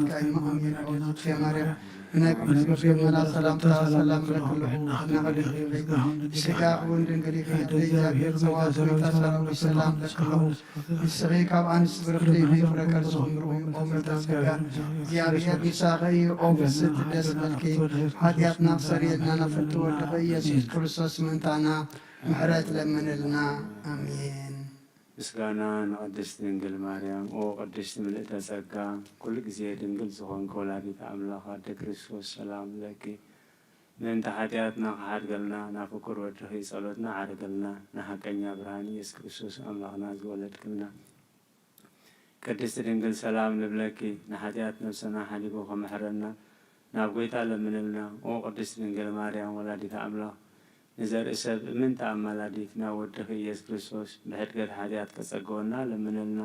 ናትካ እዩ። ማኣሚን ኣዴናትካ ማርያም ናይ ቅዱስ ገብርኤል መልኣክ ሰላምታ ሰላም ለክልኹ፣ ንሕና ከሊኺ ጸጋ እውን ድንግል ኢኺ፣ እግዚኣብሔር ጸባኦት ጎይታ ሰራዊት ሰላም ለክልኹ። ንስኺ ካብ ኣንስቲ ብርኽቲ ኢኺ፣ ፍረ ከርስኺ ምርኡ። ኦ ምልዕተ ጸጋ እግዚኣብሔር ምሳኺ እዩ። ኦ ፍስሕቲ ደስ በልኪ፣ ሓጢኣትና ክሰርየልና ናብ ፍትው ወድኺ ኢየሱስ ክርስቶስ ምእንታና ምሕረት ለምንልና። ኣሜን። ምስጋና ንቅድስት ድንግል ማርያም። ኦ ቅድስት ምልእተ ጸጋ፣ ኩሉ ግዜ ድንግል ዝኾንኪ ወላዲት ኣምላኽ ኣደ ክርስቶስ ሰላም ለኪ። ምእንቲ ሓጢኣትና ክሓድገልና ናብ ፍቁር ወድኺ ጸሎትና ዓርገልና። ንሓቀኛ ብርሃን ኢየሱስ ክርስቶስ ኣምላኽና ዝወለድክልና ቅድስት ድንግል ሰላም ንብለኪ። ንሓጢኣት ነብስና ሓዲጉ ክምሕረና ናብ ጎይታ ለምንልና። ኦ ቅድስት ድንግል ማርያም ወላዲት ኣምላኽ፣ ንዘርኢ ሰብ እምንቲ ኣማላዲት ናብ ወድኺ ኢየሱስ ክርስቶስ ብሕድገት ሓጢኣት ከጸግወና ለምንልና።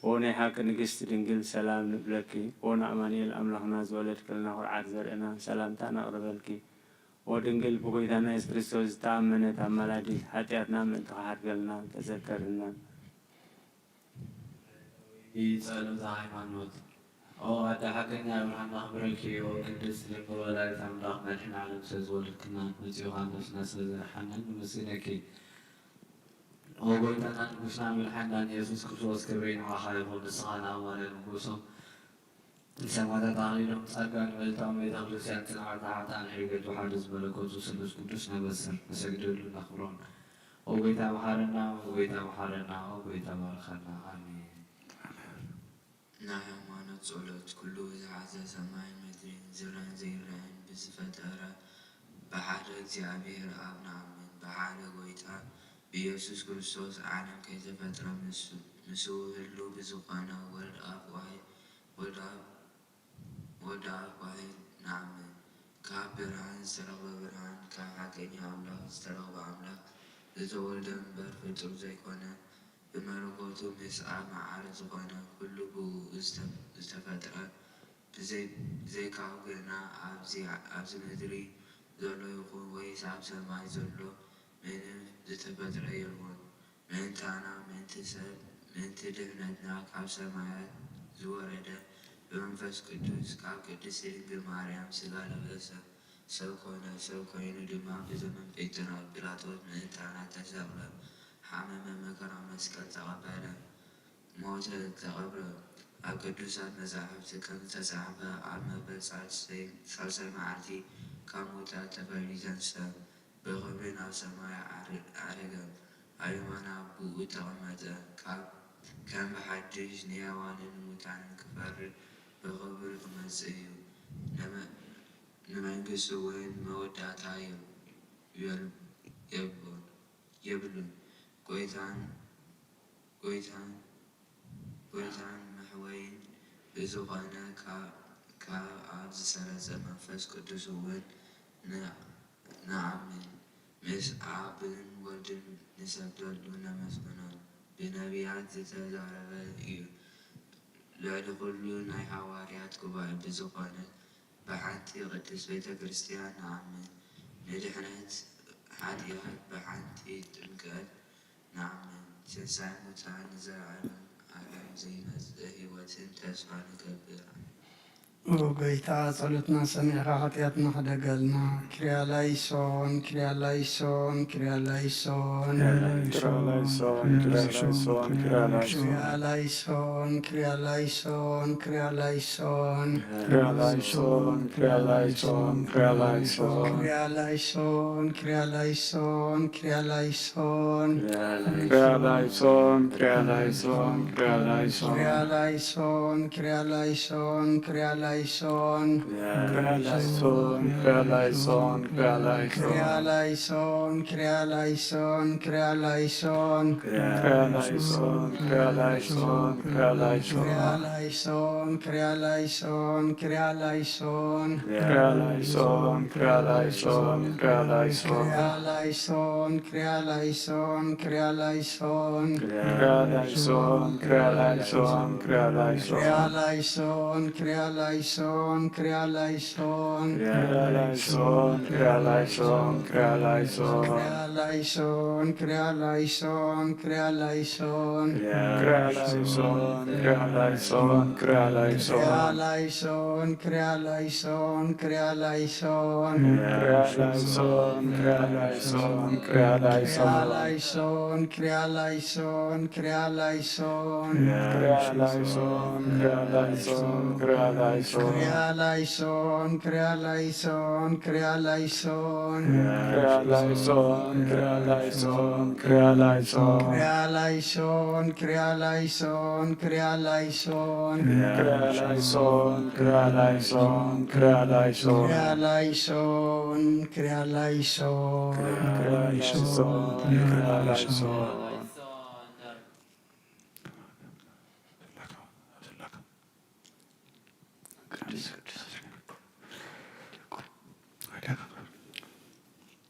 ኦ ናይ ሓቂ ንግስቲ ድንግል ሰላም ንብለኪ። ኦ ንኣማኑኤል ኣምላኽና ዝወለድክልና ኩርዓት ዘርእና ሰላምታ ነቕርበልኪ። ኦ ድንግል ብጎይታና ኢየሱስ ክርስቶስ ዝተኣመነት ኣማላዲት ሓጢኣትና ምእንቲ ክሓድገልና ተዘከርና። ጸሎተ ሃይማኖት። ኦ ኣደ ሓቀኛ ብርሃን ነኽብረኪ። ኦ ቅድስት ድንግል ወላዲት ኣምላኽ መድሕን ዓለም ስለ ዝወለድክና ንጽዮኻ ነፍስና ስለ ዘድሓናን ንመስግነኪ። ኦ ጎይታና ንጉስና መድሓንናን ኢየሱስ ክርስቶስ ክብሪ ንዓኻ ይኹን። ንስኻ ንኣማኑኤል ንጉሶም ንሰማዕታት ኣኽሊሎም ጸጋ ንመልእታኦም ቤተ ክርስቲያን ጽንዓት ንሓጥኣን ሕድገት ወሓደ ዝመለኮቱ ስሉስ ቅዱስ ነበስር ነሰግደሉ ነኽብሮን። ኦ ጎይታ መሓረና፣ ኦ ጎይታ መሓረና፣ ኦ ጎይታ ባርኸና። ኣሜን። ናይ ሃይማኖት ጸሎት። ኩሉ ዝሓዘ ሰማይን ምድርን ዝረኣን ዘይረኣን ብዝፈጠረ ብሓደ እግዚኣብሔር ኣብ ንኣምን። ብሓደ ጎይታ ብኢየሱስ ክርስቶስ ዓለም ከይተፈጥረ ምስ- ምስኡ ህሉ ብዝኾነ ወልድ ኣብ ዋሂ- ወልድ ኣብ ወልድ ኣብ ዋሂ ንኣምን። ካብ ብርሃን ዝተረኽበ ብርሃን፣ ካብ ሓቀኛ ኣምላኽ ዝተረኽበ ኣምላኽ፣ ዝተወልደ እምበር ፍጡር ዘይኮነ፣ ብመለኮቱ ምስ ኣብ መዓረ ዝኾነ፣ ኩሉ ብኡ ዝተ- ዝተፈጥረ፣ ብዘይ- ብዘይካኡ ግና ኣብዚ ኣብዚ ምድሪ ዘሎ ይኹን ወይስ ኣብ ሰማይ ዘሎ ምንም ዝተፈጥረ የልቦን። ምእንታና፣ ምእንቲ ሰብ፣ ምእንቲ ድሕነትና ካብ ሰማያት ዝወረደ ብመንፈስ ቅዱስ ካብ ቅድስቲ ድንግል ማርያም ሥጋ ለበሰ፣ ሰብ ኮነ። ሰብ ኮይኑ ድማ ብዘመን ጴንጠና ጲላጦስ ምእንታና ተሰቕለ፣ ሓመመ፣ መከራ መስቀል ተቐበለ፣ ሞተ፣ ተቐብረ። ኣብ ቅዱሳት መጻሕፍቲ ከም ዝተጻሕፈ ኣብ መበል ሳልሰይ- ሳልሳይ መዓልቲ ካብ ሙታት ተፈልዩ ተንስተ። ብኽብሪ ናብ ሰማይ ዓረ- ዓረገ፣ ኣብ የማን ኣቦኡ ተቐመጠ። ካብ ከም ብሓድሽ ንሕያዋንን ንሙታንን ክፈርድ ብኽብሪ ክመጽእ እዩ። ንመ- ንመንግስቱ እውን መወዳእታ የብ- የል- የብሉን የብሉን። ጎይታን ጎይታን ጎይታን መሕወይን ብዝኾነ ካብ ካብ ኣብ ዝሰረጸ መንፈስ ቅዱስ እውን ን- ንኣምን። ምስ ኣብን ወልድን ንሰግደሉ ነመስግኖን። ብነቢያት ዝተዛረበ እዩ። ልዕሊ ኩሉ ናይ ሃዋርያት ጉባኤ ብዝኾነት ብሓንቲ ቅድስት ቤተ ክርስቲያን ንኣምን። ንድሕነት ሓጢኣት ብሓንቲ ጥምቀት ንኣምን። ትንሳኤ ሙታን ንዘለዓለም ዓለም ዘይመጽእ ህይወትን ተስፋ ንገብር። ኦ ጎይታ፣ ጸሎትና ሰሚዕካ ሓጢኣትና ሕደገልና። ክርያላይሶን፣ ክርያላይሶን፣ ክርያላይሶን። ክርያላይሶን፣ ክርያላይሶን፣ ክርያላይሶን። ክርያላይሶን፣ ክርያላይሶን፣ ክርያላይሶን። ክርያላይሶን፣ ክርያላይሶን፣ ክርያላይሶን። ክርያላይሶን፣ ክርያላይሶን፣ ክርያላይሶን። ክርያላይሶን፣ ክርያላይሶን፣ ክርያላይሶን። ክርያላይሶን፣ ክርያላይሶን፣ ክርያላይሶን። ክርያላይሶን፣ ክርያላይሶን፣ ክርያላይሶን። ክርያላይሶን፣ ክርያላይሶን፣ ክርያላይሶን። ክርያላይሶን፣ ክርያላይሶን፣ ክርያላይሶን። ክርያላይሶን፣ ክርያላይሶን፣ ክርያላይሶን። ክርያላይሶን፣ ክርያላይሶን፣ ክርያላይሶን። ክርያላይሶን፣ ክርያላይሶን፣ ክርያላይሶን። ክርያላይሶን፣ ክርያላይሶን፣ ክርያላይሶን። ክርያላይሶን፣ ክርያላይሶን። ላይሶን፣ ክሪያ ላይሶን። ክሪያ ላይሶን፣ ክሪያ ላይሶን፣ ክሪያ ላይሶን። ክሪያ ላይሶን፣ ክሪያ ላይሶን፣ ክሪያ ላይሶን። ክሪያ ላይሶን፣ ክሪያ ላይሶን፣ ክሪያ ላይሶን። ክሪያ ላይሶን፣ ክሪያ ላይሶን፣ ክሪያ ላይሶን። ክሪያ ላይሶን፣ ክሪያ ላይሶን፣ ክሪያ ላይሶን። ላይሶን፣ ክሪያ ላይሶን፣ ክሪያ ላይሶን። ክሪያ ላይሶን፣ ክሪያ ላይሶን፣ ክሪያ ላይሶን። ክሪያ ላይሶን፣ ክሪያ ላይሶን፣ ክሪያ ላይሶን። ክሪያ ላይሶን፣ ክሪያ ላይሶን፣ ክሪያ ላይሶን። ክሪያ ላይሶን፣ ክሪያ ላይሶን፣ ክሪያ ላይሶን። ክሪያ ላይሶን፣ ክሪያ ላይሶን፣ ክሪያ ላይሶን። ክሪያ ላይሶን፣ ክሪያ ላይሶን። ክሪያ ላይሶን፣ ክሪያ ላይሶን።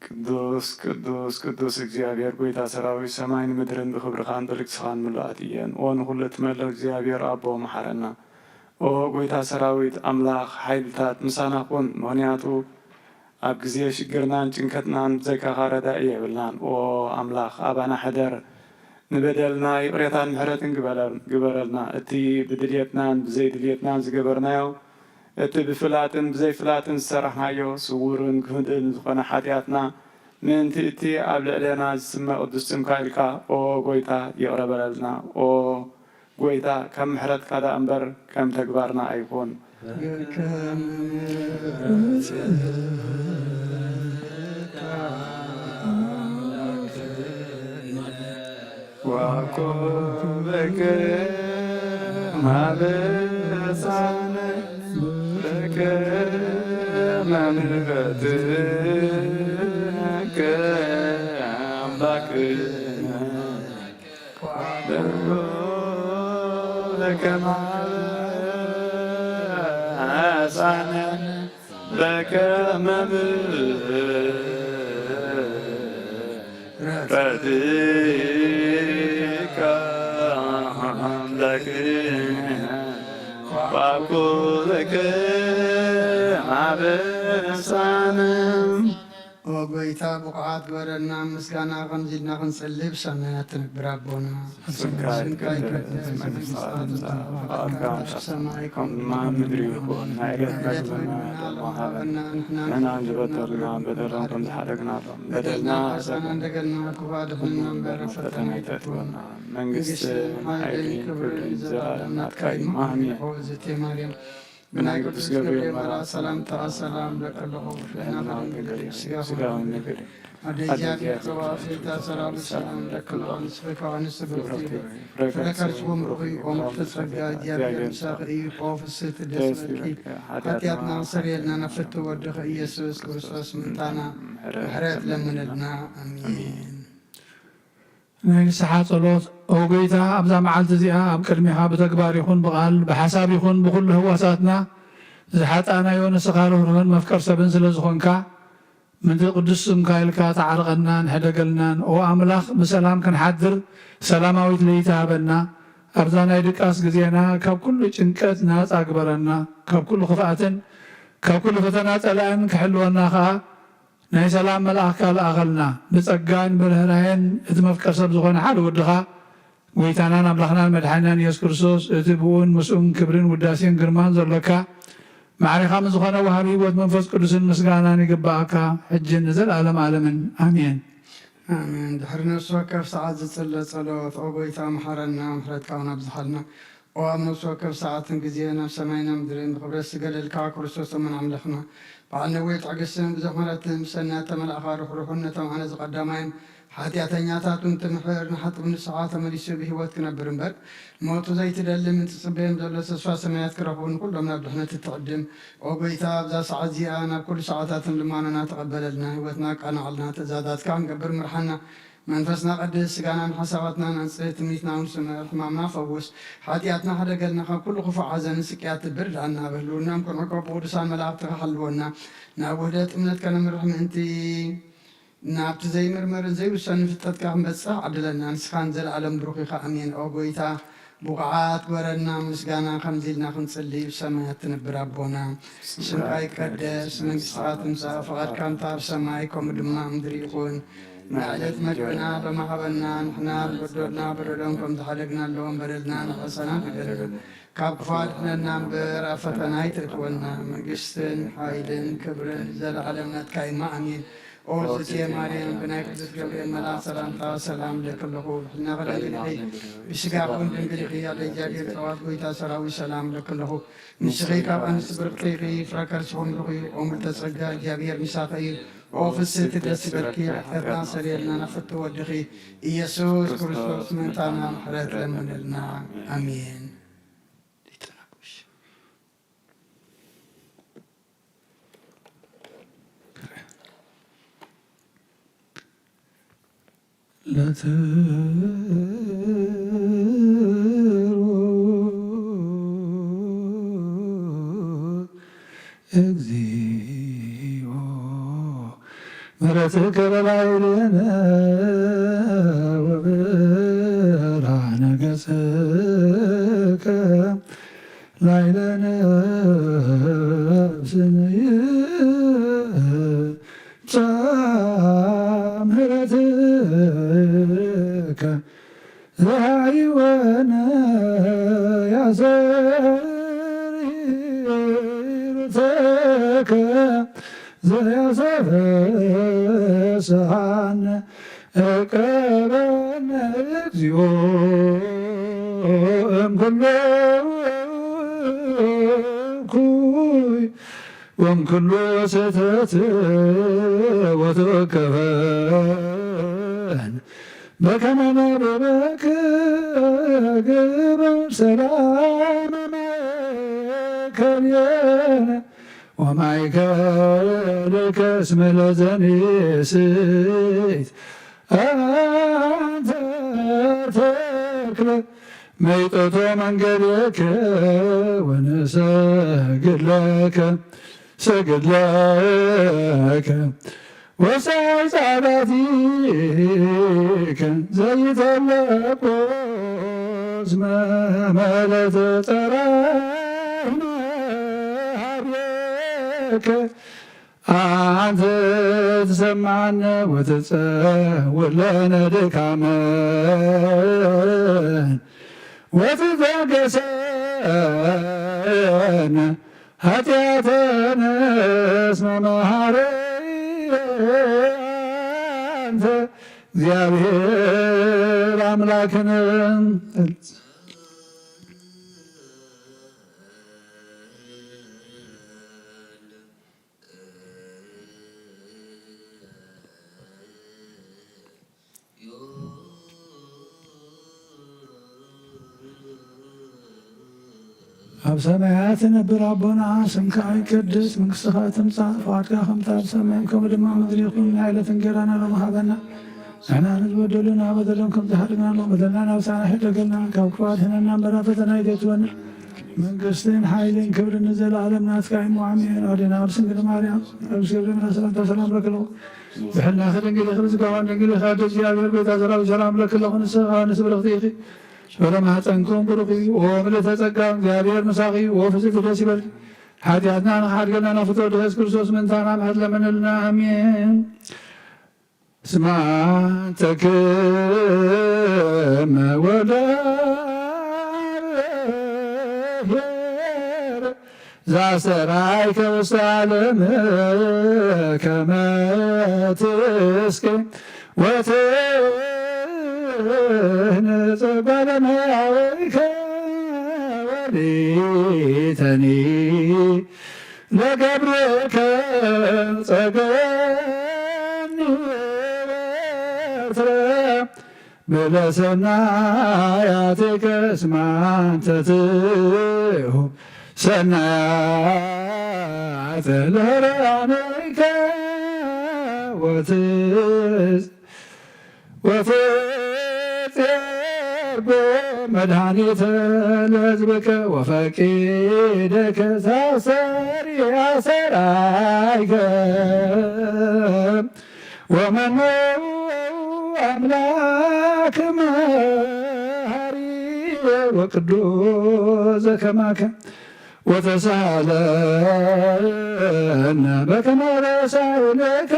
ቅዱስ ቅዱስ ቅዱስ እግዚኣብሔር ጎይታ ሰራዊት፣ ሰማይን ምድርን ብኽብርኻን ብልግስኻን ምሉኣት እየን። ኦ ንኹሉ እትመልኽ እግዚኣብሔር ኣቦ፣ መሓረና። ኦ ጎይታ ሰራዊት ኣምላኽ ሓይልታት፣ ምሳና ኩን። ምኽንያቱ ኣብ ግዜ ሽግርናን ጭንቀትናን ብዘይካኻ ረዳኢ የብልናን። ኦ ኣምላኽ ኣባና ሕደር፣ ንበደልና ይቕሬታን ምሕረትን ግበረል- ግበረልና። እቲ ብድልየትናን ብዘይድልየትናን ዝገበርናዮ፣ እቲ ብፍላጥን ብዘይፍላጥን ዝሰራሕናዮ ስውርን ግህድን ዝኾነ ሓጢኣትና፣ ምእንቲ እቲ ኣብ ልዕሌና ዝስመ ቅዱስ ስምካ ኢልካ፣ ኦ ጎይታ፣ ይቕረ በለልና። ኦ ጎይታ፣ ከም ምሕረትካ ደኣ እምበር ከም ተግባርና ኣይኹን። ዋኮበከ ማበሳነ በከ መምህረትከ ኣምላክነ በከ ማበሳነ በከመ ምሕረትከ ኣምላክነ ወኩልክም ኣበሳነ። ኦ ጎይታ፣ ብቑዓት ግበረና፣ ምስጋና ከምዚ ኢልና ክንጽሊ ብሰማያት ትነብር ኣቦና። ስምካ ይትቀደስ፣ መንግስትኻ ትምጻእ፣ ፍቓድካ ኣብ ሰማይ ከም ድማ ኣብ ምድሪ ይኹን። ናይ ዕለት መግብና ሎሚ ሃበና፣ ንሕና ንሕና ንበደልና በደሎም ከም ዝሓደግናሎም በደልና ሓሳና እንደገና ክፉእ ኣድሕነና እምበር ኣብ ፈተና ኣይተእትወና። መንግስትን ሓይልን ክብርን ዘለኣለም ናትካ እዩ። ኣሜን። ኦ እግዝእትየ ማርያም፣ ብናይ ቅዱስ ገብርኤል መልኣክ ሰላምታ ሰላም እብለኪ ኣለኹ። ፍሬ ናትኪ ቅድስቲ ስጋኺ ስጋውን ነገር ኣደ እግዚኣብሔር ጸባኦት፣ ሰራዊት ሰላም እብለኪ ኣለኹ። ንስኺ ካብ ኣንስቲ ብሩኽቲ ኢኺ፣ ፍረ ከርሥኺ ብሩኽ እዩ። ኦ ምልዕቲ ጸጋ፣ እግዚኣብሔር ምሳኺ እዩ። ኦ ፍስሕቲ ደስ ይበልኪ፣ ሓጢኣትና ኣስተሰርየልና፣ ናብ ፍትው ወድኺ ኢየሱስ ክርስቶስ ምእንታና ምሕረት ለምንልና። ኣሜን። ናይ ንስሓ ጸሎት። ኦ ጎይታ፣ ኣብዛ መዓልቲ እዚኣ ኣብ ቅድሜኻ ብተግባር ይኹን ብቓል፣ ብሓሳብ ይኹን ብኹሉ ህዋሳትና ዝሓጣናዮ፣ ንስኻ ርህሩህን መፍቀር ሰብን ስለ ዝኾንካ፣ ምእንቲ ቅዱስ ስምካ ኢልካ ተዓርቐናን ሕደገልናን። ኦ ኣምላኽ፣ ብሰላም ክንሓድር ሰላማዊት ለይቲ ሃበና። ኣብዛ ናይ ድቃስ ግዜና ካብ ኩሉ ጭንቀት ናጻ ግበረና። ካብ ኩሉ ክፍኣትን ካብ ኩሉ ፈተና ጸላእን ክሕልወና ከኣ ናይ ሰላም መልኣኽካ ለኣኸልና። ብጸጋን ብርህራሄን እቲ መፍቀር ሰብ ዝኾነ ሓደ ወድኻ፣ ጎይታናን ኣምላኽናን መድሓኒናን ኢየሱስ ክርስቶስ፣ እቲ ብኡን ምስኡን ክብርን ውዳሴን ግርማን ዘሎካ፣ ማዕሬኻ ምስ ዝኾነ ወሃቢ ህይወት መንፈስ ቅዱስን ምስጋናን ይግብኣካ፣ ሕጅን ንዘለኣለም ዓለምን። ኣሜን። ኣሜን። ድሕሪ ነፍሲ ወከፍ ሰዓት ዝጽለ ጸሎት፣ ኦ ጎይታ መሓረና፣ ምሕረትካ እውን ኣብዝሓልና። ኦ ኣብ ነፍሲ ወከፍ ሰዓትን ግዜን ኣብ ሰማይን ኣብ ምድርን ብኽብረት ዝገለልካ ክርስቶስ እሙን ኣምላኽና፣ በዓል ነዊሕ ትዕግስትን ብዙሕ ምሕረትን፣ ብሰናይ እተመልኣኻ ርሕሩሕን ነቶም ኣነ ዝቐዳማይን ሓጢኣተኛታት እውን ትምሕር፣ ንሓጥብ ንስሓ ተመሊሱ ብህይወት ክነብር እምበር፣ ሞቱ ዘይትደሊ ምእንቲ ዝጽበዮም ዘሎ ተስፋ ሰማያት ክረኽቡ፣ ንኹሎም ናብ ድሕነት እትዕድም። ኦ ጎይታ፣ ኣብዛ ሰዓት እዚኣ ናብ ኩሉ ሰዓታትን ልማኖና ተቐበለልና፣ ህይወትና ኣቃንዓልና፣ ትእዛዛትካ ክንገብር ምርሓና። መንፈስና ቀድስ፣ ስጋናን ሓሳባትናን ኣንጽህ፣ ትምኒትና እውን ስምር፣ ሕማምና ፈውስ፣ ሓጢኣትና ሕደገልና፣ ካብ ኩሉ ክፉእ ሓዘንን ስቅያት ትብርዳና፣ ብህልውናም ክንዕቆ ብቅዱሳን መላእኽትኻ ሓልወና፣ ናብ ውህደት እምነት ከነምርሕ ምእንቲ፣ ናብቲ ዘይምርመርን ዘይውሰንን ፍልጠትካ ክንበጽሕ ዓድለና፣ ንስኻ ንዘለኣለም ብሩኽ ኢኻ። ኣሜን። ኦ ጎይታ፣ ብቑዓት ግበረና ምስጋና ከምዚ ኢልና ክንጽሊ። ብሰማያት ትነብር ኣቦና፣ ስምካ ይቀደስ፣ መንግስትኻ ትምጻእ፣ ፍቓድካ እንተ ኣብ ሰማይ ከምኡ ድማ ኣብ ምድሪ ይኹን። ንዕለት መግብና ሎሚ ሃበና፣ ንሕና ንበደልና በደሎም ከም ዝሓደግናሎም በደልና ንኽሕሰና ግበረና፣ ካብ ክፉ ኣድሕነና እምበር ኣብ ፈተና ኣይተእትወና። መንግስትን ሓይልን ክብርን ዘለዓለም ናትካ እዩ። ኣሜን። ኦ ዝእቲ ማርያም፣ ብናይ ቅዱስ ገብርኤል መልኣክ ሰላምታ ሰላም እለኪ ኣለኹ። ብሕልናኺ ድንግል ኢኺ፣ ብስጋኺ እውን ድንግል ኢኺ። ኣደ እግዚኣብሔር ጸባኦት ጎይታ ሰራዊት ሰላም እለኪ ኣለኹ። ንስኺ ካብ ኣንስቲ ብርክቲ ኢኺ፣ ፍረ ከርስኺ እውን ብሩኽ እዩ። ኦ ምልዕተ ጸጋ፣ እግዚኣብሔር ምሳኺ እዩ። ኦ ፍስሕቲ ደስ ይበልኪ፣ ሓጢኣትና ሰረየልና፣ ናብ ፍትው ወድኺ ኢየሱስ ክርስቶስ ምእንታና ምሕረት ለምንልና። ኣሜን። ለትሩት እግዚኦ ምሕረትከ ለላዕሌነ ወብርሃነ ገጽከ ላዕለ ነፍስነ ይብጻሕ ምሕረትከ ዘያይወነ ያሰሪርተከ ዘያሰበስሓነ እቀበነ እግዚኦ እምኩሉ እኩይ ወእምኩሉ ስሕተት ወትወከፈን በከመ ነብበክ ግበር ሰላም ማእከልየነ ወማእከልከ እስመ ለዘንስት አንተ ተክለ መይጠቶ መንገድከ ወንሰግድ ለከ ሰግድ ለከ ወሳይ ጻላቲከ ዘይተለቆ እስመ መለተ ጸራህነ ሀቤከ አንተ ትሰምዓነ ወትጸውር ለነ ድካመን ወትታገሰነ ኃጢአተነ እስመ መሐሪ አንተ እግዚአብሔር አምላክነ። ኣብ ሰማያት ትነብር ኣቦና፣ ስምካ ይቀደስ፣ መንግስትኻ ትምጻእ፣ ፍቓድካ ከምቲ ኣብ ሰማይ ከምኡ ድማ ኣብ ምድሪ ይኹን። ናይ ዕለት እንጌራና ሎሚ ሃበና። ንሕና ንዝበደሉና በደሎም ከም ዝሓድግናሎም በደልና ናብ ሳና ሕደገልና፣ ካብ ክፉ ኣድሕነና እምበር ኣብ ፈተና ኣይተእትወና። መንግስትን ሓይልን ክብርን ንዘለኣለም ናትካ እዩ። ኣሜን። ኣዴና ቅድስት ድንግል ማርያም፣ ቅዱስ ገብርኤል ሰላምታ ሰላም ለክልኹ። ብሕልናኺ ድንግል ኢኺ፣ ብስጋኺ ድንግል ኢኺ። ኣደ እግዚኣብሔር፣ ጎይታ ሰራዊት ሰላም ለክልኹ። ንስኻ ንስብርኽቲ ኢኺ። ፍረ ማህፀንኩም ብሩኽ እዩ። ኦ ምልዕተ ጸጋ፣ እግዚኣብሔር ምሳኺ እዩ። ኦ ፍስሕቲ ደስ ይበልኪ። ሓጢኣትና ንኽሓድገልና ናብ ፍትወ ድሕስ ክርስቶስ ምእንታና ምሕረት ለምንልና። ኣሜን። እስመ አንተ ክመ ወልደ ኄር ዘአስተርአይከ ውስተ ዓለም ከመ ትስኬ ወትህነጽ ጓለ እመሕያውከ ወሊተኒ ለገብርከ ጸገኒ ወትረ ብለሰናያትከ እስመ አንተ ትሁብ ሰናያተ ለሕራንከ ወትስ ወትጼርጎ መድኃኒተ ለሕዝብከ ወፈቂድከ ታሰሪ አሰራይከ ወመኑ አምላክ መሐሪ ቅዱስ ዘከማከ ወተሳለነ በከመ ረሳይለከ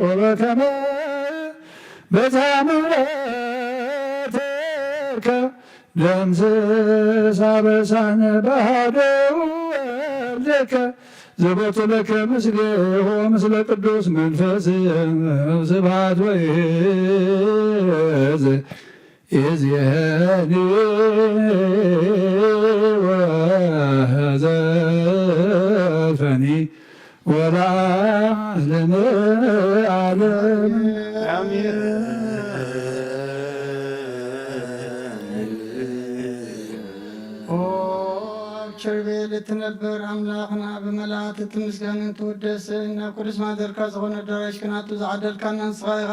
ወበከመ በታምረትከ ደምስስ አበሳነ በሃደው ወልድከ ዘቦቱ ለከ ምስሌሁ ምስለ ቅዱስ መንፈስ ስብሐት ወይዝ ይእዜኒ ወዘልፈኒ ወለዓለመ ዓለም። አሜን። ኦ ኣብ ኪሩቤል እትነብር ኣምላኽና፣ ብመላእክት እትምስገንን ትውደስን፣ ናብ ቅዱስ ማደርካ ዝኾነ ኣዳራሽ ክናቱ ዝዓደልካና ንስኻ ኢኻ።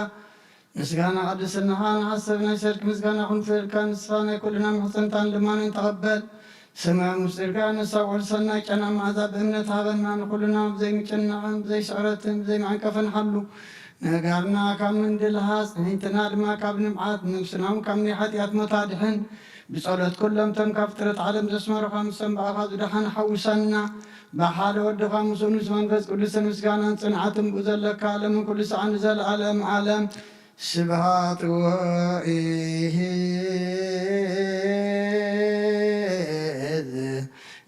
ምስጋና ቅድስናኻ ንሓስብ፣ ናይ ሰርክ ምስጋና ክንፍልካ፣ ንስኻ ናይ ኩልና ምሕጽንታን ልማንን ተቐበል። ሰማያዊ ምስጢርካ ነሳውዕል ሰናይ ጨና መዓዛ ብእምነት ሃበና፣ ንኹልና ብዘይ ምጭናቕን ብዘይ ስዕረትን ብዘይ መዐንቀፍን ሓሉ። ነጋርና ካብ ምንድልሃ፣ ጽኒትና ድማ ካብ ንብዓት፣ ነብስና እውን ካብ ናይ ሓጢኣት ሞት ኣድሕን። ብጸሎት ኩሎም እቶም ካብ ፍጥረት ዓለም ዘስመሩኻ፣ ምስቶም ብኣኻ ዝደሓኑ ሓውሰና። ብሓደ ወድኻ ምስኡ ምስ መንፈስ ቅዱስን ምስጋናን ጽንዓትን ብኡ ዘለካ፣ ዓለምን ኩሉ ሰዓን ንዘለዓለም ዓለም። ስብሃት ወይሂ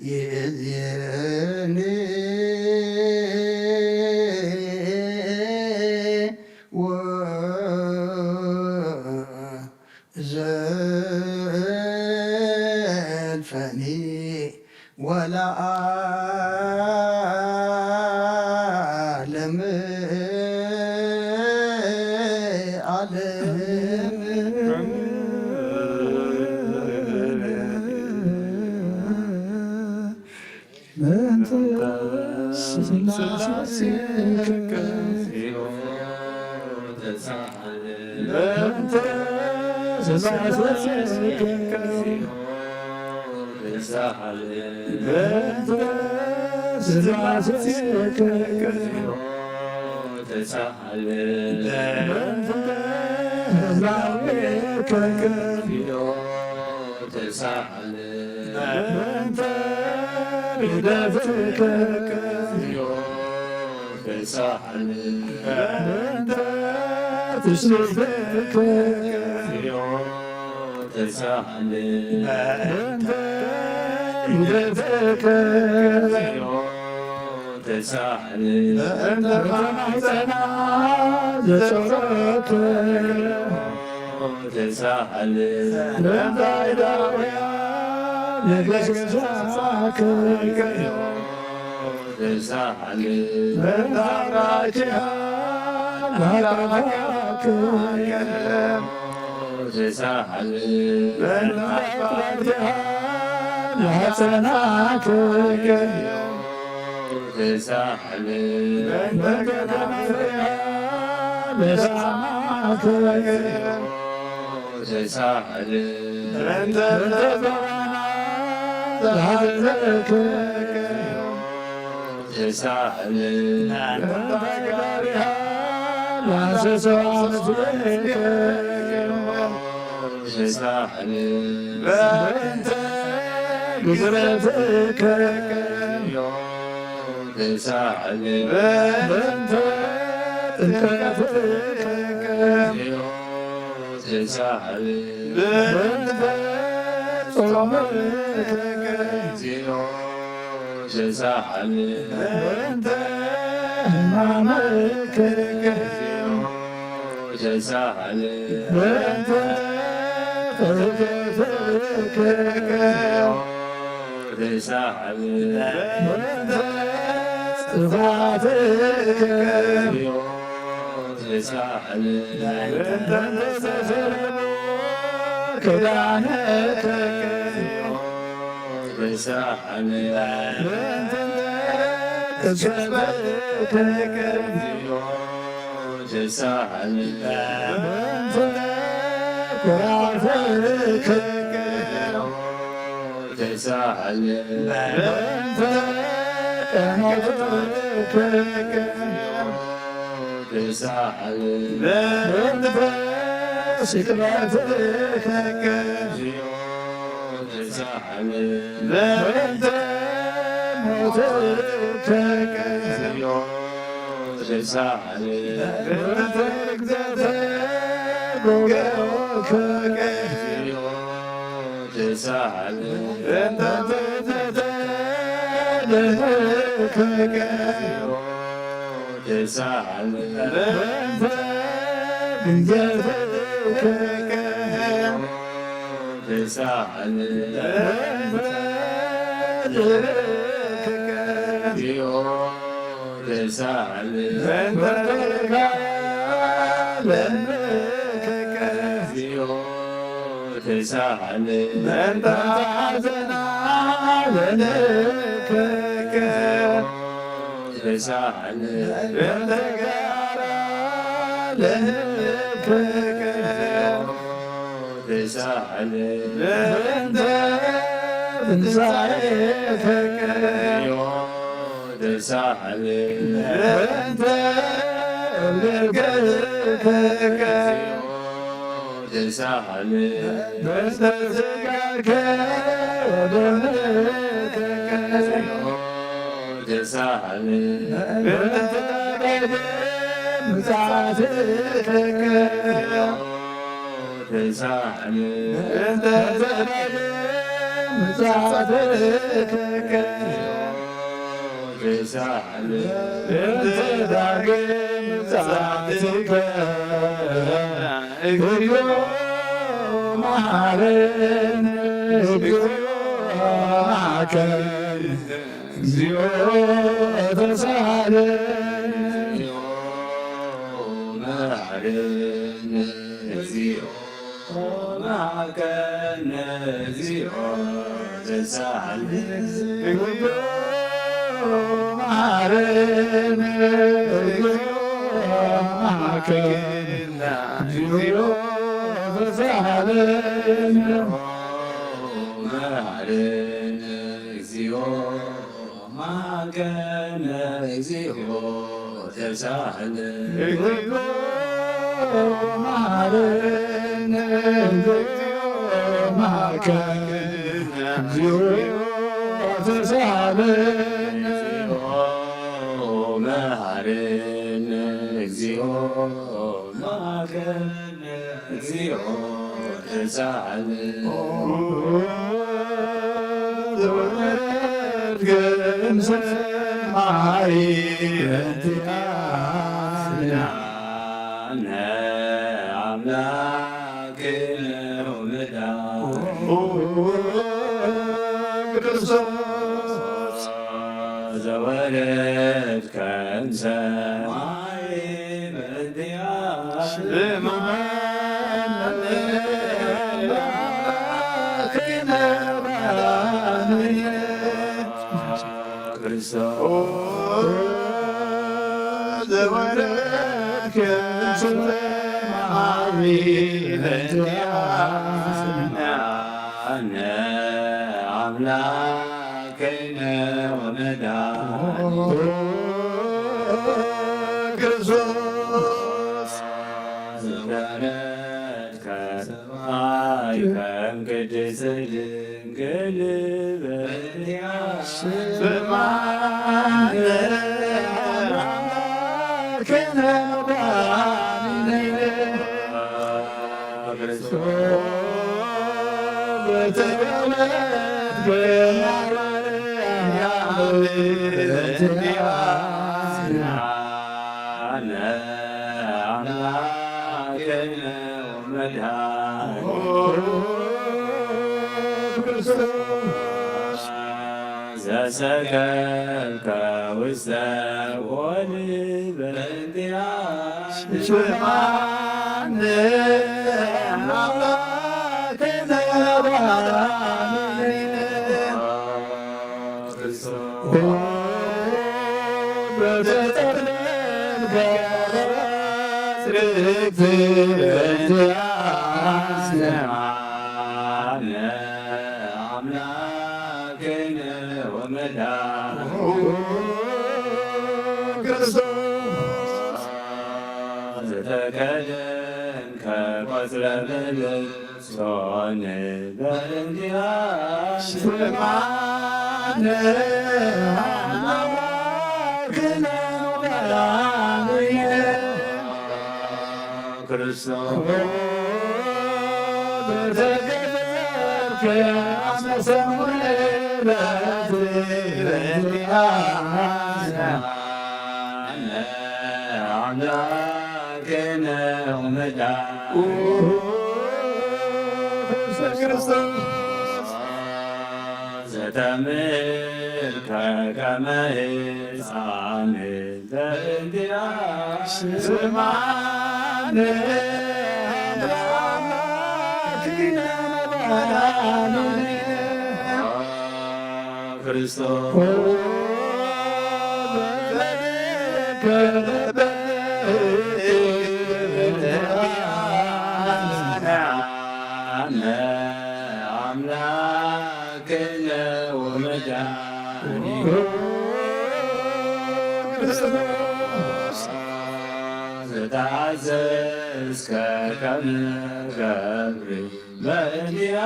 ይእዜኒ ወዘልፈኒ ወለዓለመ ዓለም። በእንተ ስላሴ በእንተ ስላሴ በእንተ ስላሴ በእንተ ስላሴ በእንተ ልደትከ በእንተ ትስብእትከ በእንተ ልደትከ በእንተ ማሕፀና ዘጾረከ በእንተ ዳውያ ነገስታከ በእንተ ራኪያ ላላከ በእንተ ራኪያ ላጸናከ በእንተ ግዝረትከ በእንተ ጥምቀትከ በእንተ ጾምከ በእንተ ሕማምከ በእንተ ጥፍአትከ በእንተ ጥፋትከ በእንተ ኪዳንከ በእንተ ቅጽበትከ በእንተ ኩራትከ በእንተ ቀናትከ በእንተ ስቅለትከ ተሳሃለ በእንተ ሞትከ እግዚኦ ተሳሃለ በእንተ ርግዘተ ጎገወከ እግዚኦ ተሳሃለ በእንተ ርግዘተ ደህከ እግዚኦ ተሳሃለ በእንተ ርግዘተ ተሳል በእንተ ልክከ እግዚኦ ተሳል በእንተ ልክከ እግዚኦ ተሳል በእንተ ሐዘና ለልክከ ተሳል በእንተ ጋራ ለልክከ ተሳል በእንተ ትንሳኤከ ተሳል በእንተ ልደትከ ተሳል በእንተ ስጋከ ወደምከ ተሳል በእንተ ዳግም ምጽአትከ ተሳል በእንተ ዳግም ምጽአትከ ተሳል በእንተ ዳግም ምጽአትከ እግዚኦ መሐረነ እግዚኦ መሐረነ እግዚኦ ተሳሃለነ መሐረነ እግዚኦ መሐረነ እግዚኦ ተሳሃለነ እግዚኦ መሐረነ እግዚኦ መሐረነ እግዚኦ ተሳሃለነ መሐረነ እግዚኦ መሐረነ እግዚኦ ተሳሃለነ እግዚኦ መሐረነ እግዚኦ መሐረነ እግዚኦ ተሳሃለነ እግዚኦ መሐረነ እግዚኦ መሐረነ እግዚኦ ተሳሃለነ። ዘወረድክም ሰማይ በእንቲአነ አምላክነ ወመድኃኒነ ክርስቶስ ዘወረድከም ሰማይ በእንቲአነ አምላክነ ወመድኃኒነ ክርስቶስ ዘወረድከ ሰማይ በእንቲአነ አምላክነ ወመድኃኒነ ክርስቶስ ዘወረድከ ሰማይ ከም ቅድስት ድንግል በእንቲአነ ስማነ አምላክነ ወመድኃኒነ ክርስቶስ በተወለድከ ማርያም በእንቲአነ አምላክነ ወመድኃኒነ ክርስቶስ ዘሰቀልከ ውስተ ሲኦል በእንቲአነ ስማነ አምላክነ ወመድኃኒነ ክርስቶስ በተጠቅለልከ ጽድቅት በእንቲአነ አምላክነ ወመድኃኒነ ክርስቶስ ዘተቀደምከ ቆጽረ ብልሶን በእንቲኣ ስማነ አምላክነ ወመድኃኒነ ክርስቶስ በተገዘርከ አመሰሙነ በእንቲኣነ አምላክነ ወመድኃኒነ ክርስቶስ ዘተምልከ ከመ ሕፃን በእንቲኣ ስማነ አምላክነ ወመድኃኒነ ክርስቶስ አምላክነ ወመድኃኒነ ክርስቶስ ዘተአዘዝከ ከመ ገብር በእንቲኣ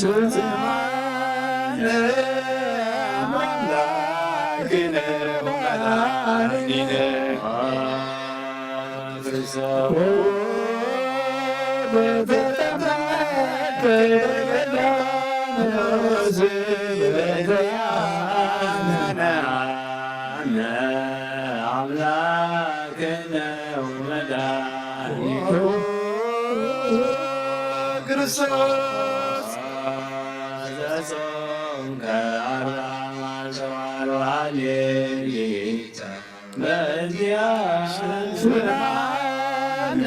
ስማነ አምላክነ ወመድኃኒነ ክርስቶስ በተጠመቀ ዮርዳኖስ በእንቲኣነ አምላክነ ወመድኃኒነ ክርስቶስ ዘጾምከ አርባዕተ መዓልቲ ወሌሊት በእንቲኣ ስማነ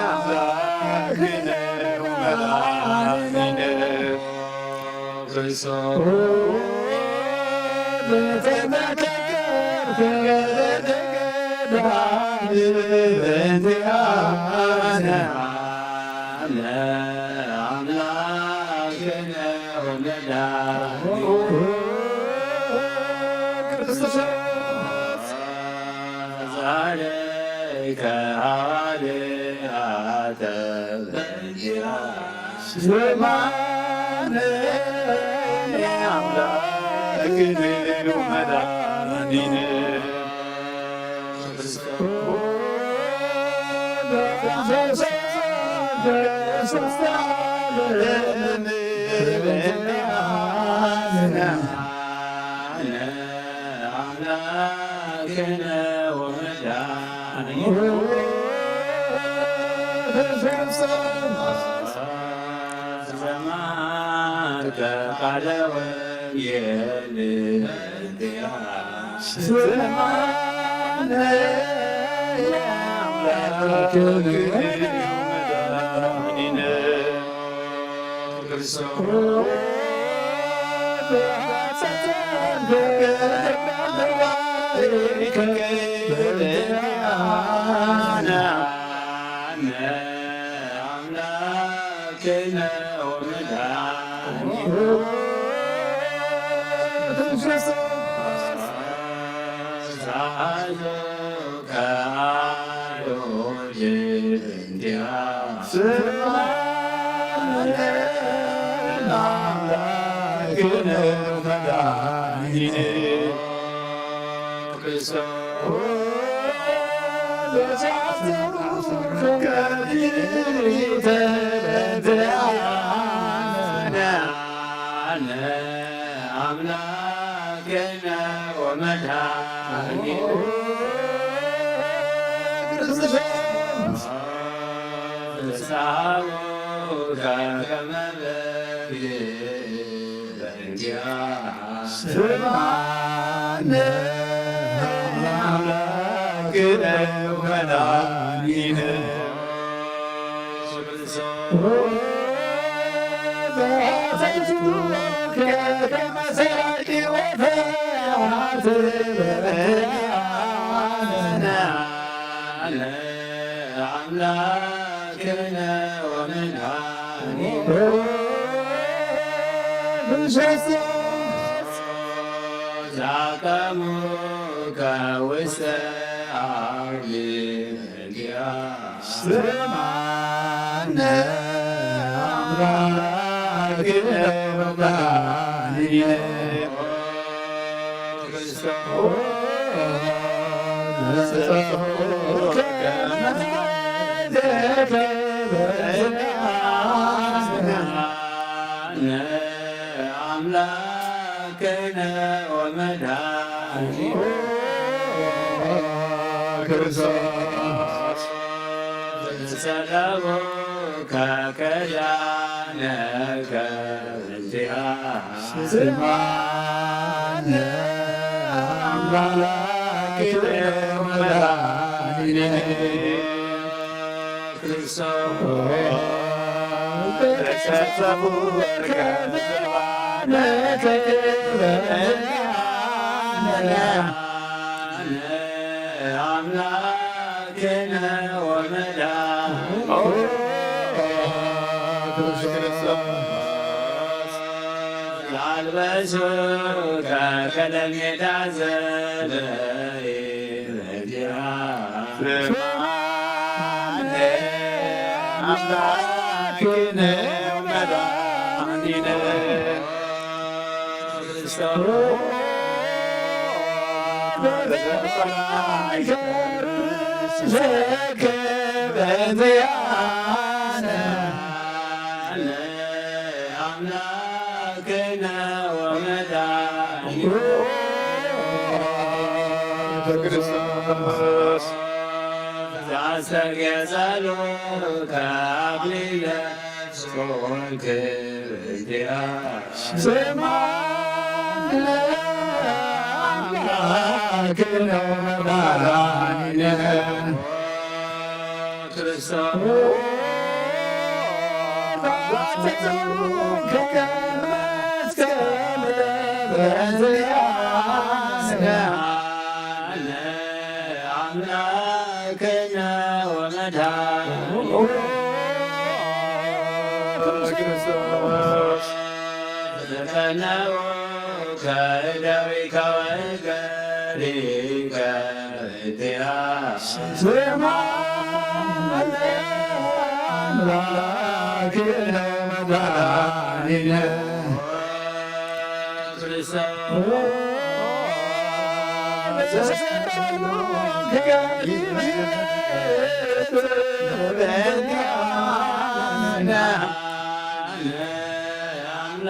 አምላክነ ወመድኃኒነ ክርስቶስ በእንቲኣነ አምላክነ ወመድኃኒነ ክርስቶስ ዛሬከ ኃጢአተ በእንቲአ ስማነ አምላክነ ወመድኃኒነ ዘማርከ ቃለ ወንጌል ስማነ የአምላክ መድኃኒነ ክርስቶስ አምላክነ ወመድኃኒነ ክርስቶስ ዛዙ ከአዶጅ እንዲያ ስማነ አምላክነ መድኃኒነ ክርስቶስ አምላክነ ወመድኃኒነ ክርስቶስ ተሳሃሉ ከመ በግ በእንቲአ ስማነ አምላክነ ወመድኃኒነ አምላክነ ወመድኃኒነ ክርስቶስ ዛቀሙከ ውስተ አርድእያ ስምዓነ ኣምላክነ ወመድኃኒነ ክርስቶስ። ኣምላክነ ወመድኃኒነ ክርስቶስ። ሰላሙከ ከዳነከ እንቲያ። ስምዓነ ኣምላክነ ወመድኃኒነ ክርስቶስ። ኣምላክነ ወመድኃኒነ ክርስቶስ። ላልበሱከ ከለሜዳ ዘለይ ረዲኣ። ስምዓነ ኣምላክነ ወመድኃኒነ ክርስቶስ። ዛሰጌ ጸሎከ አክሊለ ስምዓነ አምላክነ ወመድኃኒነ ክርስቶስ። አምላክነ ወመድኃኒነ ክርስቶስ። ዘፈነውከ እደዊከ ወእገሪከ እቲያ። ስምዓነ አምላክነ ወመድኃኒነ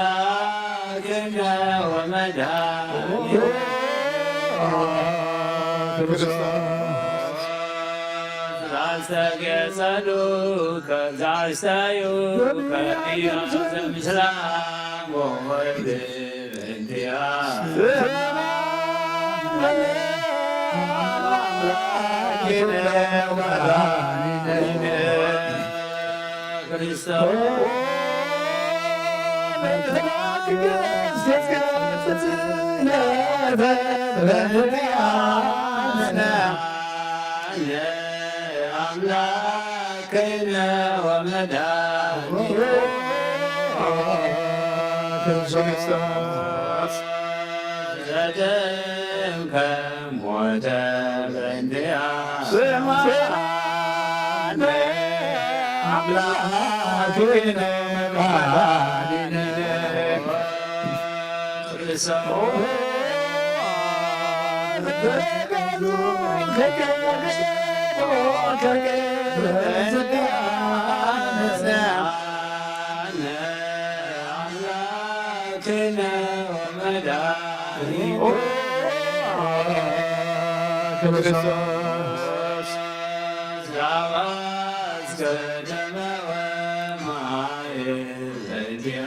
አምላክነ ወመድኃኒነ ክርስቶስ። ዛስተጌጸሉከ ዛስተዩከ ኢየሱስ ምስላ ወወልድ እንቲያ። አምላክነ ወመድኃኒነ ክርስቶስ። አምላክነ ወመድኃኒነ ክርስቶስ። ዘደምከ ሞተ በእንቲያ። ስምዓነ አምላክነ መድኃኒነ። አምላክነ ወመድኃኒነ ክርስቶስ። ዛዋዝከ ደመ ወማየ በእንቲያ።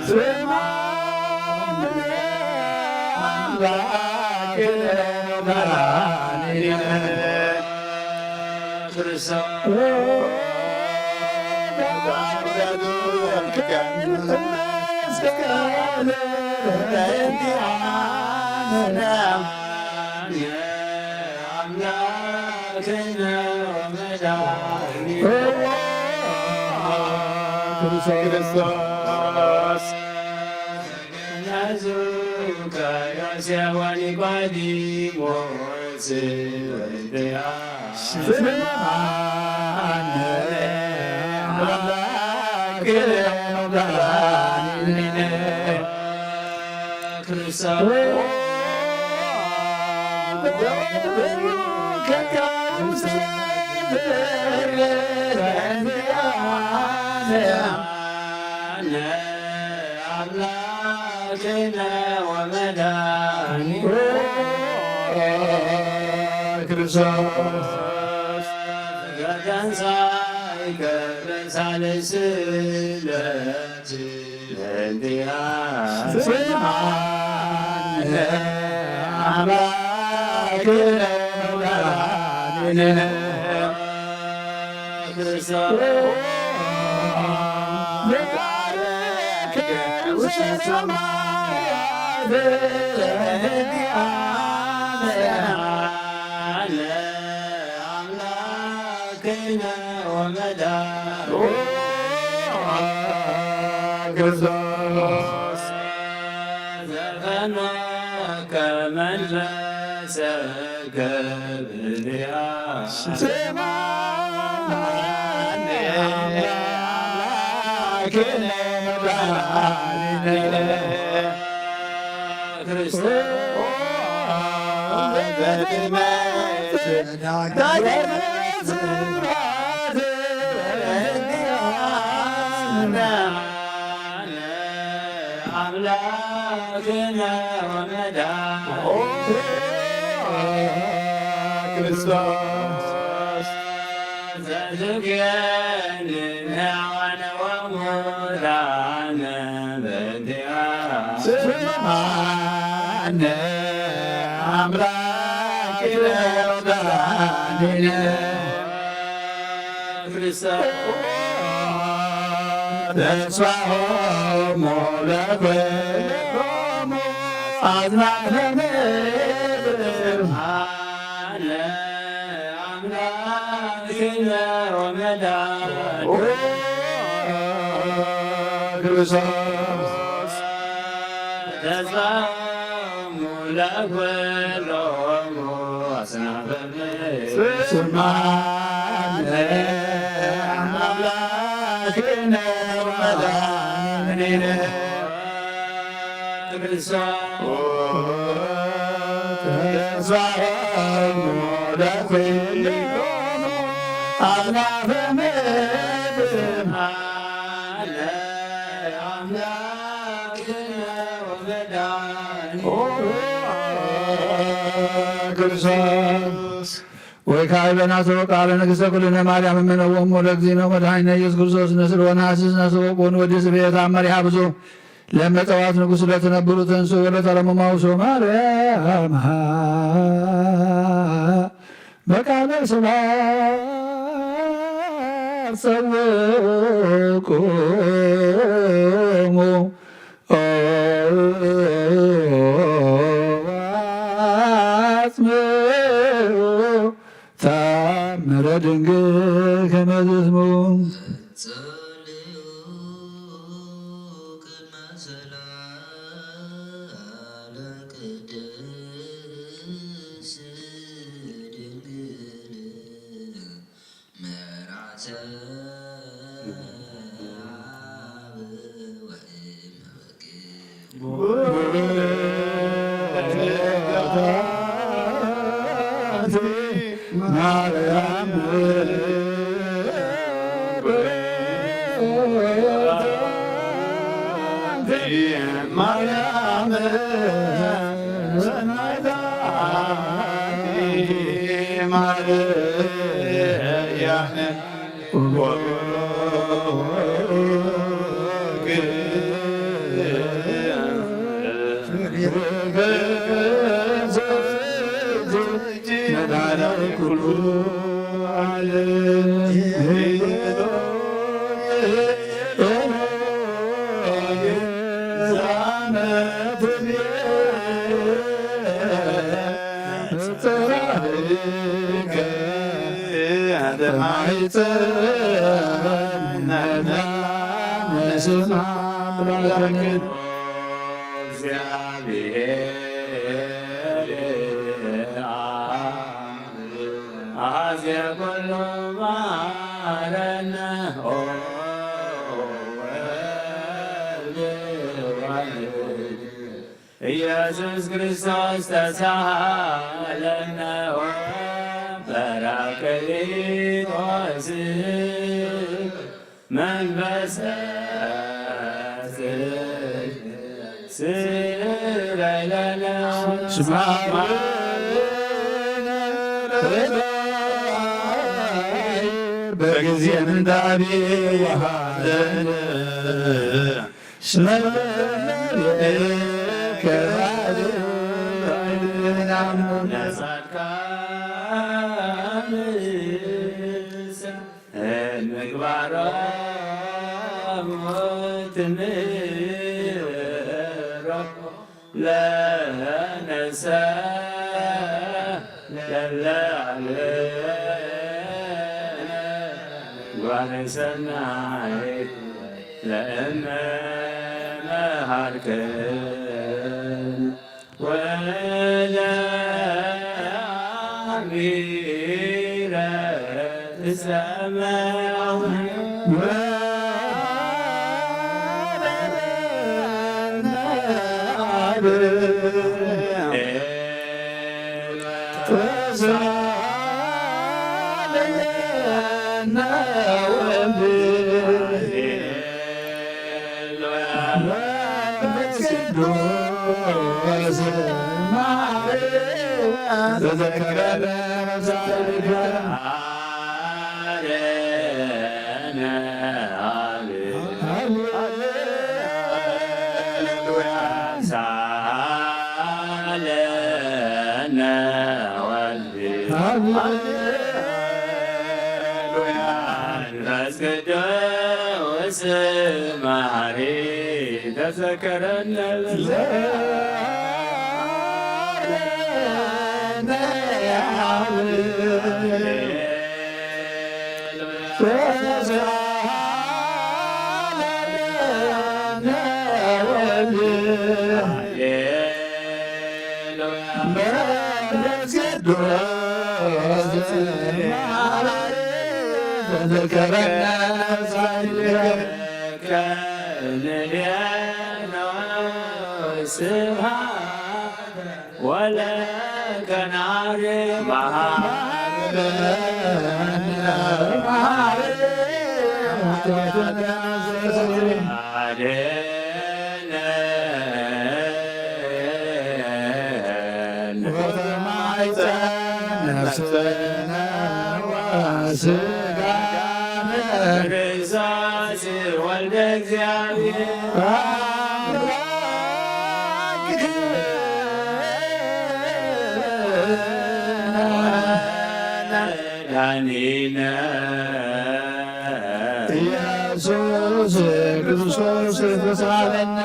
ስምዓነ አምላክነ መድኃኒነ ክርስቶስ። አምላክነ ወመድኃኒነ ክርስቶስ። ነዙከ ዮሴፍ ወኒቆዲሞስ ስምዓነ ኣምላክነ መድኃኒነ ክርስቶስ ኣምላክነ ወመድኃኒነ ክርስቶስ ተንሳእከ በሳልስት ዕለት በእንቲአ ስምዓነ ኣምላክነ ወመድኃኒነ ክርስቶስ ዘፈኖከ መንፈሰ ገብርያ ስምዓኒ ኣምላክነ መድኃኒነ ክርስቶስ በግመት ዳግመ ስብሐት ኣምላክነ ወመድኃኒነ ክርስቶስ ዘትኩየኒ ሕያዋን ወሙታን በእንቲአ ስምዓነ ኣምላክነ ወመድኃኒነ ተስፋሆሙ ለኩሎሙ አጽናፈ ምድር አለ አምላክነ ወመድኃኒነ ክርስቶስ ተስፋሆሙ ለኩሎሙ አጽናፈ ስምዓነ አምላክነ ወመድኃኒነ ክርስቶስ ተስፋሆሙ ለኩሎሙ አጽናፈ ምድር አለ አምላክነ ወመድኃኒነ ክርስቶስ ወካዕበ ናስኦ ቃለ ንግሥተ ኩልነ ማርያም እምነ ወእሙ ለእግዚእነ ወመድኃኒነ ኢየሱስ ክርስቶስ ንስል ወነሐስስ ናስኦ ወንወድስ ቤት አመሪሃ ብዙ ለመጠዋት ንጉሥ ለትነብሩ ተንሱ ወለተረሙ ማውሶ ማርያም በቃለ ስብሐት ጸውቁሙ አጽምዑ ተአምረ ድንግል ከመ ዝስሙ። ጸልዩ ቅድመ ሰላም ለቅድስት ድንግል መርዓተ አብ ወእመ ማርያም ማርያም ሰናይታ ማርያም አዜ ኩሉ መሐረነ ኦ ወልድ ዋሕድ ኢየሱስ ክርስቶስ ተሳሃለነ ኦ ጰራቅሊጦስ መንፈስ ስረይለነ ስማዕበነ በጊዜ ምንዳቤ ወሐዘን ስመለከ ነጻድቃን ምግባሮም ትምህሮ ለነሰ ለለዓለ ጓል ሰናይ ለእመ መሃርክን ወለአሚረ ትሰምዕ መንፈስ ቅዱስ መሐሪ ተዘከረነ መንፈስ ቅዱስ ተዘከረነ ጻድቀ ንቤኖ ስብሐት ወለከ ናሪ መሐረነ መሐረነ ዳኒነ ኢየሱስ ክርስቶስ ተሳለነ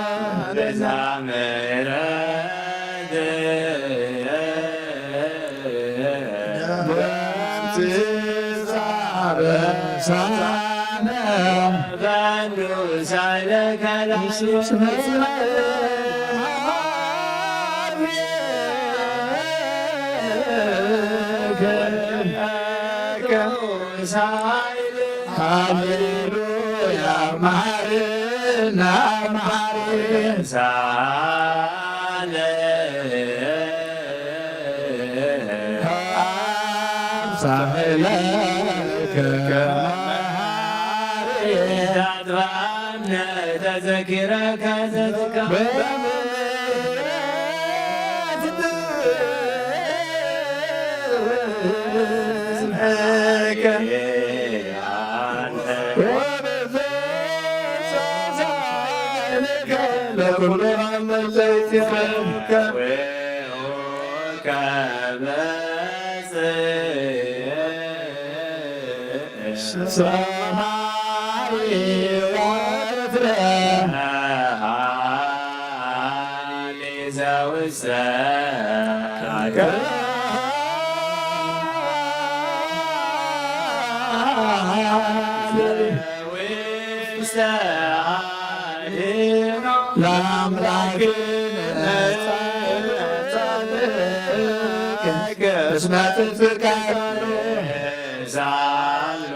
ቤዛ ምሕረት በንሳይለ ከላሱ ሃሌሉያ መሐረነ መሐረነ ሳለ ሳህለከ መሐረነ ተዘኪረከ ዘዝካ ሰማይ ወትረ ለአምላክ እስመ ጽድቅከ ሳሎ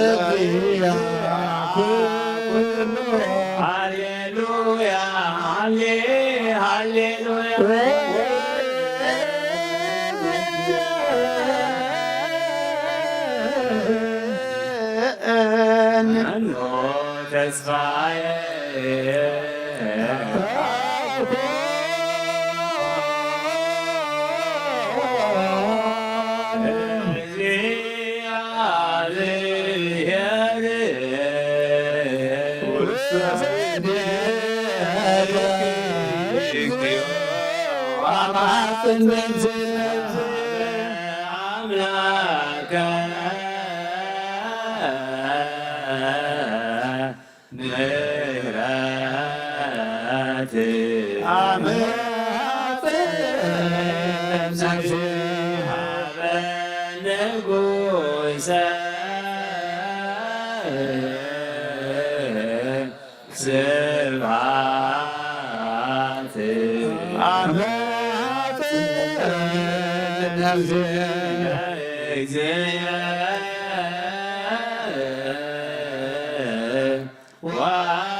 ሃሌሉያ። ሃሌሉያ፣ ሃሌ፣ ሃሌሉያ። ተስፋዬ ምሕረት ኣመጽእ ነፍስየ ሀበ ንጉሰ ስብሐት ኣመጽእ ነፍስየ እግዚእ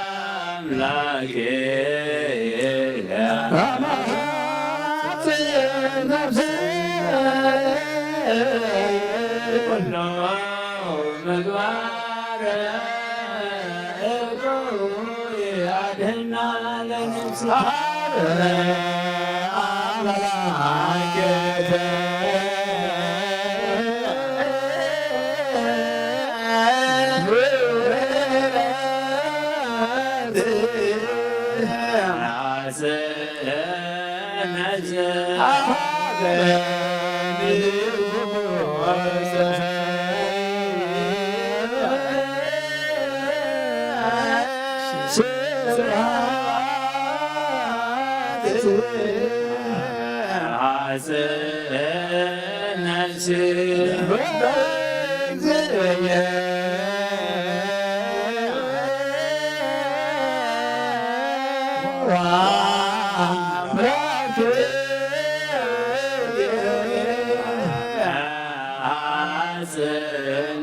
ወአምላኬ። ኩሎ ምግባር እኩይ አድህና ለነፍስና። አምላኬ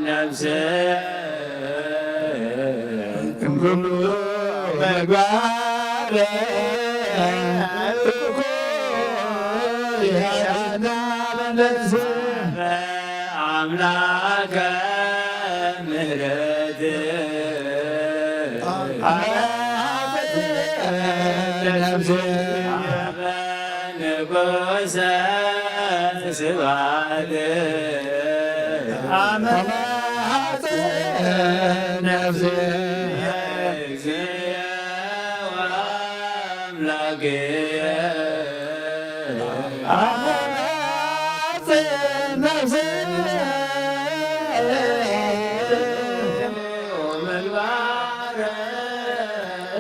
ነፍስ እምኩሉ ምግባር እኩይ ያዳነ ነፍስ አምላከ ምሕረት አሐጽእ ነፍስ ንጉሰ ስብሐት አመ አሐጽእ ነፍስ እግዚእ ወአምላክየ አሐጽእ ነፍስ ምግባር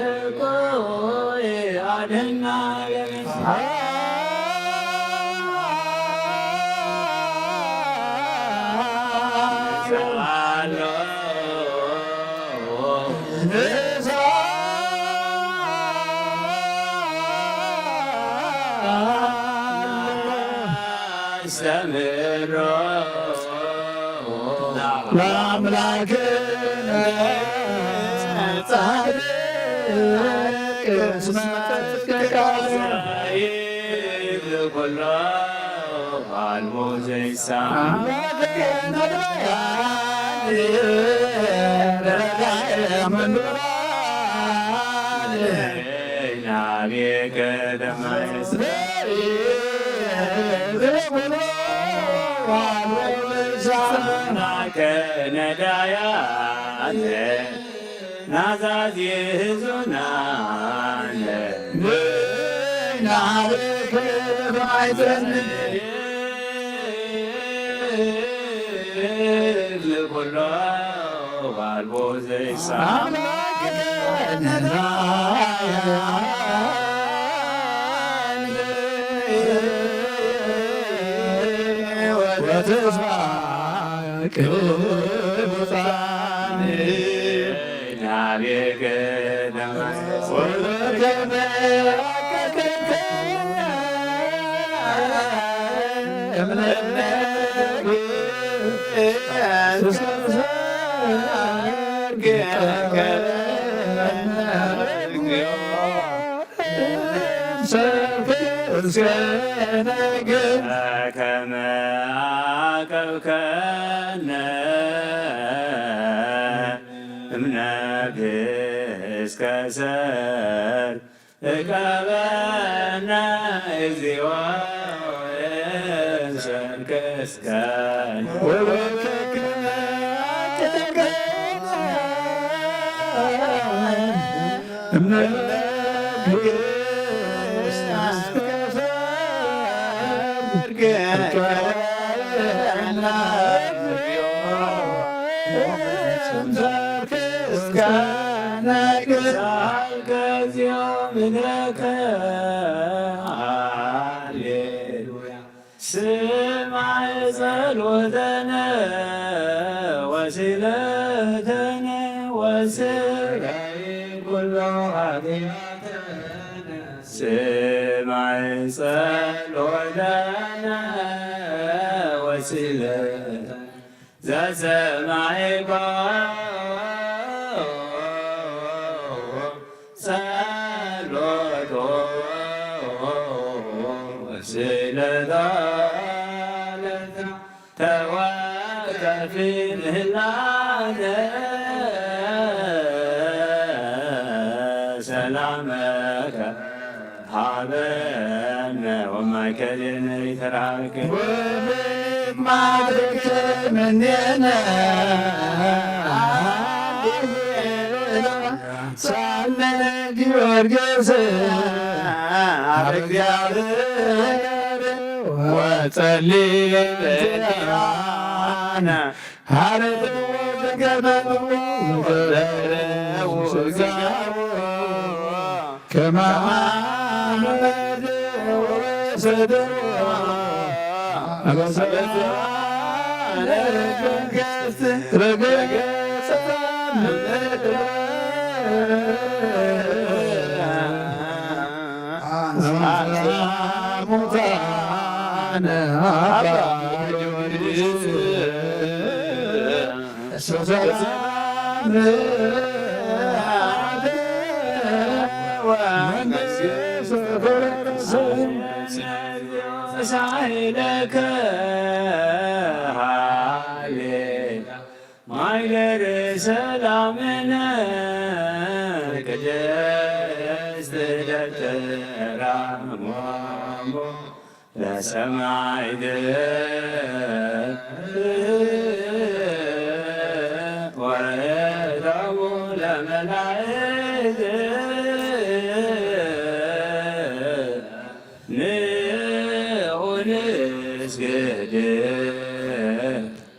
እኩይ አድህና አስተምሮ ለአምላክነ ጻድቅ እስመ ጽድቅከ ይብል ኩሎ አልቦ ዘይሳነ ናቤከ ደማይ ነዳያት ናዛዚ ህዙናን ንናብክ ማይፀን ኩሎ ዋልቦ ዘይሳ ወተስፋ ቅዱሳን ናቤከ ወከመ ከመ አቀብከነ እምነግህ እስከ ሰር እቀበነ እግዚኦ እንሰንከስከ ወበከከ እስከ ነግዛል ከዚኦም ለከ ሃሌሉያ። ስማዕ ጸሎተነ ወስእለተነ ወስረይ ኩሎ ኃጢአተነ። ስማዕ ጸሎተነ ወስእለተነ ዘሰማዕኮ ጸሎቶ ስለ ዳለታ ተወከፊ ምህላነ ሰላመከ ሀበነ ወማእከሌነ ይትረሃልከ ወብማድከ ምኔነ ሳለ ጊዮርጊስ ኣብ እግዚአብሔር ወጸሊ በእንቲአነ ሀረዎ ገበሩ ወበረው ስጋዎ ከመ አመድ ወሰደዎ አበሳነ መንግስት ረገጸ ምድረ አንሳ ሙታነ አባ ጊዮርጊስ ሳይለከ ሃሌ ማይደር ሰላምነ ቅድስት ደብተራ ሞሞ ለሰማዕት ወእቶሙ ለመላእክት ንዑ ንስግድ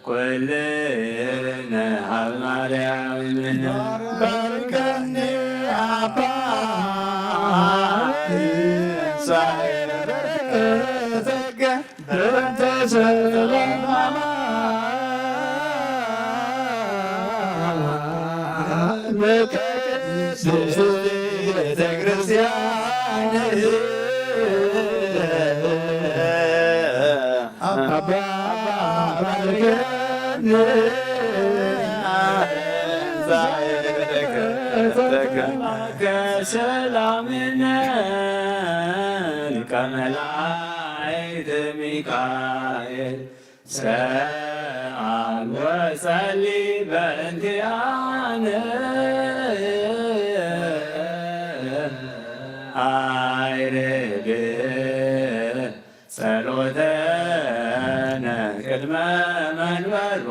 ኩልነ ሀብ ማርያም ባርከኒ አባ ሳይረከተከ በእንተ ሰላማ በቅድስት ቤተ ክርስቲያን አባ ባርከን ከሰላምነ ሊቀ መላእክት ሚካኤል ሰአል ወጸሊ በእንቲአነ አይርግ ጸሎተነ ቅድመ መንበሩ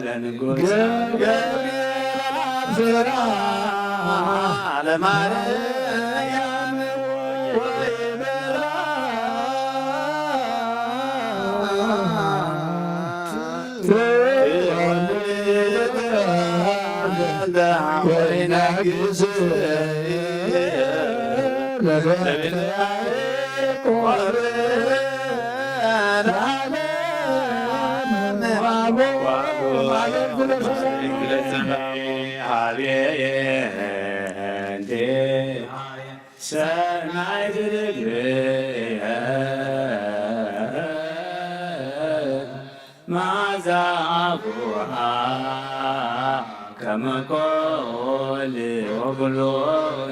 ለንጉሥ ገብርኤል ስራ ለማርያም ወይበላ ወይነግስ ለበትያቆር ሰናይ ትልግየ መዓዛ ኣፉሃ ከም ኮል ወኩሉ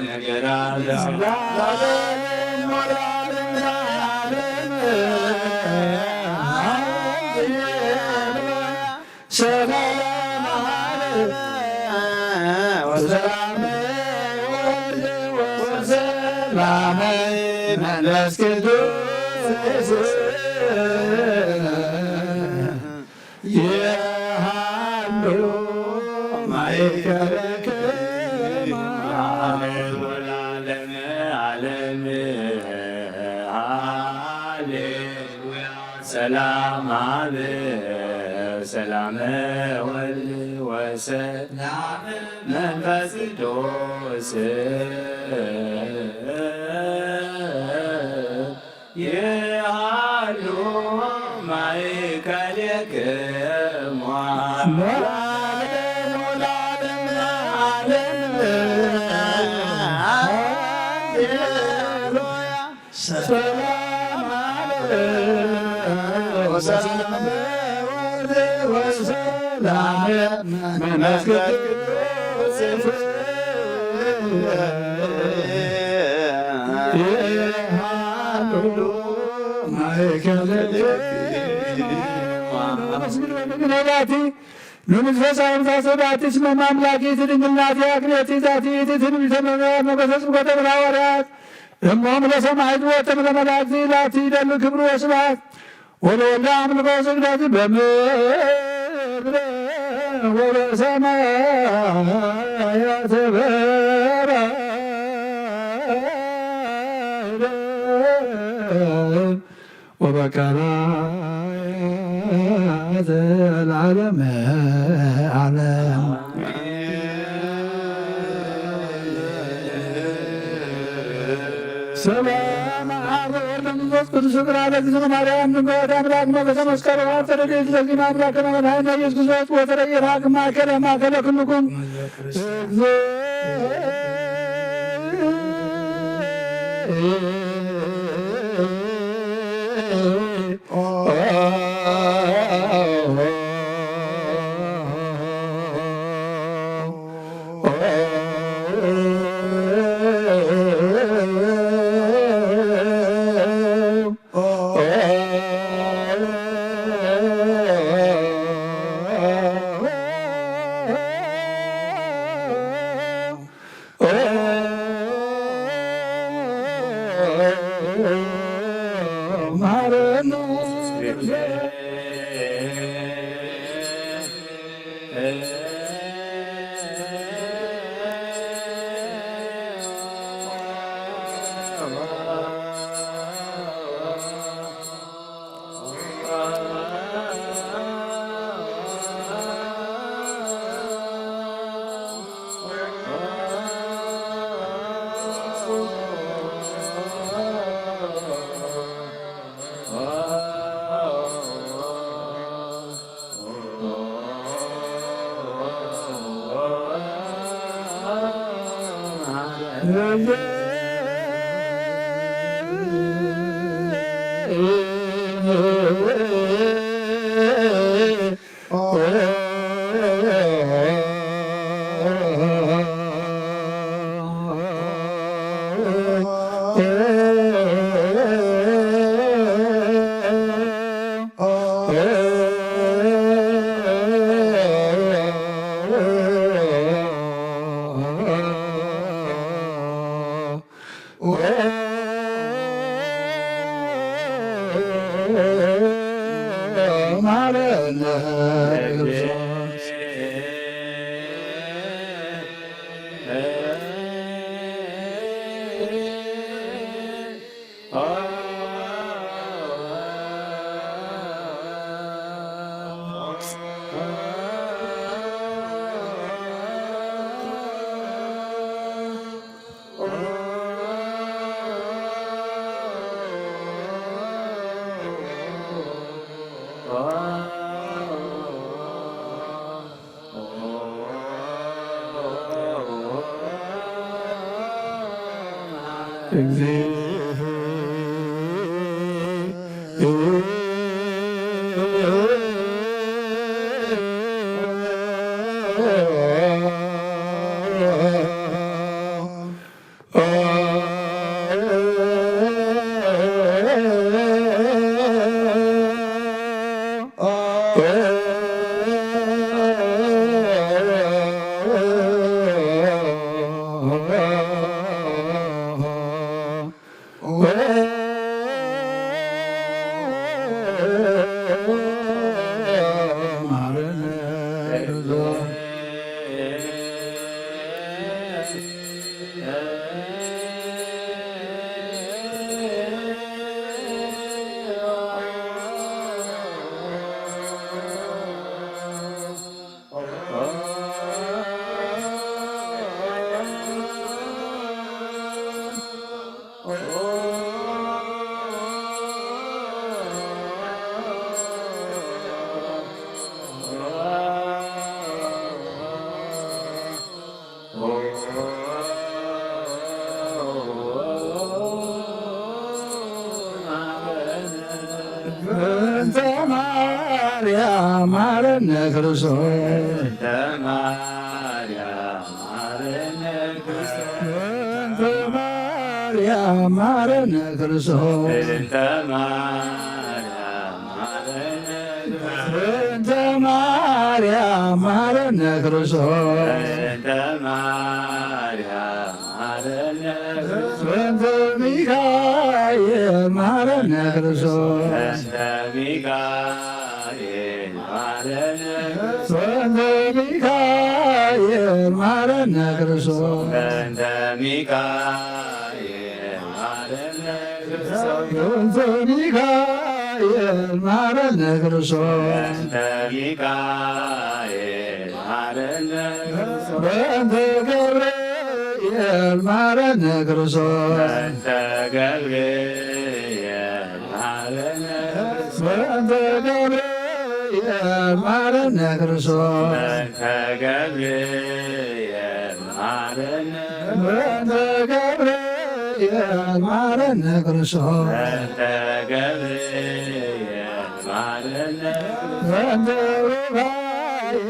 ነገራት ሰላም ወሰላም ወልድ ወሰላም መንፈስ ቅዱስ የሃሉ ማእከለክሙ ዓለም ወለዓለመ ዓለም። ሃሌሉያ። ሰላም አብ፣ ሰላም ወልድ ወሰላም መንፈስ ቅዱስ ይሃሉ ማእከሌክሙ ለዓለሙ ለዓለመ ዓለም። ሃሌሉያ። ሰላም አብ ወሰላም ወወልድ ወሰላም መንፈስ ቅዱስ ይሃሉ ማእከለ ንንፈሳዊ ንፋሰ ባቲ ስመ ማምላኪ እቲ ድንግልናቲ አክሌቲ ዛቲ እቲ ትንቢተ ነቢያት መገሰጽ ገብረ ሐዋርያት እሞም ለሰማዕት ወትም ለመላእክት ላቲ ይደሉ ክብሩ ወስብሐት ወለወልደ አምልኮ ስግደት በምድር ወበሰማያት በባሕር ወበቃላት ለዓለመ ዓለም። ሰላም አብ ወወልድ ወመንፈስ ቅዱስ ፍቅር አለ እግዚእነ ማርያም ድንግል ወላዲተ አምላክ ሞገሰ መስቀል ወሀብተ ረድኤት ለእግዚእነ አምላክ ከመ መድኃኒነ ኢየሱስ ክርስቶስ ወተረየራ ማእከለ ማእከለ ኩልኩም እግዚእ። በእንተ ማርያም ማረነ ክርስቶስ። በእንተ ማርያም ማረነ ክርስቶስ። በእንተ ማርያም ማረነ ክርስቶስ። በእንተ ማርያም ማረነ ክርስቶስ። በእንተ ማርያም ማረነ ክርስቶስ። በእንተ ማርያም ማረነ ክርስቶስ። በእንተ ሚካኤል ማረነ ክርስቶስ። በእንተ ሚካኤል ማረነ ክርስቶስ። በእንተ ሚካኤል ማረነ ክርስቶስ። በእንተ ሚካኤል ማረነ ክርስቶስ። በእንተ ሚካኤል ማረነ ክርስቶስ። በእንተ ሚካኤል ማረነ ክርስቶስ። በእንተ ገብርኤል ማረነ ክርስቶስ። በእንተ ገብርኤል ማረነ ክርስቶስ። በእንተ ገብርኤል ማረነ ክርስቶስ። በእንተ ገብርኤል ማረነ። በእንተ ገብርኤል ማረነ ክርስቶስ። በእንተ ገብርኤል ማረነ። በእንተ ሩፋኤል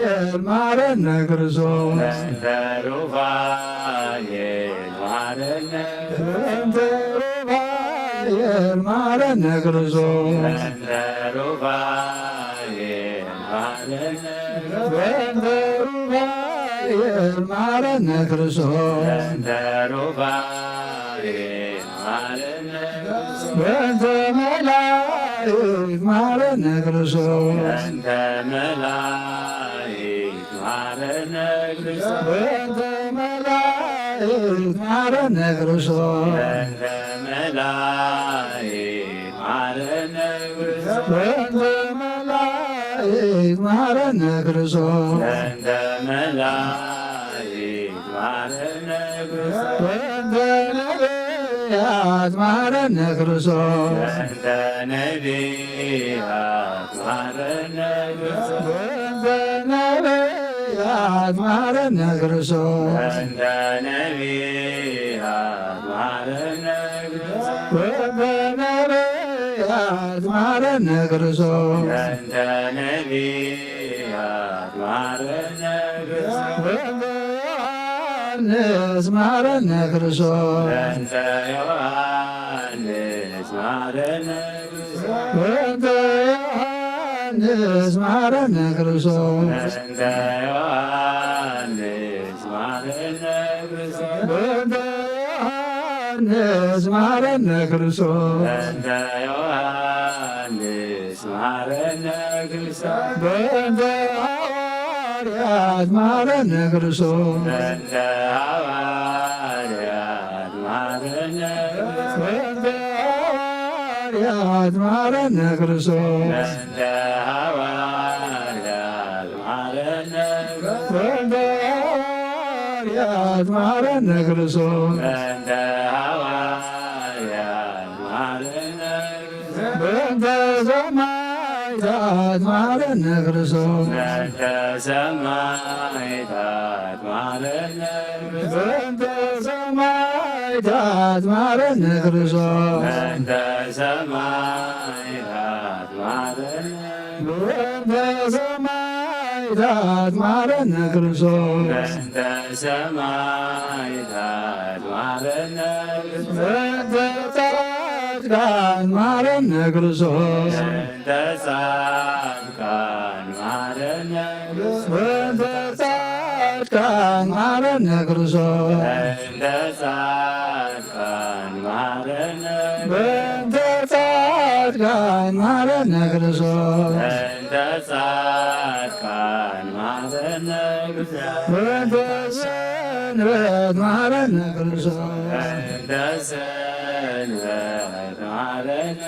ማረነ ክርስቶስ። በእንተ ሩፋኤል ማረነ። በእንተ ሩፋኤል ማረነ ክርስቶስ። በእንተ ሩፋኤል ማረነ። በእንተ ሩፋኤል ማረነ ክርስቶስ። በእንተ ሩፋኤል ማረነ። በእንተ መላእክት ማረነ ክርስቶስ። በእንተ መላእክት ማረነ ክርስቶስ። በእንተ መላእክት ማረነ ክርስቶስ። በእንተ መላእክት ማረነ ክርስቶስ። በእንተ መላእክት ማረነ ክርስቶስ። በእንተ መላእክት ማረነ ክርስቶስ። በእንተ ነቢያት ማረነ ክርስቶስ። በእንተ ነቢያት ማረነ ክርስቶስ። በእንተ ነቢያት ማረነ ክርስቶስ። በእንተ ነቢያት ማረነ ክርስቶስ። በእንተ ነቢያት ማረነ ክርስቶስ። በእንተ ነቢያት ማረነ ክርስቶስ። በእንተ ዮሐንስ ማረነ ክርስቶስ። በእንተ ዮሐንስ ማረነ ክርስቶስ። በእንተ ዮሐንስ ማረነ ክርስቶስ። በእንተ ዮሐንስ ማረነ ክርስቶስ። በእንተ ዮሐንስ ማረነ ክርስቶስ። በእንተ ዮሐንስ ማረነ ክርስቶስ። በእንተ ሐዋርያት ማረነ ክርስቶስ። በእንተ ሐዋርያት ማረነ ክርስቶስ። በእንተ ሐዋርያት ማረነ ክርስቶስ። በእንተ ሐዋርያት ማረነ ክርስቶስ። በእንተ ሐዋርያት ማረነ ክርስቶስ። በእንተ ሐዋርያት ማረነ ክርስቶስ። በእንተ ሰማዕታት ማረነ ክርስቶስ። በእንተ ሰማዕታት ማረነ ክርስቶስ። በእንተ ሰማዕታት ሰማዕታት ማረነ ክርስቶስ። በእንተ ሰማዕታት ማረነ። በእንተ ሰማዕታት ማረነ ክርስቶስ። በእንተ ሰማዕታት ማረነ። በእንተ ጻድቃን ማረነ ክርስቶስ። በእንተ ጻድቃን ማረነ። በእንተ ጻድቃን ማረነ ክርስቶስ። በእንተ ጻድቃን ማረነ። በእንተ ጻድቃን ማረነ ክርስቶስ። በእንተ ጻድቃን ማረነ። በእንተ ሰንበት ማረነ ክርስቶስ። በእንተ ሰንበት ማረነ።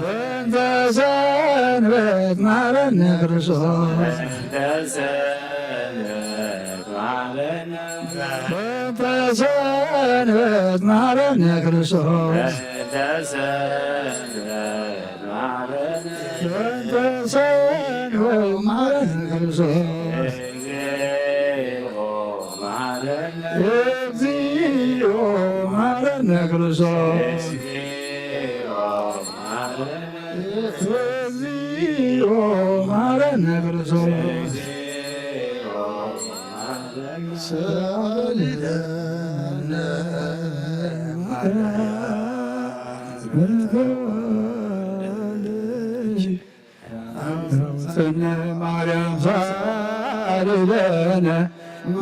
በእንተ ሰንበት ማረነ ክርስቶስ። በእንተ ሰንበት ማረነ። በእንተ ሰንበት ማረነ ክርስቶስ። በእንተ ሰንበት ማረነ። በእንተ ሰንበት ማረነ ክርስቶስ። እግዚኦ መሐረነ። እግዚኦ መሐረነ ክርስቶስ። እግዚኦ መሐረነ። እግዚኦ መሐረነ ክርስቶስ። እግዚኦ መሐረነ። ሰአሊ ለነ ማርያም። አምፀነ ማርያም ሳልለነ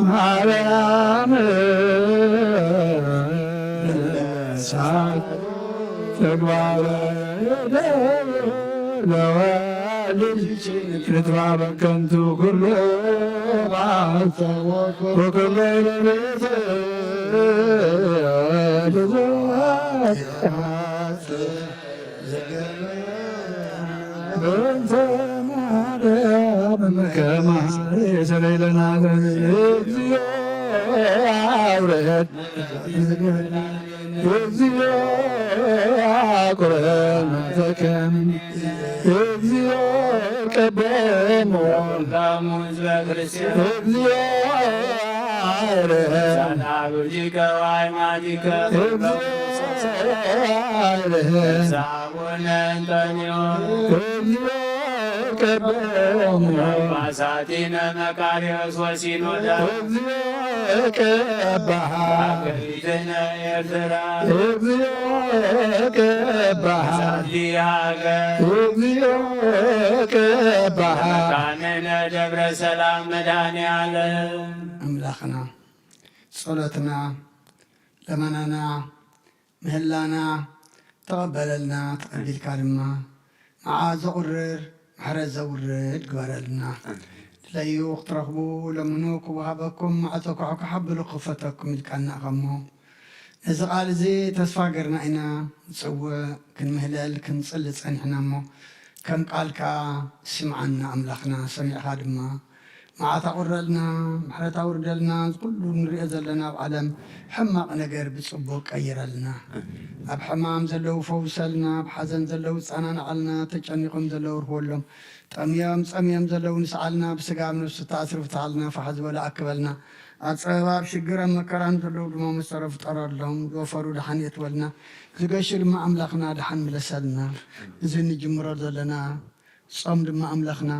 ማርያም ሳል ተግባረ ለወልድ ንጥፋ በከንቱ ኩሉ ባልተ ወኩሎ ለቤት ብዙ በእንተ ማርያም ከማሬ ሰለይለና እግዚኦ አውረድ እግዚኦ አቁረን ተከም እግዚኦ ቀበሞ ላሙ ህዝበ ክርስቲያን እግዚኦ አውረድ ጻድቃ ብርጅከ ወአይማቲከ እግዚኦ አውረድ አቡነ እንጠንዮስ እግዚኦ ቀበሞ ጳጳሳቲነ መቃርዮስ ወሲኖዳ እግዚኦ ቀባሃ ሀገሪትነ ኤርትራ እግዚኦ ቀባሃ ሳቲ ሀገር እግዚኦ ቀባሃ መካንነ ደብረ ሰላም መድኃኔ ዓለም። ኣምላኽና ጸሎትና፣ ለመናና፣ ምህላና ተቐበለልና፣ ተቐቢልካ ድማ መዓት ዘቑርር ምሕረት ዘውርድ ግበረልና። ኣሜን። ድለዩ ክትረኽቡ ለምኑ ክወሃበኩም፣ ማዕጾ ኩሕኩሕ ኣብሉ ክኽፈተኩም ኢልካና ኢኻ እሞ፣ ነዚ ቃል እዚ ተስፋ ገርና ኢና ንጽውዕ፣ ክንምህለል፣ ክንጽሊ ጸኒሕና እሞ፣ ከም ቃልካ ስምዓና ኣምላኽና፣ ሰሚዕኻ ድማ መዓት ኣቑረልና፣ ምሕረት ኣውርደልና፣ እዚ ኩሉ ንሪኦ ዘለና ኣብ ዓለም ሕማቕ ነገር ብጽቡቕ ቀይረልና። ኣሜን። ኣብ ሕማም ዘለዉ ፈውሰልና፣ ኣብ ሓዘን ዘለዉ ጸናንዓልና፣ ተጨኒቖም ዘለዉ ርህወሎም፣ ጠምዮም ጸምዮም ዘለዉ ንስዓልና፣ ብስጋ ኣብ ነፍሲ ተኣስሩ ፍትሓልና፣ ፋሕ ዝበለ ኣክበልና። ኣብ ጸበባ፣ ኣብ ሽግር፣ ኣብ መከራን ዘለዉ ድማ መሰረ ፍጠረሎም፣ ዝወፈሩ ደሓን የትወልና፣ ዝገሹ ድማ ኣምላኽና ደሓን ምለሰልና። እዚ ንጅምሮ ዘለና ጾም ድማ ኣምላኽና፣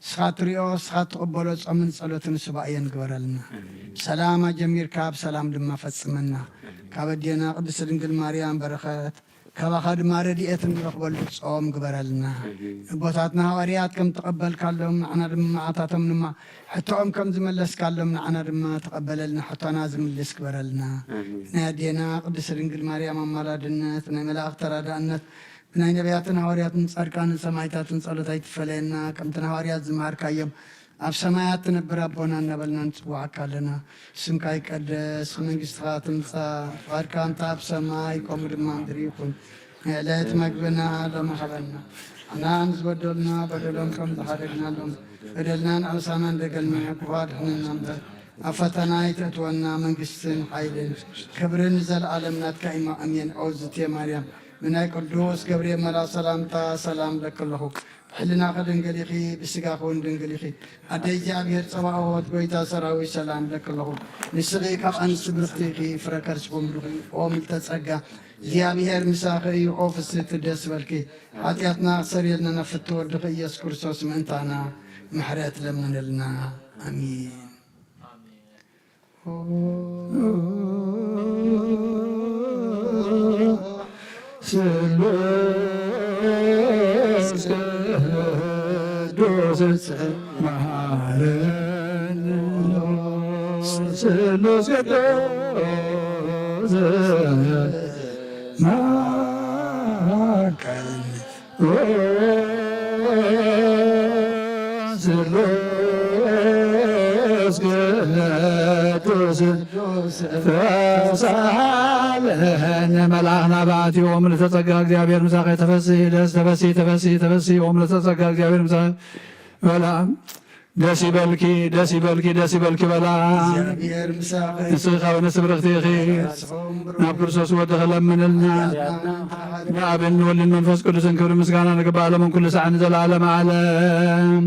ንስኻ ትሪኦ፣ ንስኻ ትቕበሎ ጾምን ጸሎትን ሱባኤን ግበረልና። ኣሜን። ብሰላም ኣጀሚርካ፣ ብሰላም ድማ ፈጽመና። ኣሜን። ካብ ኣዴና ቅድስቲ ድንግል ማርያም በረኸት፣ ካባኻ ድማ ረድኤት እንረኽበሉ ጾም ግበረልና። ኣሜን። ንቦታትና ሃዋርያት ከም ተቐበልካሎም፣ ንዓና ድማ መዓታቶም ድማ ሕቶኦም ከም ዝመለስካሎም፣ ንዓና ድማ ተቐበለልና፣ ሕቶና ዝምልስ ግበረልና። ኣሜን። ናይ ኣዴና ቅድስቲ ድንግል ማርያም ኣማላድነት፣ ናይ መላእኽቲ ተራዳእነት፣ ብናይ ነቢያትን ሃዋርያትን ጻድቃንን ሰማዕታትን ጸሎት ኣይትፈለየና። ከምቲ ንሃዋርያት ዝመሃርካዮም፣ ኣብ ሰማያት ትነብር ኣቦና እናበልና ንጽውዓካ ኣለና። ስምካ ይቀደስ፣ መንግስትኻ ትምጻእ፣ ፍቓድካ እንተ ኣብ ሰማይ ከምኡ ድማ ምድሪ ይኹን። ናይ ዕለት መግብና ሎሚ ሃበና። ንዓና ንዝበደሉና በደሎም ከም ዝሓደግናሎም፣ በደልናን ኣበሳናን ደገልና ክፉእ ኣድሕነና እምበር፣ ኣብ ፈተና ኣይተእትወና። መንግስትን ሓይልን ክብርን ንዘለኣለም ናትካ እዩ። ኣሜን። ኦ ዝቴ ማርያም ብናይ ቅዱስ ገብርኤል መልኣኽ ሰላምታ ሰላም እብለኪ ኣለኹ። ብሕልናኺ ድንግል ኢኺ፣ ብስጋኺ እውን ድንግል ኢኺ። ኣደ እግዚኣብሔር ጸባኦት፣ ጎይታ ሰራዊት፣ ሰላም እብለኪ ኣለኹ። ንስኺ ካብ ኣንስቲ ብርኽቲ ኢኺ፣ ፍረ ከርስኪ እውን ብሩኽ እዩ። ኦ ምልዕተ ጸጋ፣ እግዚኣብሔር ምሳኺ እዩ። ኦ ፍስሕቲ ደስ በልኪ፣ ሓጢኣትና ክሰርየልና ናብ ፍትው ወድኺ ኢየሱስ ክርስቶስ ምእንታና ምሕረት ለምንልና። ኣሜን። ስሉስ ቅዱስ መሐረነ፣ ስሉስ ቅዱስ መሐረነ። ስሉስ ቅዱስ ተሳለነ። መልኣኽ ናባቲ ኦም ልተጸጋ እግዚኣብሔር ምሳኸ ተፈሲ ደስ ተፈሲ ተፈሲ ተፈሲ ኦም ልተጸጋ እግዚኣብሔር ምሳኸ በላ። ደስ ይበልኪ፣ ደስ ይበልኪ፣ ደስ ይበልኪ በላ። እግዚኣብሔር ምሳኺ። ንስኺ ካብ ኣንስቲ ብርኽቲ ኢኺ። ንስኹም ብሩኽ ናብ ክርስቶስ ወድኺ ለምንልና። ሓጢኣትና ምሕረት። ንኣብን ንወልድን መንፈስ ቅዱስን ክብሪ ምስጋና ንግባእ፣ ሎምን ኩሉ ሳዕ ንዘለዓለመ ዓለም።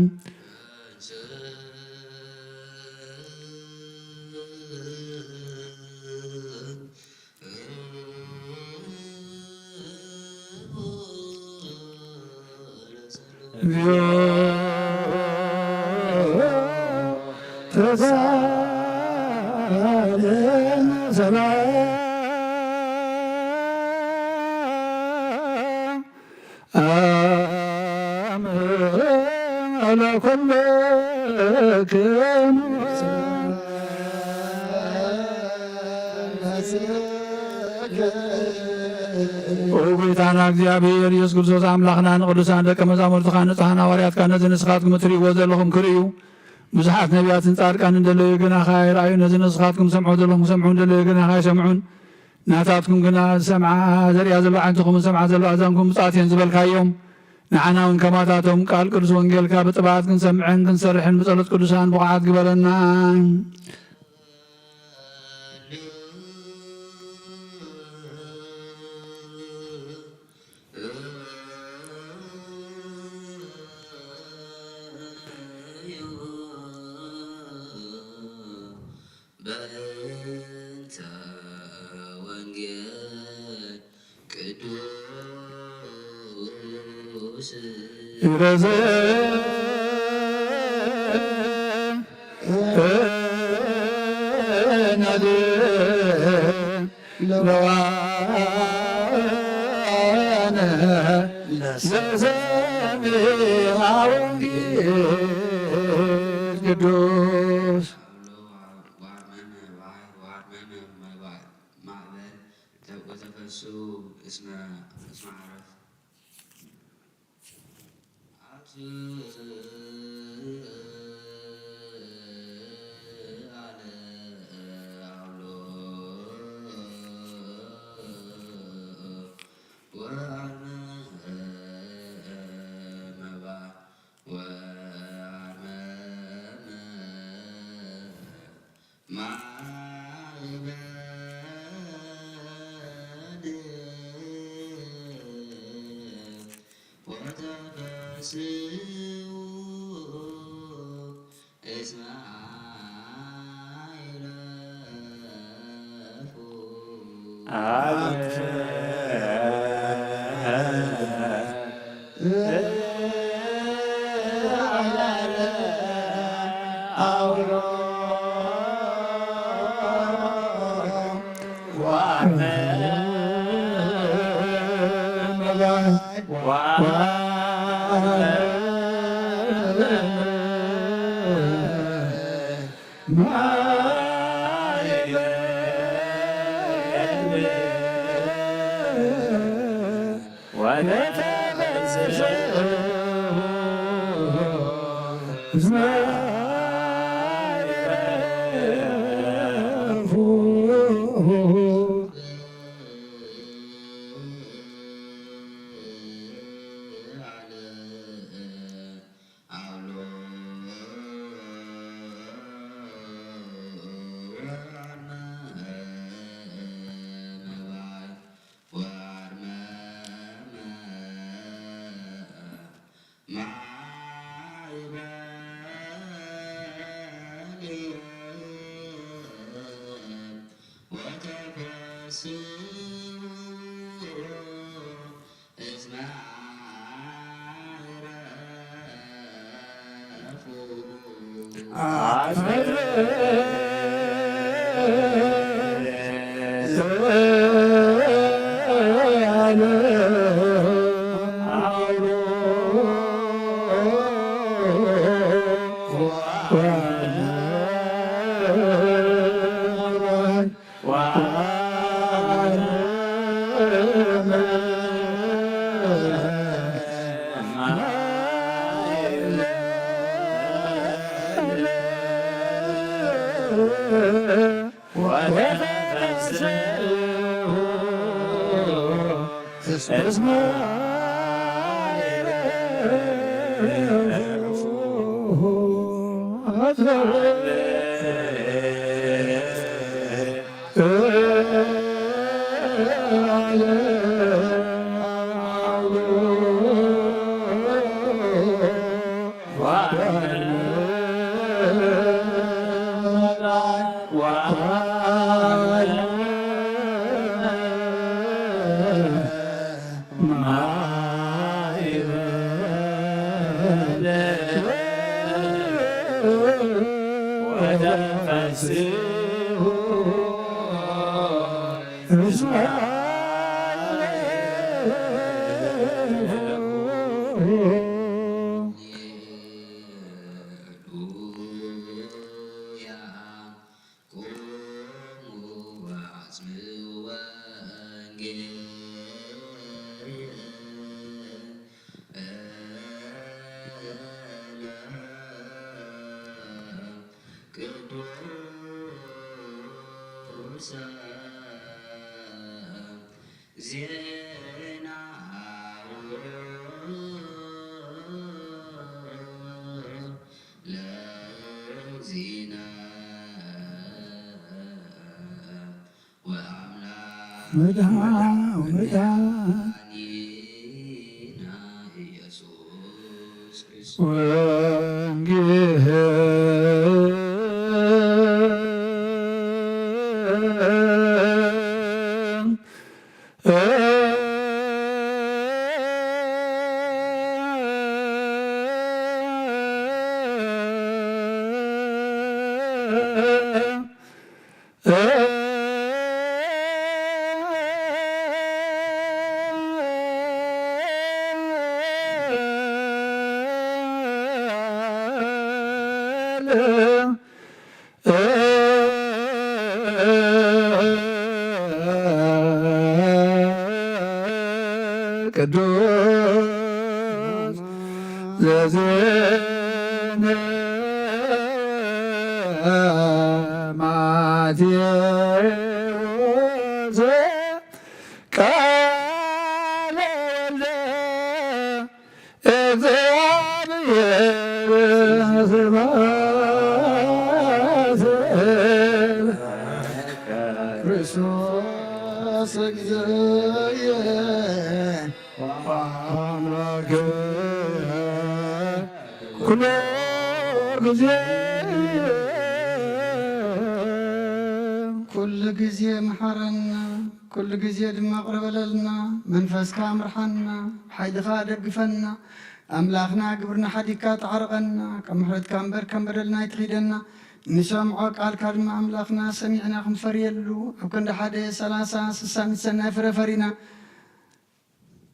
ኦ ጎይታና እግዚኣብሔር ኢየሱስ ክርስቶስ ኣምላኽና፣ ንቅዱሳን ደቀ መዛሙርትኻ ንጹሓን ሃዋርያትካ ነዚ ንስኻትኩም እትርእይዎ ዘለኹም ክርእዩ፣ ብዙሓት ነቢያትን ጻድቃንን እንደለዩ ግናኻ ኣይረኣዩ። ነዚ ንስኻትኩም ትሰምዑ ዘለኹም ክሰምዑ እንደለዩ ግናኻ ኣይሰምዑን። ናታትኩም ግና ዝሰምዓ ዘርእያ ዘለዋ ኣዒንትኹም ዝሰምዓ ዘለዋ ኣእዛንኩም ብጻት እየን ዝበልካዮም። ንዓና እውን ከማታቶም ቃል ቅዱስ ወንጌልካ ብጥብዓት ክንሰምዕን ክንሰርሕን ብጸሎት ቅዱሳን ብቑዓት ግበረና። በእንተ ወንጌል ቅዱስ ረዘ ለዘሚሃ ወንጌል ቅዱስ። ማዕበል ወተፈሱ እስመ እስመ ዓረፍ። መድኃኒነ ኢየሱስ ክርስቶስ። ወንጌል ቅዱስ ዘዜነ ማቴዎስ ቃለ ወልደ እግዚአብሔር ስብሐት ክርስቶስ እግዚእየ ወአምላክየ ኩሉ ጊዜ ኩሉ ጊዜ መሓረና። ኩሉ ግዜ ድማ ቅርበለልና፣ መንፈስካ ምርሓና፣ ብሓይልኻ ደግፈና። ኣምላኽና ግብርና ሓዲግካ ተዓርቐና፣ ካብ ምሕረትካ እምበር ከም በደልና ኣይትኺደና። ንሰምዖ ቃልካ ድማ ኣምላኽና ሰሚዕና ክንፈርየሉ፣ ኣብ ክንዲ ሓደ ሰላሳ ስሳ ሚእቲ ሰናይ ፍረ ፈሪና።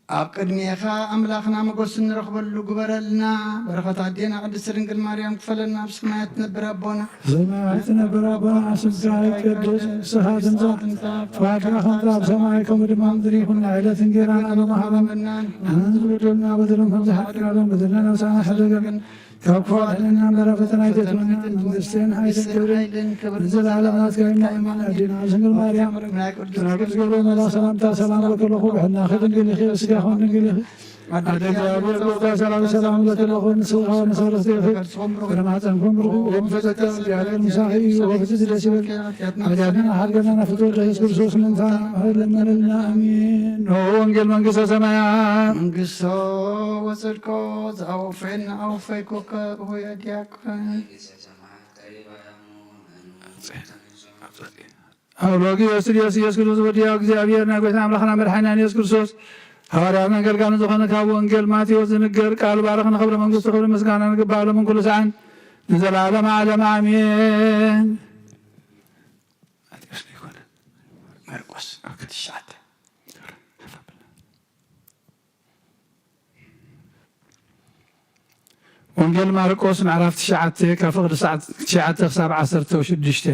ኣብ ቅድሜኻ ኣምላኽና መጎስ እንረኽበሉ ግበረልና። በረኸት ኣዴና ቅድስቲ ድንግል ማርያም ክፈለና፣ ኣብ ሰማያት ትነብር ኣቦና። ሰማያት ትነብር ኣቦና፣ ስምካ ይቀደስ፣ መንግስትኻ ትምጻእ፣ ፍቓድካ ከምቲ ኣብ ሰማይ ከምኡ ድማ ኣብ ምድሪ ይኹን። ዕለት እንጌራና ሎሚ ሃበና፣ ንሕናን ዝበደሉና በደሎም ከም ዝሓጥር ኣሎም በደልና ነብሳና ሕደገን ካብ ክፉ ኣድሕነና እምበር፣ ኣብ ፈተና ኣይተእትወና፣ መንግስትን ሓይልን ክብርን ንዘለዓለም ናትካ እዩ። እመቤታችን ድንግል ማርያም፣ ናይ ቅዱስ ገብርኤል መልኣክ ሰላምታ ሰላም እብለኪ ኣለኹ፣ ብሕልናኺ ድንግል ኢኺ፣ ብስጋኺ እውን ድንግል ኢኺ። ኣደ እግዚኣብሔር ብሩኽቲ፣ ሰላም ሰላም እብለኪ ኣለኹ፣ ንስጋኺ ንስጋ ርእስኪ፣ ፍረ ማህፀንኪ እውን ብሩኽ እዩ። ጸጋ እግዚኣብሔር ምሳኺ እዩ፣ ወፍጽ ደስ ይበልኪ። ሓጢኣትና ሓርገና፣ ናብ ፍትወት ኢየሱስ ክርስቶስ ምእንታና ይለመነልና፣ ኣሜን። ንዑ ወንጌል መንግስተ ሰማያት። መንግስቶ ወጽድቆ ዘአወፈየና አወፈይኩከ እሆያ ዲያቆን። ኣውሎጊዮስ ኢየሱስ ክርስቶስ ወዲ እግዚኣብሔር፣ ናይ ጎይታና ኣምላኽና መድሓኒና ኢየሱስ ክርስቶስ፣ ሃዋርያት ኣገልጋሊ ዝኾነ፣ ካብ ወንጌል ማቴዎስ ዝንገር ቃል ባርኽ ንኽብሪ መንግስቱ ክብሪ ምስጋና ንግባእ ሎምን ኩሉ ሰዓን። ንዘለዓለም ዓለም ኣሜን። ማቴዎስ ዶ ይኮነ? ማርቆስ ትሽዓተ። ወንጌል ማርቆስ ምዕራፍ ትሽዓተ ካብ ፍቕዲ ሰዓት ትሽዓተ ክሳብ ዓሰርተ ሽዱሽተ።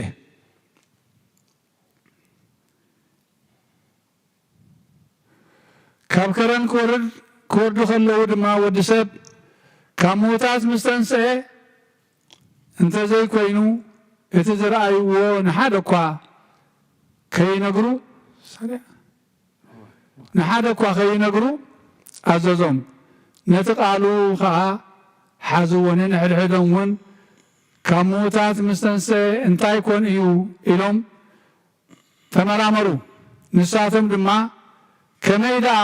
ካብ ከረን ክወርድ ክወርዱ ከለዉ ድማ ወዲ ሰብ ካብ ምዉታት ምስ ተንስአ እንተዘይኮይኑ እቲ ዝረኣይዎ ንሓደ እኳ ከይነግሩ ንሓደ እኳ ከይነግሩ ኣዘዞም። ነቲ ቃሉ ኸኣ ሓዝዎ። ነንሕድሕዶም እውን ካብ ምዉታት ምስ ተንስአ እንታይ ኮን እዩ ኢሎም ተመራመሩ። ንሳቶም ድማ ከመይ ደኣ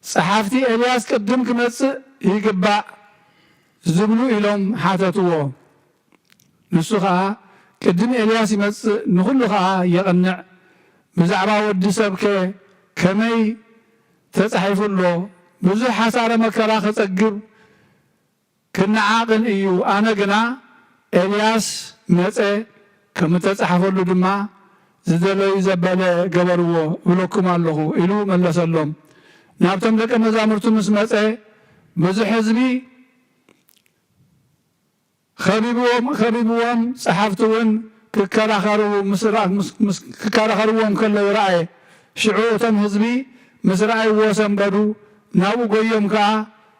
ጸሓፍቲ ኤልያስ ቅድም ክመጽእ ይግባእ ዝብሉ ኢሎም ሓተትዎ። ንሱ ኸኣ ቅድም ኤልያስ ይመጽእ ንኹሉ ኸኣ የቕንዕ፣ ብዛዕባ ወዲ ሰብከ ከመይ ተጻሒፉ ኣሎ? ብዙሕ ሓሳረ መከራ ክጸግብ ክነዓቕን እዩ። ኣነ ግና ኤልያስ መጸ፣ ከም እተጻሕፈሉ ድማ ዝደለዩ ዘበለ ገበርዎ እብለኩም ኣለኹ ኢሉ መለሰሎም። ናብቶም ደቀ መዛሙርቱ ምስ መጸ ብዙሕ ህዝቢ ከቢብዎም ከቢብዎም ጸሓፍቲ እውን ክከራኸሩ ምስ ራ- ምስ- ምስ- ክከራኸርዎም ከለዉ ረኣየ። ሽዑ እቶም ህዝቢ ምስ ረኣይዎ ሰንበዱ፣ ናብኡ ጎዮም ከኣ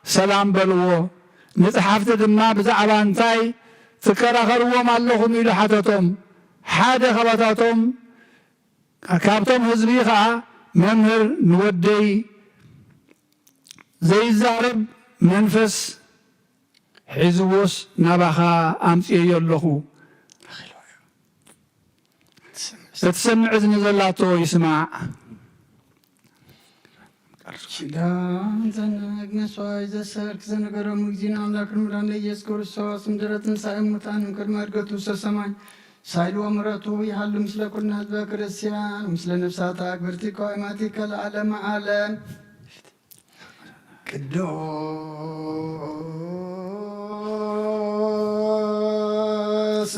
ሰላም በልዎ። ንጸሓፍቲ ድማ ብዛዕባ እንታይ ትከራኸርዎም ኣለኹም ኢሉ ሓተቶም። ሓደ ካባታቶም ካብቶም ህዝቢ ከኣ መምህር ንወደይ ዘይዛረብ መንፈስ ሒዝዎስ ናባኻ ኣምጽኤዮ ኣለኹ። እትሰምዕ እዝኒ ዘላቶ ይስማዕ። ኪዳን ዘነግ መስዋዕት ዘሰርክ ዘነገሮም እግዚእነ ኣምላክ ንሙዳን ለኢየሱስ ክርስቶስ ምድረ ትንሳኤ ሙታን ቅድመ እርገቱ ውስተ ሰማይ ሳይል ወምረቱ ይሃሉ ምስለ ኩልና ህዝበ ክርስቲያን ምስለ ነፍሳት ኣግብርቲ ቆይማቲከ ለዓለመ ዓለም። ቅዱስ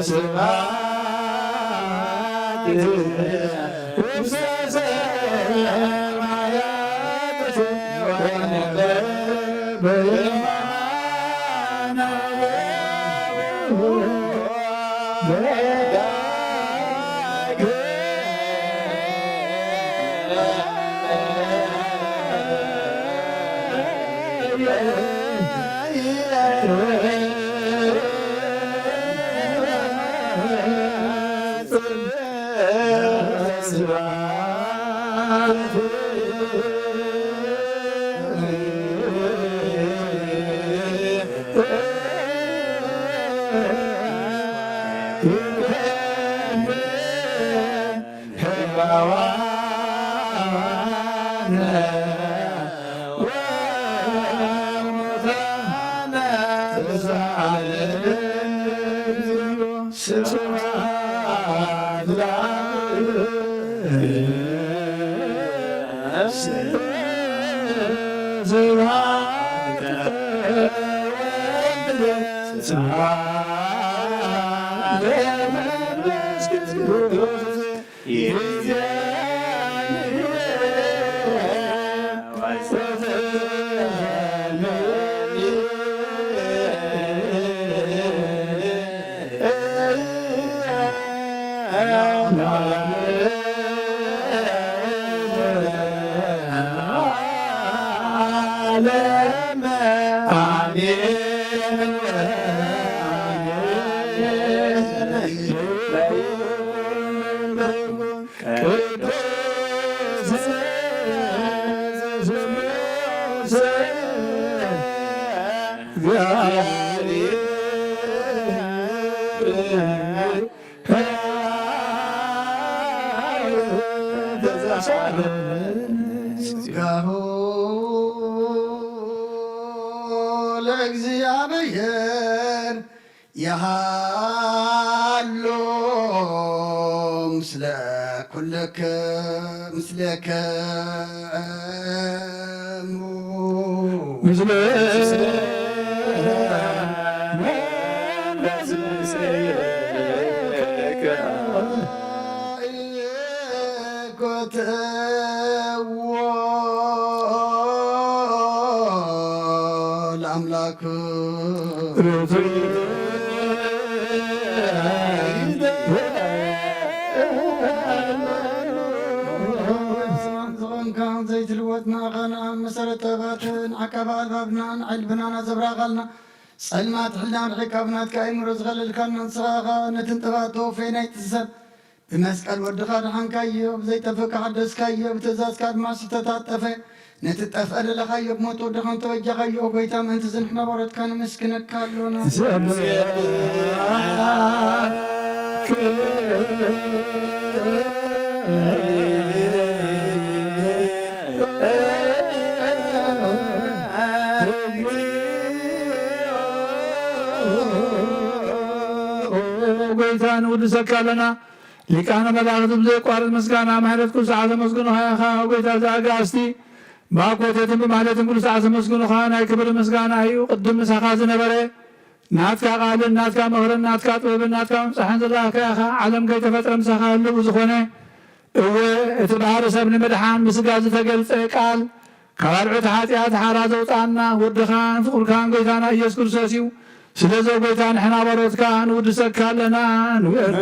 ስብሐት ውስተ ሰማያት ወንበር በየማነ ለእግዚኣብሔር ይሃሉ ምስለ ኩልክ ምስሌከ እሙ ምስለ ለአምላክ ዝኾንካ ዘይትልወጥ ንኣኻና መሰረት ጥበባትን ዓቃቢ ኣልባብናን ዓይልብናን ኣዘብራቓልና ጸልማት ሕልና ርሒቃ ብናትካ ኣይምሮ ዝኸለልካና ንስኻ ኢኻ ነትን ጥበባት ተወፈየ ናይቲ ሰብ ብመስቀል ወድኻ ድሓንካዮ፣ ብዘይጠፍእ ሓደስካዮ፣ ብትእዛዝካ ድማ ስሕተታት ጠፈ። ነቲ ጠፍአ ደለኻዮ ብሞት ወድኻ እንተበጃኻዮ፣ ኦ ጎይታ፣ ምእንቲ ዝንሕና ባሮትካ ነመስግነካ ኣሎና። ጎይታ ንውድሰካ ኣለና። ሊቃነ መላእኽት ብዘየቋርጥ ምስጋና ምሕረት ኩሉ ሰዓት ዘመስግኑኻ ኢኻ። ጎይታ ዘኣጋእዝቲ ብኣኮቴትን ብማህሌትን ኩሉ ሰዓት ዘመስግኑኻ። ናይ ክብሪ ምስጋና እዩ። ቅድም ምሳኻ ዝነበረ ናትካ ቃልን ናትካ ምኽርን ናትካ ጥበብን ናትካ ምብጻሕን ዘላእካ ኢኻ። ዓለም ከይተፈጥረ ምሳኻ ህልው ዝኾነ እወ እቲ ባህሪ ሰብ ንምድሓን ብስጋ ዝተገልጸ ቃል ካብ ኣልዑት ሓጢኣት ሓራ ዘውፅኣና ወድኻን ፍቁርካን ጎይታና ኢየሱስ ክርስቶስ እዩ። ስለዚ ጎይታ ንሕና ባሮትካ ንውድሰካ ኣለና ንውዕል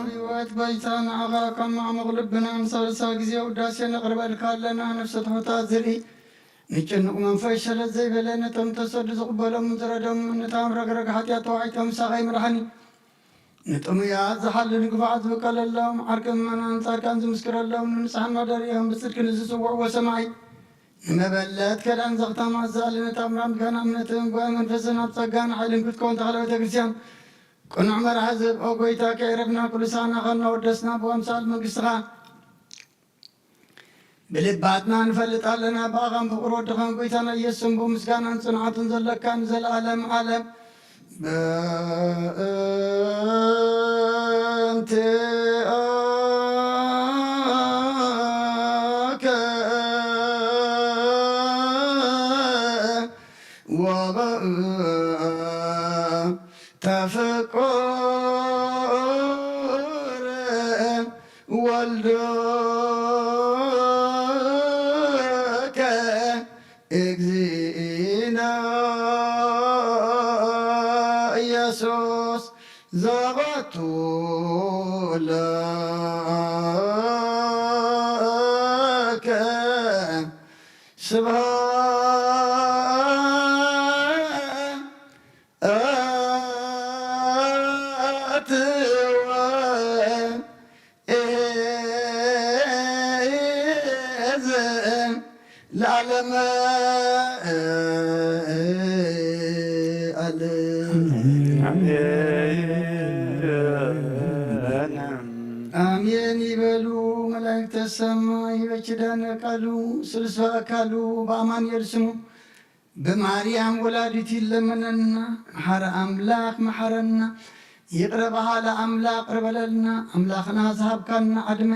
ህይወት ጎይታ ንዓኻ ካብ ማዕሙቕ ልብና ንሳልሳ ግዜ ውዳሴ ነቕርበልካ ኣለና። ነፍሰ ትሑታት ዝርኢ ንጭኑቕ መንፈስ ሸለል ዘይበለ ነቶም ተሰዱ ዝቕበሎም ዝረዶም ነታም ረግረግ ሓጢኣት ተዋሒጦም ሳቐይ መድሓኒ ንጥሙያት ዝሓሊ ንግፋዓት ዝብቀለሎም ዓርቂ ምእመናን ጻድቃን ዝምስክረሎም ንንጽሕና ደሪኦም ብጽድቂ ንዝጽውዕዎ ሰማይ ንመበለት ከዳን ዘኽታማት ዝኣለነ ታምራም ጋና እምነትን ጓይ መንፈስን ኣብ ጸጋን ሓይልን ክትከውን ተኽለ ቤተ ክርስቲያን ቅኑዕ መርሓ ዝህብ ኦ ጎይታ ከዕረፍና ኩሉ ሳና ኸና ወደስና ብኣምሳል መንግስትኻ ብልባትና ንፈልጥ ኣለና። ብኣኻን ፍቕሪ ወድኻን ጎይታና ኢየሱስን ብምስጋናን ጽንዓትን ዘለካ ንዘለኣለም ዓለም በእንቲአከ ወበእንተ ፍቁር ወልድከ እግዚእነ ኢየሱስ ዘወቱ ለከ ስብሐት ወእዝን ለዓለመ ዓለም። አሜን ይበሉ መላእክተ ሰማይ። በኪዳነ ቃሉ ስልሳ አካሉ በአማኑኤል ስሙ ብማርያም ወላዲት ይለመነና። መሓረ አምላክ መሓረና። ይቅረ በሃለ አምላክ ቅረ በለልና። አምላክና ዝሃብካና ዕድመ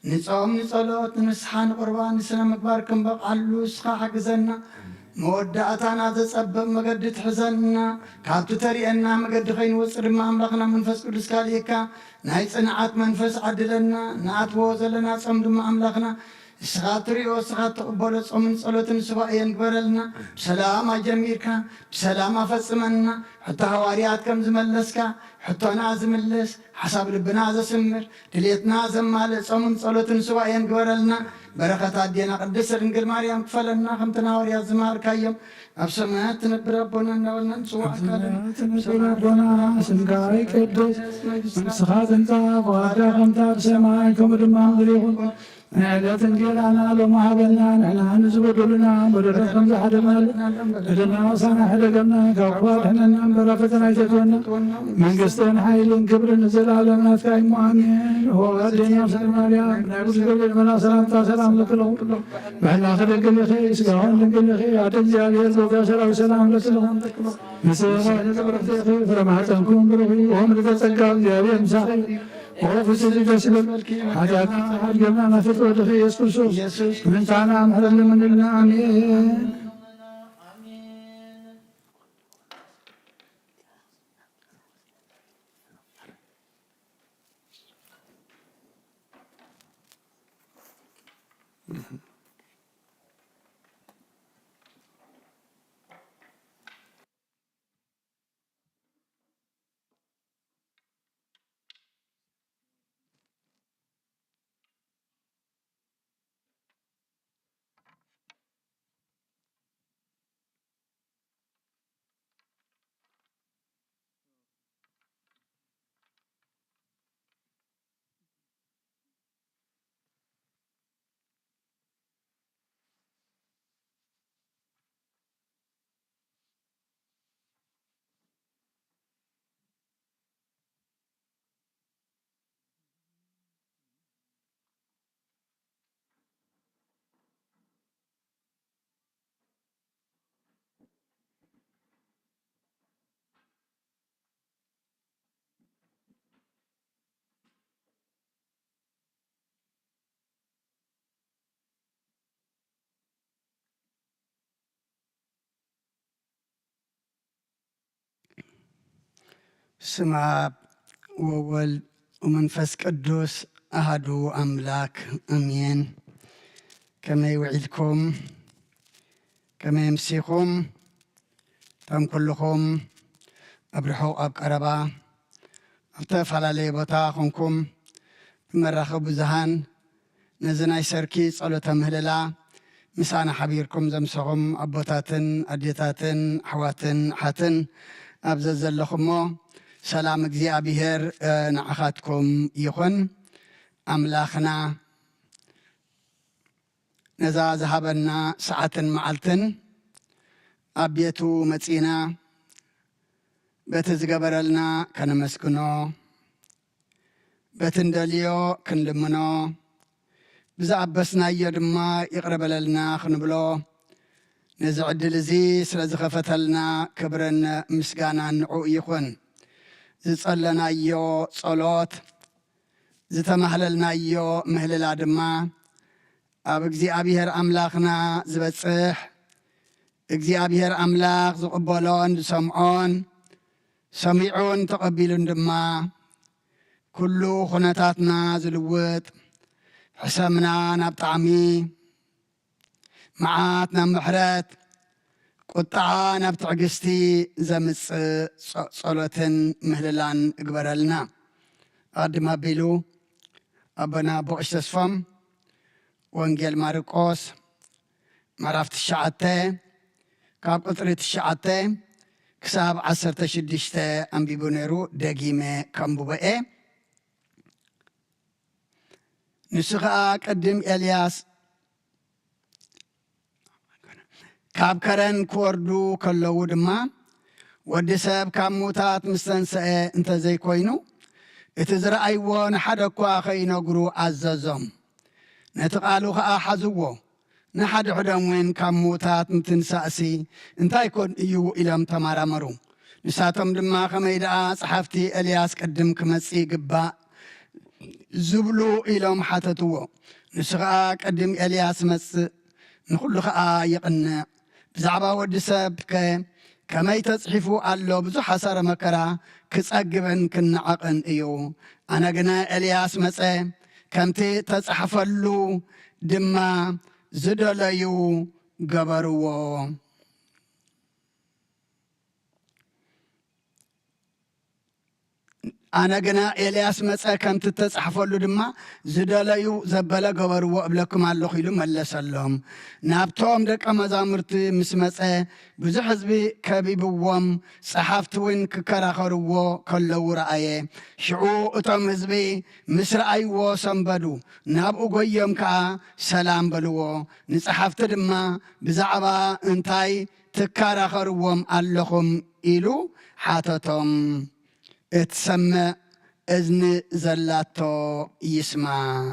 ንጾም ንጸሎት ንንስሓ ንቁርባን ንስነ ምግባር ክንበቅዓሉ እስኻ ሓግዘና። መወዳእታና ዘጸብቕ መገዲ ትሕዘና። ካብቲ ተርእየና መገዲ ከይንወጽእ ድማ ኣምላኽና መንፈስ ቅዱስ ካልእካ ናይ ጽንዓት መንፈስ ዓድለና። ንኣትዎ ዘለና ጾም ድማ ኣምላኽና እስኻ ትርእዮ እስኻ ትቕበሎ ጾምን ጸሎትን ሱባኤን ግበረልና። ብሰላም ኣጀሚርካ ብሰላም ኣፈጽመና። ሕቶ ሃዋርያት ከም ዝመለስካ ሕቶና ዝምልስ ሓሳብ ልብና ዘስምር ድሌትና ዘማልእ ጾምን ጸሎትን ሱባኤን ግበረልና። በረኸት ኣዴና ቅድስት ድንግል ማርያም ክፈለና። ከምቲ ንሃዋርያት ዝመሃርካዮም ኣብ ሰማያት ትነብር ኣቦና እናበልና ንጽዋዕካ ኣለና። ትነብር ኣቦና ስምካ ይቀደስ፣ መንግስትኻ ትምጻእ፣ ፈቓድካ ከምታ ብሰማይ ከምኡ ድማ ምድሪ ይኹን። ንዕለት እንጀራና ሎሚ ሃበና፣ ንሕና ንዝበደሉና በደሎም ከም ዝሓደግናሉ፣ በደልና ወሳና ሕደገና፣ ካብ ክፉ ኣድሕነና እምበር ኣብ ፈተና ኣይተእትወና። መንግስትን ሓይልን ክብርን ንዘለኣለም ናትካ እዩ እሞ ኣሜን። ኦ ኣዴና ሰለ ማርያም፣ ናይ ቅዱስ ገብርኤል መልኣኽ ሰላምታ ሰላም ለክለኹ። ብሕላኺ ድንግል ኢኺ፣ ስጋውን ድንግል ኢኺ፣ ኣደ እግዚኣብሔር ገብረ ሰራዊት ሰላም ለክለኹ። ንስኻ ንጽብርትኺ ፍረ ማህፀንኩም ብሩኽ እዩ። ኦም ልደ ጸጋ እግዚኣብሔር ምሳኺ። ኦ ፍስቲ ደስ ይበልኪ። ሓጢኣትና ሓድገና ናፍጥ ወድኺ ኢየሱስ ክርስቶስ። ምንታና ምሕረት ለምንልና። ኣሜን። ስም ኣብ ወወልድ ወመንፈስ ቅዱስ ኣሃዱ ኣምላክ ኣሜን። ከመይ ውዒልኩም? ከመይ ኣምሲኹም? እቶም ኩልኹም ኣብ ርሑቕ ኣብ ቀረባ ኣብ ዝተፈላለየ ቦታ ኾንኩም ብመራኸቢ ብዙሃን ነዚ ናይ ሰርኪ ጸሎተ ምህለላ ምሳና ሓቢርኩም ዘምሰኹም ኣቦታትን ኣዴታትን ኣሕዋትን ኣሓትን ኣብ ዘዘለኹሞ ሰላም እግዚኣብሔር ንዓኻትኩም ይኹን። ኣምላኽና ነዛ ዝሃበና ሰዓትን መዓልትን ኣብ ቤቱ መጺና በቲ ዝገበረልና ከነመስግኖ፣ በቲ እንደልዮ ክንልምኖ፣ ብዝኣበስናዮ ድማ ይቕረ በለልና ክንብሎ፣ ነዚ ዕድል እዚ ስለ ዝኸፈተልና ክብርን ምስጋናን ንዕኡ ይኹን። ዝጸለናዮ ጸሎት፣ ዝተማህለልናዮ ምህልላ ድማ ኣብ እግዚኣብሔር ኣምላኽና ዝበጽሕ፣ እግዚኣብሔር ኣምላኽ ዝቕበሎን ዝሰምዖን፣ ሰሚዑን ተቐቢሉን ድማ ኩሉ ኩነታትና ዝልውጥ፣ ሕሰምና ናብ ጣዕሚ፣ መዓት ናብ ምሕረት፣ ቁጥዓ ናብ ትዕግስቲ ዘምጽእ ጸ-፣ ጸሎትን ምህልላን እግበረልና። ኣቐድም ኣቢሉ ኣቦና ኣቦ ቀሺ ተስፎም ወንጌል ማርቆስ ምዕራፍ ትሽዓተ ካብ ቁጽሪ ትሽዓተ ክሳብ ዓሰርተ ሽዱሽተ ኣንቢቡ ነይሩ። ደጊመ ከንብቦ እየ። ንሱ ኸኣ ቅድም ኤልያስ ካብ ከረን ክወርዱ ከለዉ ድማ፣ ወዲ ሰብ ካብ ምዉታት ምስ ተንስአ እንተ ዘይኮይኑ፣ እቲ ዝረኣይዎ ንሓደ እኳ ኸይነግሩ ኣዘዞም። ነቲ ቃሉ ኸኣ ሓዝዎ። ንሓድሕዶም እውን ካብ ምዉታት ምትንሳእሲ እንታይ ኮን እዩ ኢሎም ተማራመሩ። ንሳቶም ድማ ከመይ ደኣ ጸሓፍቲ ኤልያስ ቅድም ክመጽእ ይግባእ ዝብሉ ኢሎም ሓተትዎ። ንሱ ኸኣ ቅድም ኤልያስ መጽእ ንኹሉ ኸኣ ይቕንዕ። ብዛዕባ ወዲ ሰብ ከ ከመይ ተጽሒፉ ኣሎ? ብዙሕ ሓሳረ መከራ ክጸግብን ክነዓቕን እዩ። ኣነ ግና ኤልያስ መጸ፣ ከምቲ ተጻሕፈሉ ድማ ዝደለዩ ገበርዎ። ኣነ ግና ኤልያስ መጸ፣ ከምቲ እተጻሕፈሉ ድማ ዝደለዩ ዘበለ ገበርዎ እብለኩም ኣለኹ ኢሉ መለሰሎም። ናብቶም ደቀ መዛሙርቲ ምስ መጸ፣ ብዙሕ ህዝቢ ከቢብዎም፣ ጸሓፍቲ እውን ክከራኸርዎ ከለዉ ረኣየ። ሽዑ እቶም ህዝቢ ምስ ረኣይዎ ሰንበዱ፣ ናብኡ ጎዮም ከኣ ሰላም በልዎ። ንጸሓፍቲ ድማ ብዛዕባ እንታይ ትከራኸርዎም ኣለኹም ኢሉ ሓተቶም። እትሰምዕ እዝኒ ዘላቶ ይስማዕ።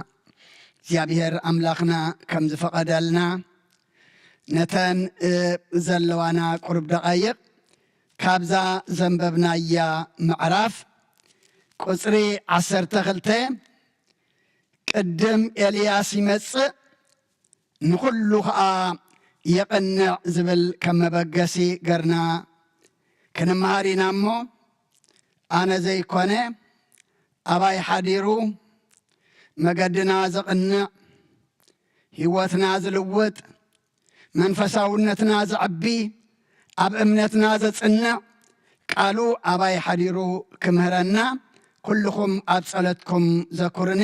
እግዚኣብሔር ኣምላኽና ከም ዝፈቐደልና ነተን፣ እ፣ ዘለዋና ቁሩብ ደቓይቕ ካብዛ ዘንበብናያ ምዕራፍ ቁጽሪ ዓሰርተ ክልተ ቅድም ኤልያስ ይመጽእ ንኹሉ ኸኣ የቕንዕ ዝብል ከም መበገሲ ገርና ክንመሃር ኢና እሞ፣ ኣነ ዘይኮነ ኣባይ ሓዲሩ መገድና ዘቕንዕ፣ ህይወትና ዝልውጥ፣ መንፈሳውነትና ዘዕቢ፣ ኣብ እምነትና ዘጽንዕ ቃሉ ኣባይ ሓዲሩ ክምህረና ኩልኹም ኣብ ጸሎትኩም ዘኩርኒ።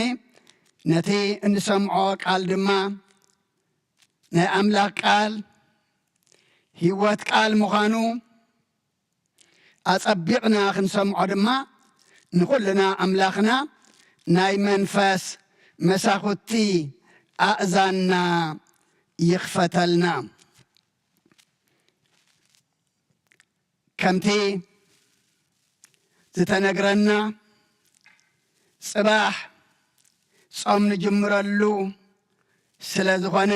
ነቲ እንሰምዖ ቃል ድማ ናይ ኣምላኽ ቃል ህይወት ቃል ምዃኑ ኣጸቢቕና ክንሰምዖ ድማ ንኹልና ኣምላኽና ናይ መንፈስ መሳኹቲ ኣእዛንና ይኽፈተልና። ከምቲ ዝተነግረና ጽባሕ ጾም ንጅምረሉ ስለ ዝኾነ፣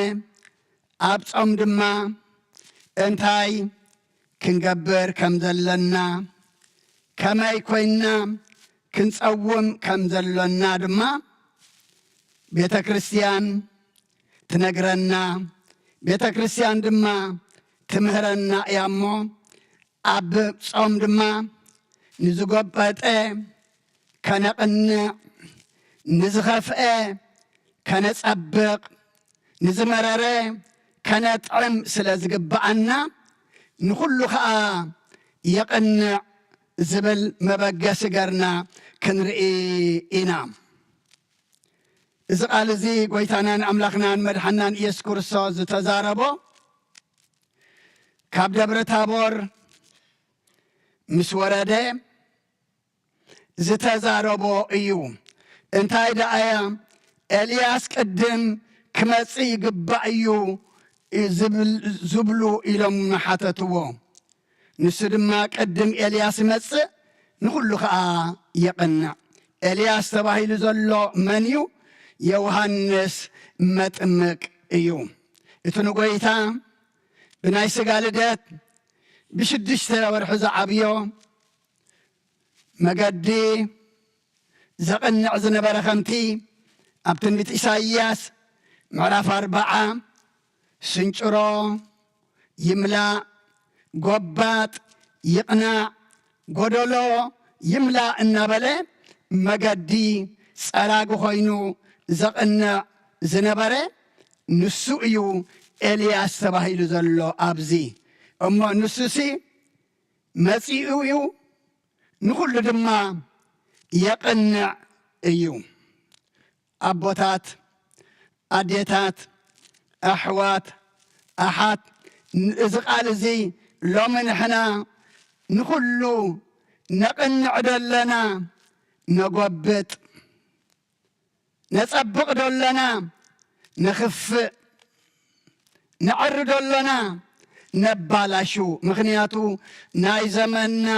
ኣብ ጾም ድማ እንታይ ክንገብር ከም ዘለና፣ ከመይ ኮይንና ክንጸውም ከም ዘሎና ድማ ቤተ ክርስቲያን ትነግረና። ቤተ ክርስቲያን ድማ ትምህረና እያ እሞ፣ ኣብ ጾም ድማ ንዝጎበጠ ከነቕንዕ፣ ንዝኸፍአ ከነጸብቕ፣ ንዝመረረ ከነጥዕም ስለ ዝግብኣና፣ ንኹሉ ኸኣ የቕንዕ ዝብል መበገሲ ገርና ክንርኢ ኢና። እዚ ቃል እዚ ጐይታናን ኣምላኽናን መድሓናን ኢየሱስ ክርስቶስ ዝተዛረቦ ካብ ደብረ ታቦር ምስ ወረደ ዝተዛረቦ እዩ። እንታይ ደኣ እያ? ኤልያስ ቅድም ክመጽእ ይግባእ እዩ ዝብል-፣ ዝብሉ ኢሎም ሓተትዎ። ንሱ ድማ ቅድም ኤልያስ ይመጽእ፣ ንኹሉ ኸኣ የቕንዕ። ኤልያስ ተባሂሉ ዘሎ መን እዩ? ዮሃንስ መጥምቅ እዩ። እቲ ንጐይታ ብናይ ሥጋ ልደት ብሽዱሽተ ወርሑ ዝዓብዮ መገዲ ዘቕንዕ ዝነበረ፣ ከምቲ ኣብ ትንቢት ኢሳይያስ ምዕራፍ ኣርብዓ፣ "ስንጭሮ ይምላእ፣ ጎባጥ ይቕናዕ፣ ጎደሎ ይምላእ" እናበለ መገዲ ጸራጊ ኮይኑ ዘቕንዕ ዝነበረ ንሱ እዩ፣ ኤልያስ ተባሂሉ ዘሎ ኣብዚ። እሞ ንሱሲ መጺኡ እዩ፣ ንኹሉ ድማ የቕንዕ እዩ። ኣቦታት፣ ኣዴታት፣ ኣሕዋት፣ ኣሓት፣ ን-፣ እዚ ቃል እዚ ሎሚ ንሕና ንኹሉ ነቕንዕ ዶ ኣለና፣ ነጎብጥ፣ ነጸብቕ ዶ ኣለና፣ ነኽፍእ፣ ነዐሪ ዶ ኣለና፣ ነባላሹ። ምኽንያቱ ናይ ዘመንና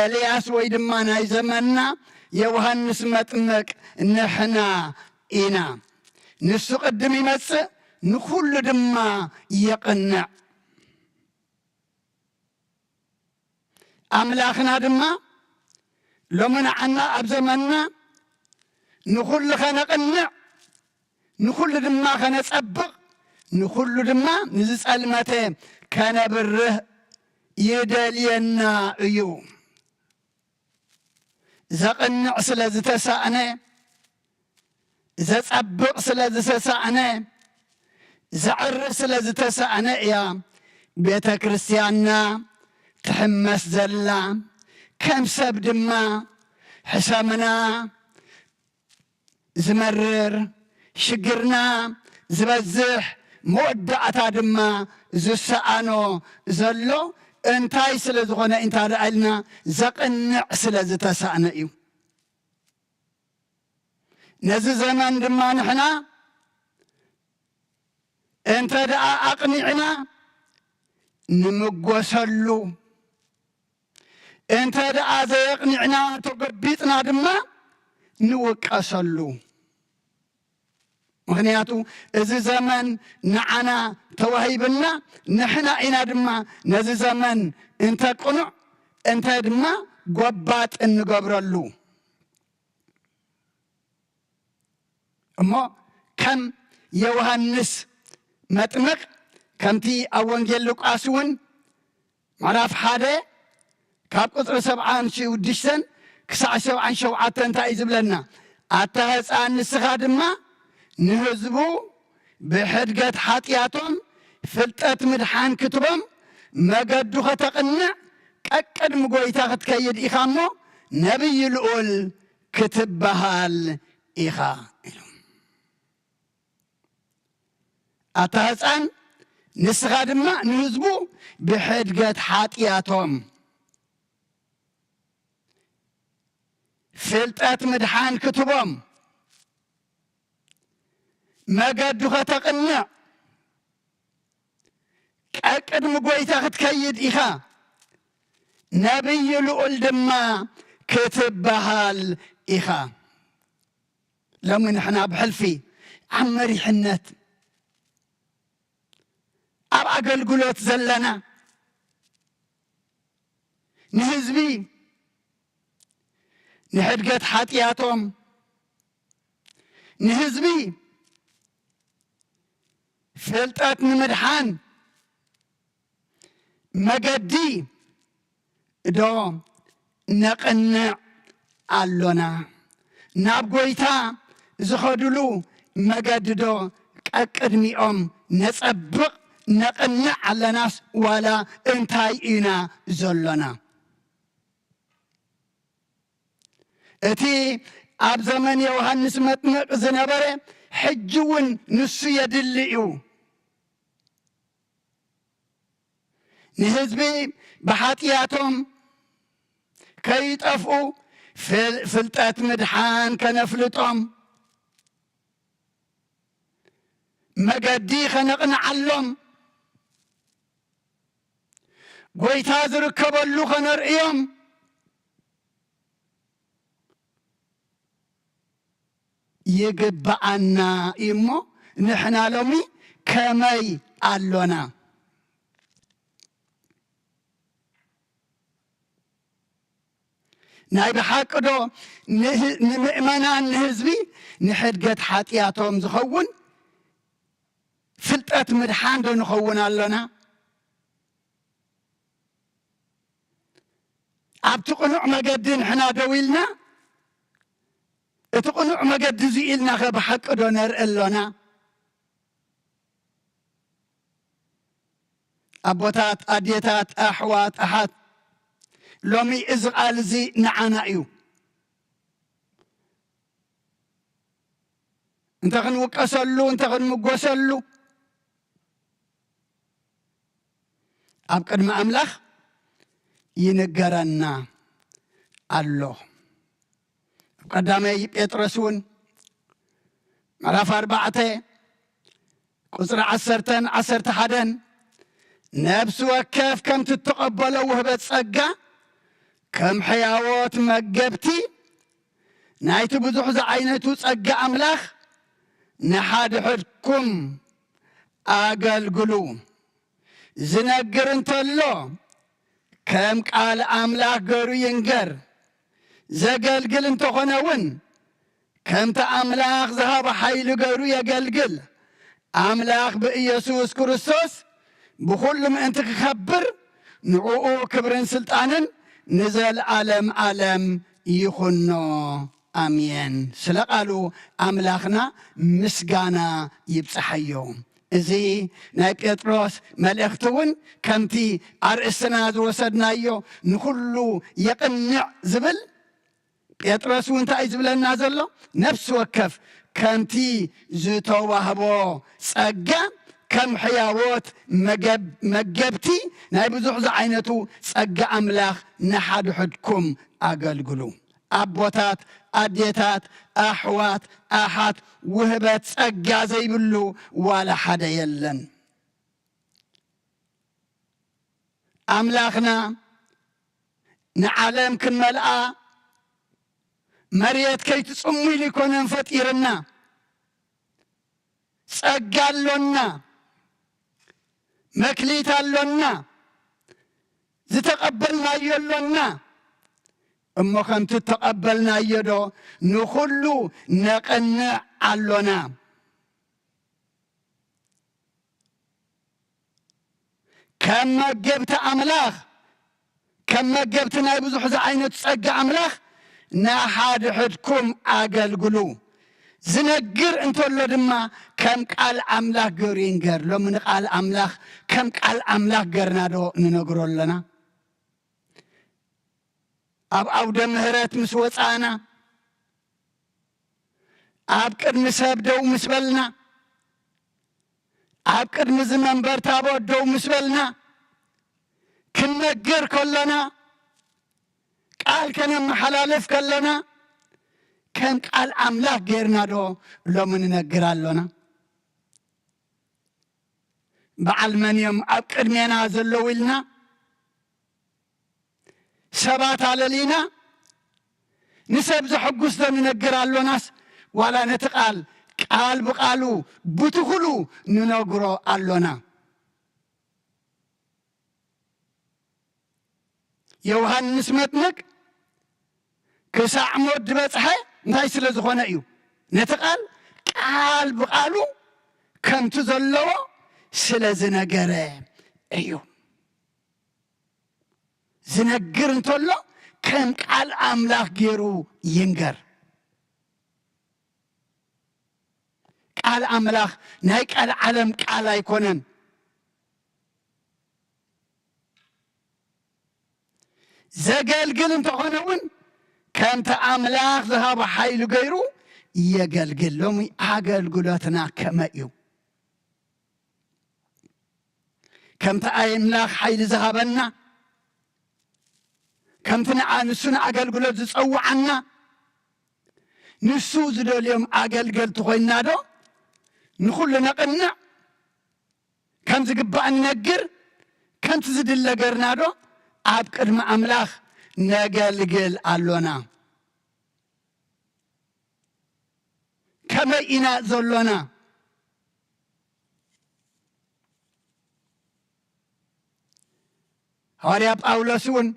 ኤልያስ ወይ ድማ ናይ ዘመንና ዮሃንስ መጥምቅ ንሕና ኢና። ንሱ ቅድም ይመጽእ፣ ንኹሉ ድማ የቕንዕ። ኣምላኽና ድማ ሎሚ ንዓና ኣብ ዘመንና ንኹሉ ኸነቕንዕ፣ ንኹሉ ድማ ኸነጸብቕ፣ ንኹሉ ድማ ንዝጸልመተ ከነብርህ ይደልየና እዩ። ዘቕንዕ ስለ ዝተሳእነ፣ ዘጸብቕ ስለ ዝተሳእነ፣ ዘዕሪ ስለ ዝተሳእነ እያ ቤተ ክርስቲያንና ትሕመስ ዘላ። ከም ሰብ ድማ ሕሰምና ዝመርር፣ ሽግርና ዝበዝሕ፣ መወዳእታ ድማ ዝሰኣኖ ዘሎ እንታይ ስለ ዝኾነ እንታ ደኣ ኢልና፣ ዘቕንዕ ስለ ዝተሳእነ እዩ። ነዚ ዘመን ድማ ንሕና እንተ ደኣ ኣቕኒዕና ንምጎሰሉ፣ እንተ ደኣ ዘየቕኒዕና ተጎቢጥና ድማ ንውቀሰሉ። ምኽንያቱ እዚ ዘመን ንዓና ተዋሂብና፣ ንሕና ኢና ድማ ነዚ ዘመን እንተ ቅኑዕ እንተ ድማ ጎባጥ እንገብረሉ። እሞ ከም ዮሃንስ መጥምቕ፣ ከምቲ ኣብ ወንጌል ሉቃስ እውን ምዕራፍ ሓደ ካብ ቁጽሪ ሰብዓን ሽዱሽተን ክሳዕ ሰብዓን ሸውዓተን እንታይ እዩ ዝብለና? ኣታ ህፃን ንስኻ ድማ ንህዝቡ ብሕድገት ሓጢኣቶም ፍልጠት ምድሓን ክትቦም መገዱ ኸተቕንዕ ቀቅድሚ ጐይታ ኽትከይድ ኢኻ እሞ ነቢይ ልኡል ክትበሃል ኢኻ ኢሉ። ኣታ ህፃን ንስኻ ድማ ንህዝቡ ብሕድገት ሓጢኣቶም ፍልጠት ምድሓን ክትቦም መገዱ ኸተቕንዕ ቀቅድሚ ጐይታ ክትከይድ ኢኻ፣ ነቢይ ልኡል ድማ ክትበሃል ኢኻ። ሎሚ ንሕና ብሕልፊ ኣብ መሪሕነት፣ ኣብ ኣገልግሎት ዘለና ንህዝቢ ንሕድገት ሓጢኣቶም፣ ንህዝቢ ፍልጠት ንምድሓን መገዲ ዶ ነቕንዕ ኣሎና? ናብ ጐይታ ዝኸድሉ መገዲ ዶ ቀቅድሚኦም ነጸብቕ ነቕንዕ ኣለናስ ዋላ እንታይ ኢና ዘሎና? እቲ ኣብ ዘመን ዮሃንስ መጥምቕ ዝነበረ ሕጂ እውን ንሱ የድሊ እዩ። ንህዝቢ ብሓጢኣቶም ከይጠፍኡ ፍል-፣ ፍልጠት ምድሓን ከነፍልጦም፣ መገዲ ከነቕንዓሎም፣ ጐይታ ዝርከበሉ ከነርእዮም ይግብኣና እዩ። እሞ ንሕና ሎሚ ከመይ ኣሎና? ናይ ብሓቂ ዶ ንህ-፣ ንምእመናን ንህዝቢ ንሕድገት ሓጢኣቶም ዝኸውን ፍልጠት ምድሓን ዶ ንኸውን ኣሎና? ኣብቲ ቅኑዕ መገዲ ንሕና ደው ኢልና፣ እቲ ቅኑዕ መገዲ እዚ ኢልናኸ ብሓቂ ዶ ነርኢ ኣሎና? ኣቦታት፣ ኣዴታት፣ ኣሕዋት፣ ኣሓት፣ ሎሚ እዚ ቃል እዚ ንዓና እዩ። እንተ ክንውቀሰሉ፣ እንተ ክንምጎሰሉ፣ ኣብ ቅድሚ ኣምላኽ ይንገረና ኣሎ። ኣብ ቀዳማይ ጴጥሮስ እውን ምዕራፍ ኣርባዕተ ቁጽሪ ዓሰርተን ዓሰርተ ሓደን፣ ነፍሲ ወከፍ ከምቲ እተቐበሎ ውህበት ጸጋ፣ ከም ሕያዎት መገብቲ ናይቲ ብዙሕ ዝዓይነቱ ጸጋ ኣምላኽ፣ ንሓድሕድኩም ኣገልግሉ። ዝነግር እንተሎ፣ ከም ቃል ኣምላኽ ገሩ ይንገር። ዘገልግል እንተኾነ እውን፣ ከምቲ ኣምላኽ ዝሃቦ ሓይሊ ገሩ የገልግል። ኣምላኽ ብኢየሱስ ክርስቶስ ብኹሉ ምእንቲ ክኸብር፣ ንዕኡ ክብርን ስልጣንን ንዘለኣለም ዓለም ይኹኖ። ኣሜን። ስለ ቃሉ ኣምላኽና ምስጋና ይብጽሓዮ። እዚ ናይ ጴጥሮስ መልእኽቲ እውን ከምቲ ኣርእስትና ዝወሰድናዮ ንኹሉ የቕንዕ ዝብል፣ ጴጥሮስ እውን እንታይ እዩ ዝብለና ዘሎ? ነፍሲ ወከፍ ከምቲ ዝተዋህቦ ጸጋ፣ ከም ሕያዎት መገብ-፣ መገብቲ ናይ ብዙሕ ዝዓይነቱ ጸጋ ኣምላኽ ንሓድሕድኩም ኣገልግሉ። ኣቦታት፣ ኣዴታት፣ ኣሕዋት፣ ኣሓት፣ ውህበት ጸጋ ዘይብሉ ዋላ ሓደ የለን። ኣምላኽና ንዓለም ክንመልኣ መሬት ከይትጽሙ ኢሉ ኣይኮነን ፈጢርና። ጸጋ ኣሎና፣ መክሊት ኣሎና፣ ዝተቐበልናዮ ኣሎና። እሞ ከምቲ እተቐበልናዮ ዶ ንኹሉ ነቐንዕ ኣሎና? ከም መገብቲ ኣምላኽ፣ ከም መገብቲ ናይ ብዙሕ ዝዓይነቱ ጸጋ ኣምላኽ፣ ንሓድሕድኩም ኣገልግሉ። ዝነግር እንተሎ ድማ ከም ቃል ኣምላኽ ገሩ ይንገር። ሎሚ ንቃል ኣምላኽ ከም ቃል ኣምላኽ ገርና ዶ ንነግሮ ኣለና? ኣብ ኣውደ ምህረት ምስ ወጻእና፣ ኣብ ቅድሚ ሰብ ደው ምስ በልና፣ ኣብ ቅድሚ እዚ መንበር ታቦት ደው ምስ በልና፣ ክንነግር ከሎና፣ ቃል ከነመሓላልፍ ከሎና፣ ከም ቃል ኣምላኽ ጌርና ዶ ሎሚ ንነግር ኣሎና? በዓል መን እዮም ኣብ ቅድሜና ዘለዉ ኢልና ሰባት ኣለሊና ንሰብ ዘሐጉስ ዶ ንነግር ኣሎናስ፣ ዋላ ነቲ ቃል፣ ቃል ብቓሉ ብትኹሉ ንነግሮ ኣሎና? ዮሃንስ መጥምቅ ክሳዕ ሞት ዝበጽሐ እንታይ ስለ ዝኾነ እዩ? ነቲ ቃል፣ ቃል ብቓሉ ከምቲ ዘለዎ ስለ ዝነገረ እዩ። ዝነግር እንተሎ ከም ቃል ኣምላኽ ገይሩ ይንገር። ቃል ኣምላኽ ናይ ቀልዓለም ቃል ኣይኮነን። ዘገልግል እንተኾነ እውን ከምቲ ኣምላኽ ዝሃቦ ሓይሉ ገይሩ የገልግል። ሎሚ ኣገልግሎትና ከመይ እዩ? ከምቲ ኣምላኽ ሓይሊ ዝሃበና፣ ከምቲ ንዓ-፣ ንሱ ንኣገልግሎት ዝጸውዓና፣ ንሱ ዝደልዮም ኣገልገልቲ ኮይንና ዶ ንኹሉ ነቕንዕ? ከም ዝግባእ ንነግር፣ ከምቲ ዝድለ ገርና ዶ ኣብ ቅድሚ ኣምላኽ ነገልግል ኣሎና? ከመይ ኢና ዘሎና? ሃዋርያ ጳውሎስ እውን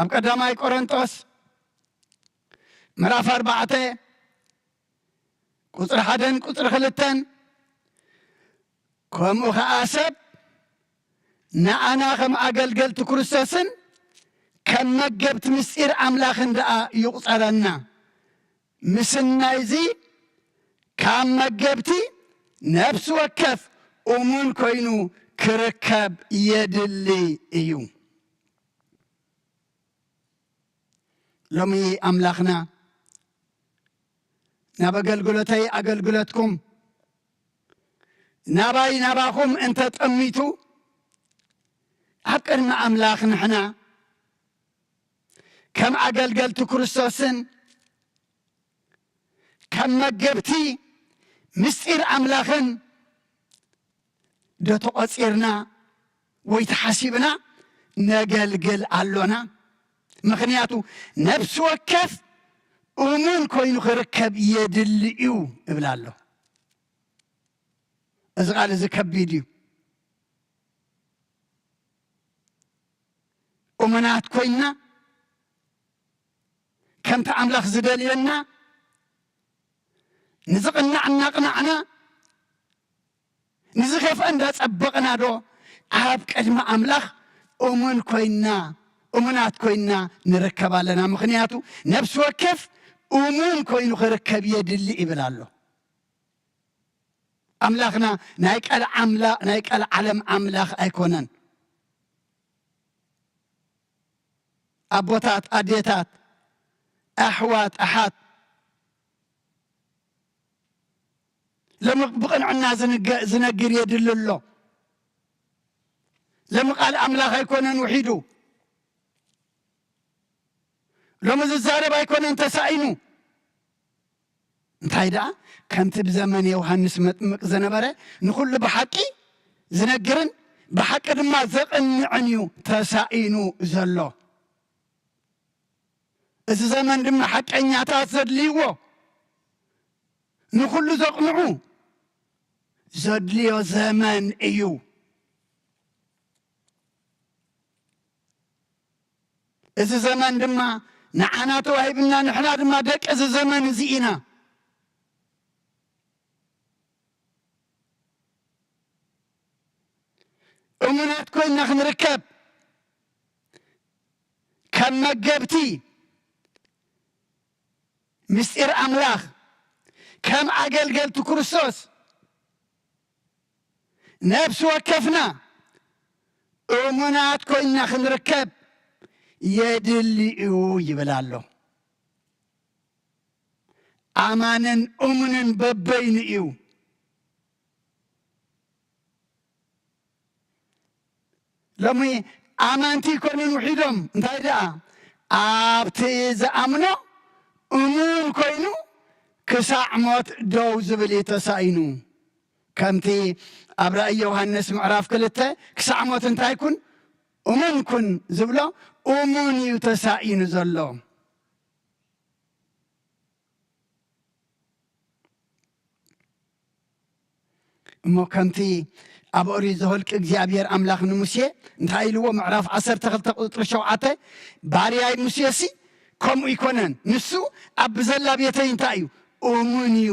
ኣብ ቀዳማይ ቆሮንጦስ ምዕራፍ ኣርባዕተ ቁጽሪ ሓደን ቁጽሪ ክልተን፣ ከምኡ ኸኣ ሰብ ንኣና ከም ኣገልገልቲ ክርስቶስን ከም መገብቲ ምስጢር ኣምላኽን ደኣ ይቑጸረና። ምስናይዚ ካብ መገብቲ ነፍሲ ወከፍ እሙን ኮይኑ ክርከብ የድሊ እዩ። ሎሚ ኣምላኽና ናብ ኣገልግሎተይ ኣገልግሎትኩም፣ ናባይ ናባኹም እንተጠሚቱ፣ ኣብ ቅድሚ ኣምላኽ ንሕና ከም ኣገልገልቲ ክርስቶስን ከም መገብቲ ምስጢር ኣምላኽን ዶ ተቖጺርና ወይ ተሓሲብና ነገልግል ኣሎና? ምኽንያቱ ነፍሲ ወከፍ እሙን ኮይኑ ክርከብ የድሊ እዩ እብል ኣሎ። እዚ ቃል እዚ ከቢድ እዩ። እሙናት ኮይንና ከምቲ ኣምላኽ ዝደልየና ንዝቕናዕ እናቕናዕና ንዝኸፍአ እንዳጸበቕና ዶ ኣብ ቅድሚ ኣምላኽ እሙን ኮይንና እሙናት ኮይንና ንርከብ ኣለና? ምኽንያቱ ነፍሲ ወከፍ እሙን ኮይኑ ክርከብ የድሊ ይብል ኣሎ። ኣምላኽና ናይ ቀል ኣምላ-፣ ናይ ቀል ዓለም ኣምላኽ ኣይኮነን። ኣቦታት፣ ኣዴታት፣ ኣሕዋት፣ ኣሓት፣ ሎሚ ብቕንዕና ዝንገ-፣ ዝነግር የድሊ ኣሎ። ሎሚ ቃል ኣምላኽ ኣይኮነን ውሒዱ። ሎሚ ዝዛረብ ኣይኮነን ተሳኢኑ። እንታይ ደኣ፣ ከምቲ ብዘመን ዮሃንስ መጥምቅ ዝነበረ ንኹሉ ብሓቂ ዝነግርን ብሓቂ ድማ ዘቕንዕን እዩ ተሳኢኑ ዘሎ። እዚ ዘመን ድማ ሓቀኛታት ዘድልይዎ፣ ንኹሉ ዘቕንዑ ዘድልዮ ዘመን እዩ። እዚ ዘመን ድማ ንዓና ተዋሂብና፣ ንሕና ድማ ደቂ እዚ ዘመን እዚ ኢና። እሙናት ኮይንና ክንርከብ፣ ከም መገብቲ ምስጢር ኣምላኽ፣ ከም ኣገልገልቲ ክርስቶስ፣ ነፍሲ ወከፍና እሙናት ኮይንና ክንርከብ የድሊ እዩ ይብል ኣሎ። ኣማንን እሙንን በበይኑ እዩ። ሎሚ ኣመንቲ ኣይኮኑን ውሒዶም፣ እንታይ ደኣ፣ ኣብቲ ዝኣምኖ እሙን ኮይኑ ክሳዕ ሞት ደው ዝብል እዩ ተሳኢኑ። ከምቲ ኣብ ራእይ ዮሃንስ ምዕራፍ ክልተ ክሳዕ ሞት እንታይ ኩን? እሙን ኩን ዝብሎ እሙን እዩ ተሳኢኑ ዘሎ። እሞ ከምቲ ኣብ ኦሪት ዘኍልቍ እግዚኣብሔር ኣምላኽ ንሙሴ እንታይ ኢልዎ? ምዕራፍ ዓሰርተ ክልተ ቁጽሪ ሸውዓተ፣ ባርያይ ሙሴሲ ከምኡ ኣይኮነን፣ ንሱ ኣብ ብዘላ ቤተይ እንታይ እዩ? እሙን እዩ።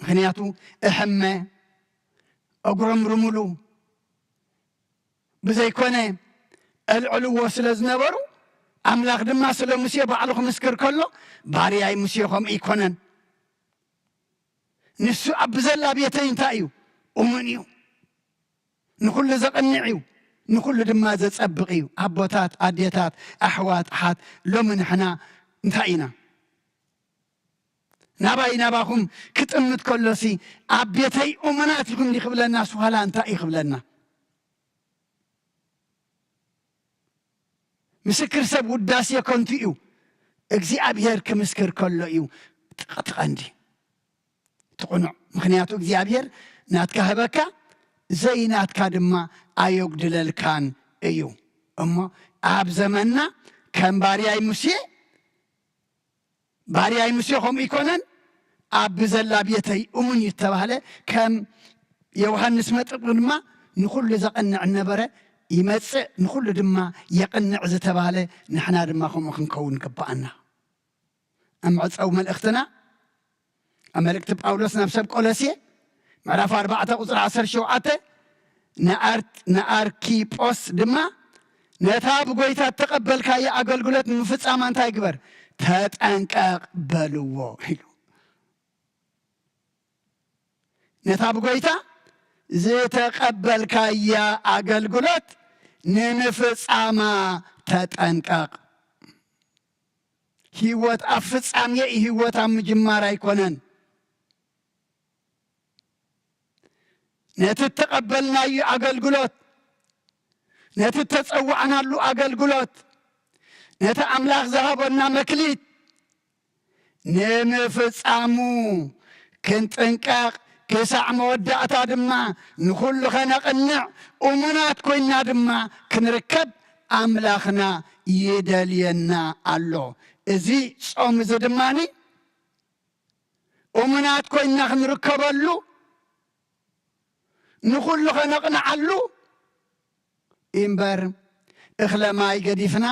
ምኽንያቱ እሕመ፣ ኣጉረምርምሉ፣ ብዘይኮነ ኣልዕልዎ ስለ ዝነበሩ፣ ኣምላኽ ድማ ስለ ሙሴ ባዕሉ ክምስክር ከሎ፣ ባርያይ ሙሴ ከምኡ ኣይኮነን። ንሱ ኣብ ብዘላ ቤተይ እንታይ እዩ? እሙን እዩ። ንኹሉ ዘቕንዕ እዩ፣ ንኹሉ ድማ ዘጸብቕ እዩ። ኣቦታት፣ ኣዴታት፣ ኣሕዋት፣ ኣሓት፣ ሎሚ ንሕና እንታይ ኢና? ናባይ ናባኹም ክጥምት ከሎሲ፣ ኣብ ቤተይ እሙናት ኢኹም ድዩ ክብለናስ ዋላ እንታይ እዩ ክብለና? ምስክር ሰብ ውዳሴ ከንቱ እዩ። እግዚኣብሔር ክምስክር ከሎ እዩ እቲ፣ እቲ ቀንዲ፣ እቲ ቅኑዕ። ምኽንያቱ እግዚኣብሔር ናትካ ህበካ፣ ዘይናትካ ድማ ኣየጉድለልካን እዩ። እሞ ኣብ ዘመንና ከም ባርያይ ሙሴ፣ ባርያይ ሙሴ ከምኡ ኣይኮነን፣ ኣብ ብዘላ ቤተይ እሙን እዩ እተባህለ፣ ከም ዮሃንስ መጥምቅ ድማ ንኹሉ ዘቕንዕ ነበረ፣ ይመጽእ፣ ንኹሉ ድማ የቕንዕ ዝተባህለ፣ ንሕና ድማ ከምኡ ክንከውን ይግብኣና። ኣብ መዕጸዊ መልእኽትና፣ ኣብ መልእክቲ ጳውሎስ ናብ ሰብ ቆሎሴ ምዕራፍ ኣርባዕተ ቁጽሪ ዓሰርተ ሸውዓተ፣ ንኣር-፣ ንኣርኪጶስ ድማ፣ "ነታ ብጎይታ እተቐበልካዮ ኣገልግሎት ንምፍጻማ እንታይ ግበር? ተጠንቀቕ" በልዎ ኢሉ። ነታ ብጎይታ ዝተቐበልካያ ኣገልግሎት ንምፍጻማ ተጠንቀቕ። ህይወት ኣብ ፍጻሜ እዩ፣ ህይወት ኣብ ምጅማር ኣይኮነን። ነቲ እተቐበልናዩ ኣገልግሎት፣ ነቲ እተጸዋዕናሉ ኣገልግሎት፣ ነቲ ኣምላኽ ዝሃበና መክሊት ንምፍጻሙ ክንጥንቀቕ፣ ክሳዕ መወዳእታ ድማ ንኹሉ ኸነቕንዕ፣ እሙናት ኮይንና ድማ ክንርከብ ኣምላኽና ይደልየና ኣሎ። እዚ ጾም እዚ ድማኒ እሙናት ኮይንና ክንርከበሉ፣ ንኹሉ ኸነቕንዓሉ እምበር፣ እኽለ ማይ ገዲፍና፣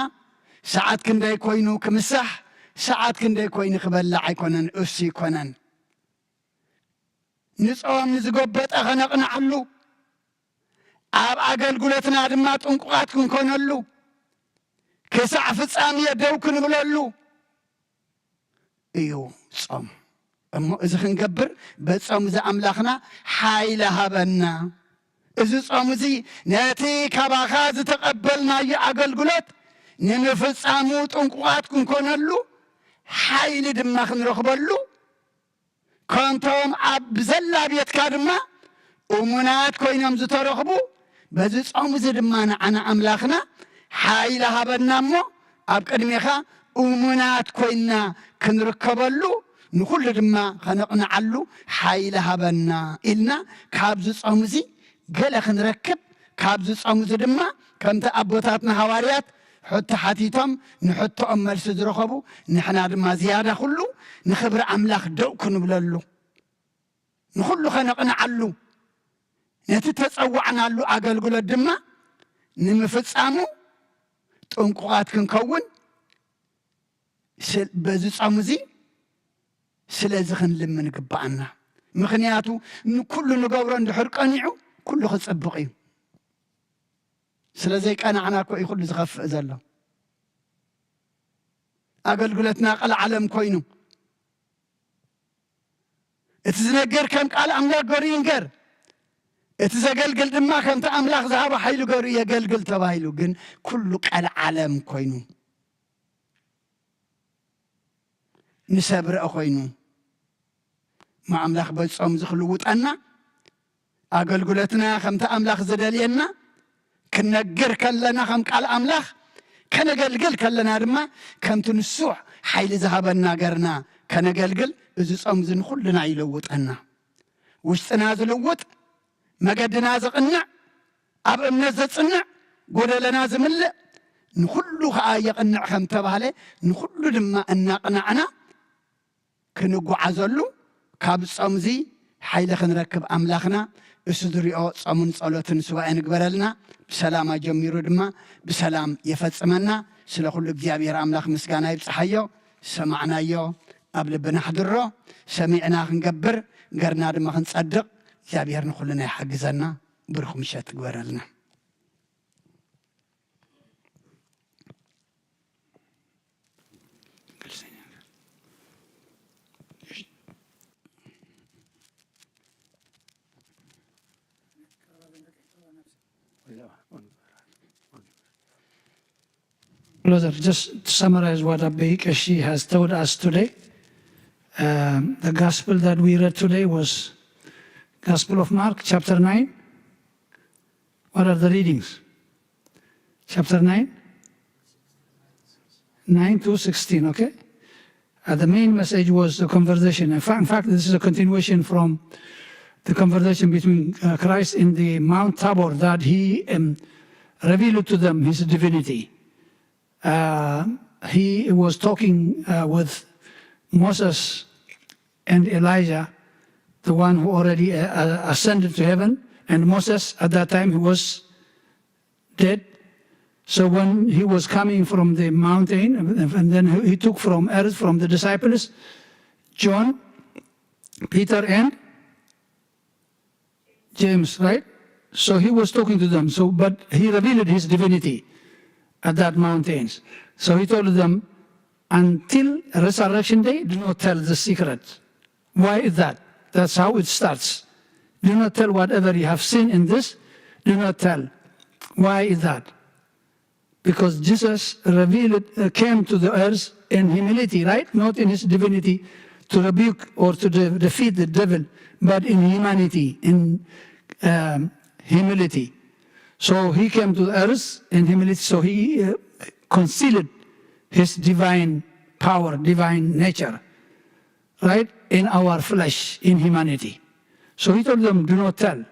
ሰዓት ክንደይ ኮይኑ ክምሳሕ፣ ሰዓት ክንደይ ኮይኑ ክበልዕ ኣይኮነን፣ እሱ ኣይኮነን። ንጾም ንዝጎበጠ ኸነቕንዓሉ፣ ኣብ ኣገልግሎትና ድማ ጥንቁቓት ክንኮነሉ፣ ክሳዕ ፍጻሜ ደው ክንብለሉ እዩ ጾም። እሞ እዚ ክንገብር በጾም እዚ ኣምላኽና ሓይሊ ሃበና። እዚ ጾም እዚ ነቲ ካባኻ ዝተቐበልናዮ ኣገልግሎት ንምፍጻሙ ጥንቁቓት ክንኮነሉ፣ ሓይሊ ድማ ክንረኽበሉ፣ ከምቶም ኣብ ዘላ ቤትካ ድማ እሙናት ኮይኖም ዝተረኽቡ፣ በዚ ጾም እዚ ድማ ንዓና ኣምላኽና ሓይሊ ሃበና እሞ፣ ኣብ ቅድሜኻ እሙናት ኮይንና ክንርከበሉ፣ ንኹሉ ድማ ከነቕንዓሉ ሓይሊ ሃበና ኢልና፣ ካብዚ ጾም እዚ ገለ ክንረክብ፣ ካብዚ ጾም እዚ ድማ ከምቲ ኣቦታትና ሃዋርያት ሕቶ ሓቲቶም ንሕቶኦም መልሲ ዝረኸቡ፣ ንሕና ድማ ዝያዳ ኩሉ ንኽብሪ ኣምላኽ ደው ክንብለሉ፣ ንኹሉ ኸነቕንዓሉ፣ ነቲ ተጸዋዕናሉ ኣገልግሎት ድማ ንምፍጻሙ ጥንቁቓት ክንከውን ስል-፣ በዚ ጾም እዚ ስለዚ ክንልምን ይግብኣና። ምኽንያቱ ንኩሉ ንገብሮ እንድሕር ቀኒዑ ኩሉ ክጽብቕ እዩ። ስለ ዘይቀናዕና እኮ እዩ ኩሉ ዝኸፍእ ዘሎ። ኣገልግሎትና ቀልዓለም ኮይኑ፣ እቲ ዝነግር ከም ቃል ኣምላኽ ገሩ ይንገር፣ እቲ ዘገልግል ድማ ከምቲ ኣምላኽ ዝሃቦ ሓይሉ ገሩ የገልግል ተባሂሉ። ግን ኩሉ ቀልዓለም ኮይኑ፣ ንሰብ ረኣ ኮይኑ፣ እሞ ኣምላኽ በጾም እዚ ክልውጠና፣ ኣገልግሎትና ከምቲ ኣምላኽ ዝደልየና ክነግር ከለና፣ ከም ቃል ኣምላኽ ከነገልግል ከለና ድማ ከምቲ ንሱ ሓይሊ ዝሃበና ገርና ከነገልግል፣ እዚ ጾም እዚ ንኹልና ይለውጠና። ውሽጥና ዝልውጥ፣ መገድና ዝቕንዕ፣ ኣብ እምነት ዘጽንዕ፣ ጎደለና ዝምልእ፣ ንኹሉ ኸኣ የቕንዕ ከም ተባህለ፣ ንኹሉ ድማ እናቕናዕና ክንጓዓዘሉ፣ ካብ ጾምዚ ሓይሊ ክንረክብ ኣምላኽና እሱ ዝሪኦ ጾምን ጸሎትን ሱባኤ ንግበረልና። ብሰላም ኣጀሚሩ ድማ ብሰላም የፈጽመና። ስለ ኩሉ እግዚኣብሔር ኣምላኽ ምስጋና ይብጽሓዮ። ዝሰማዕናዮ ኣብ ልብና ኣሕድሮ። ሰሚዕና ክንገብር፣ ገርና ድማ ክንጸድቕ እግዚኣብሔር ንኹልና ይሓግዘና። ብሩኽ ምሸት ትግበረልና። Brother, just to summarize what Abbey Keshi has told us today, um, the gospel that we read today was Gospel of Mark, chapter nine. What are the readings? Chapter nine? nine to sixteen, okay? Uh, the main message was the conversation. In fact, in fact, this is a continuation from the conversation between uh, Christ in the Mount Tabor, that he um, revealed to them his divinity. Uh, he was talking uh, with Moses and Elijah, the one who already uh, uh, ascended to heaven, And Moses, at that time, he was dead. So when he was coming from the mountain, and then he took from earth, from the disciples, John, Peter, and James, right? So he was talking to them. So, but he revealed his divinity at that mountains. So he told them, until resurrection day, do not tell the secret. Why is that? That's how it starts. Do not tell whatever you have seen in this. Do not tell. Why is that? Because Jesus revealed, uh, came to the earth in humility, right? Not in his divinity to rebuke or to de- defeat the devil, but in humanity, in um, humility. So he came to the earth in humility, so he uh, concealed his divine power, divine nature, right? In our flesh, in humanity. So he told them, do not tell.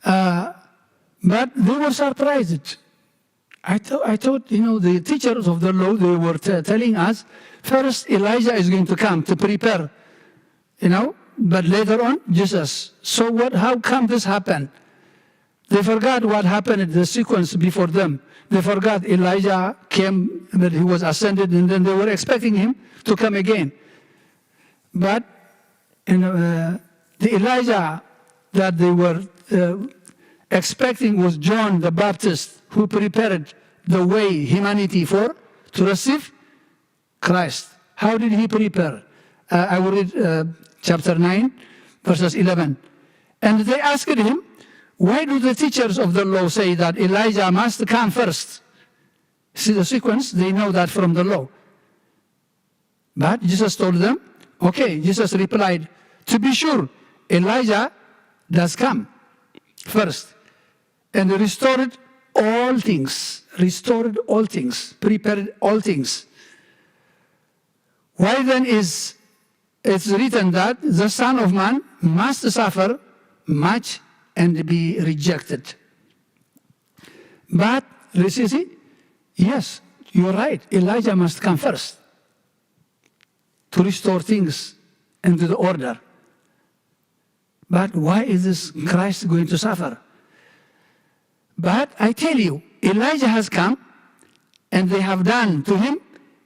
Uh, but they were surprised. I, th- I thought, you know, the teachers of the law, they were t- telling us, first Elijah is going to come to prepare, you know, but later on, Jesus. So what? How come this happened? They forgot what happened, the sequence before them. They forgot Elijah came, that he was ascended, and then they were expecting him to come again. But in, uh, the Elijah that they were uh, expecting was John the Baptist, who prepared the way humanity for to receive Christ. How did he prepare? Uh, I will read uh, chapter nine, verses eleven. And they asked him, why do the teachers of the law say that Elijah must come first? See the sequence, they know that from the law. But Jesus told them, okay, Jesus replied, to be sure, Elijah does come first and restored all things, restored all things, prepared all things. Why then is it's written that the Son of Man must suffer much and be rejected? But, you see, yes, you're right. Elijah must come first to restore things into the order. But why is this Christ going to suffer? But I tell you, Elijah has come, and they have done to him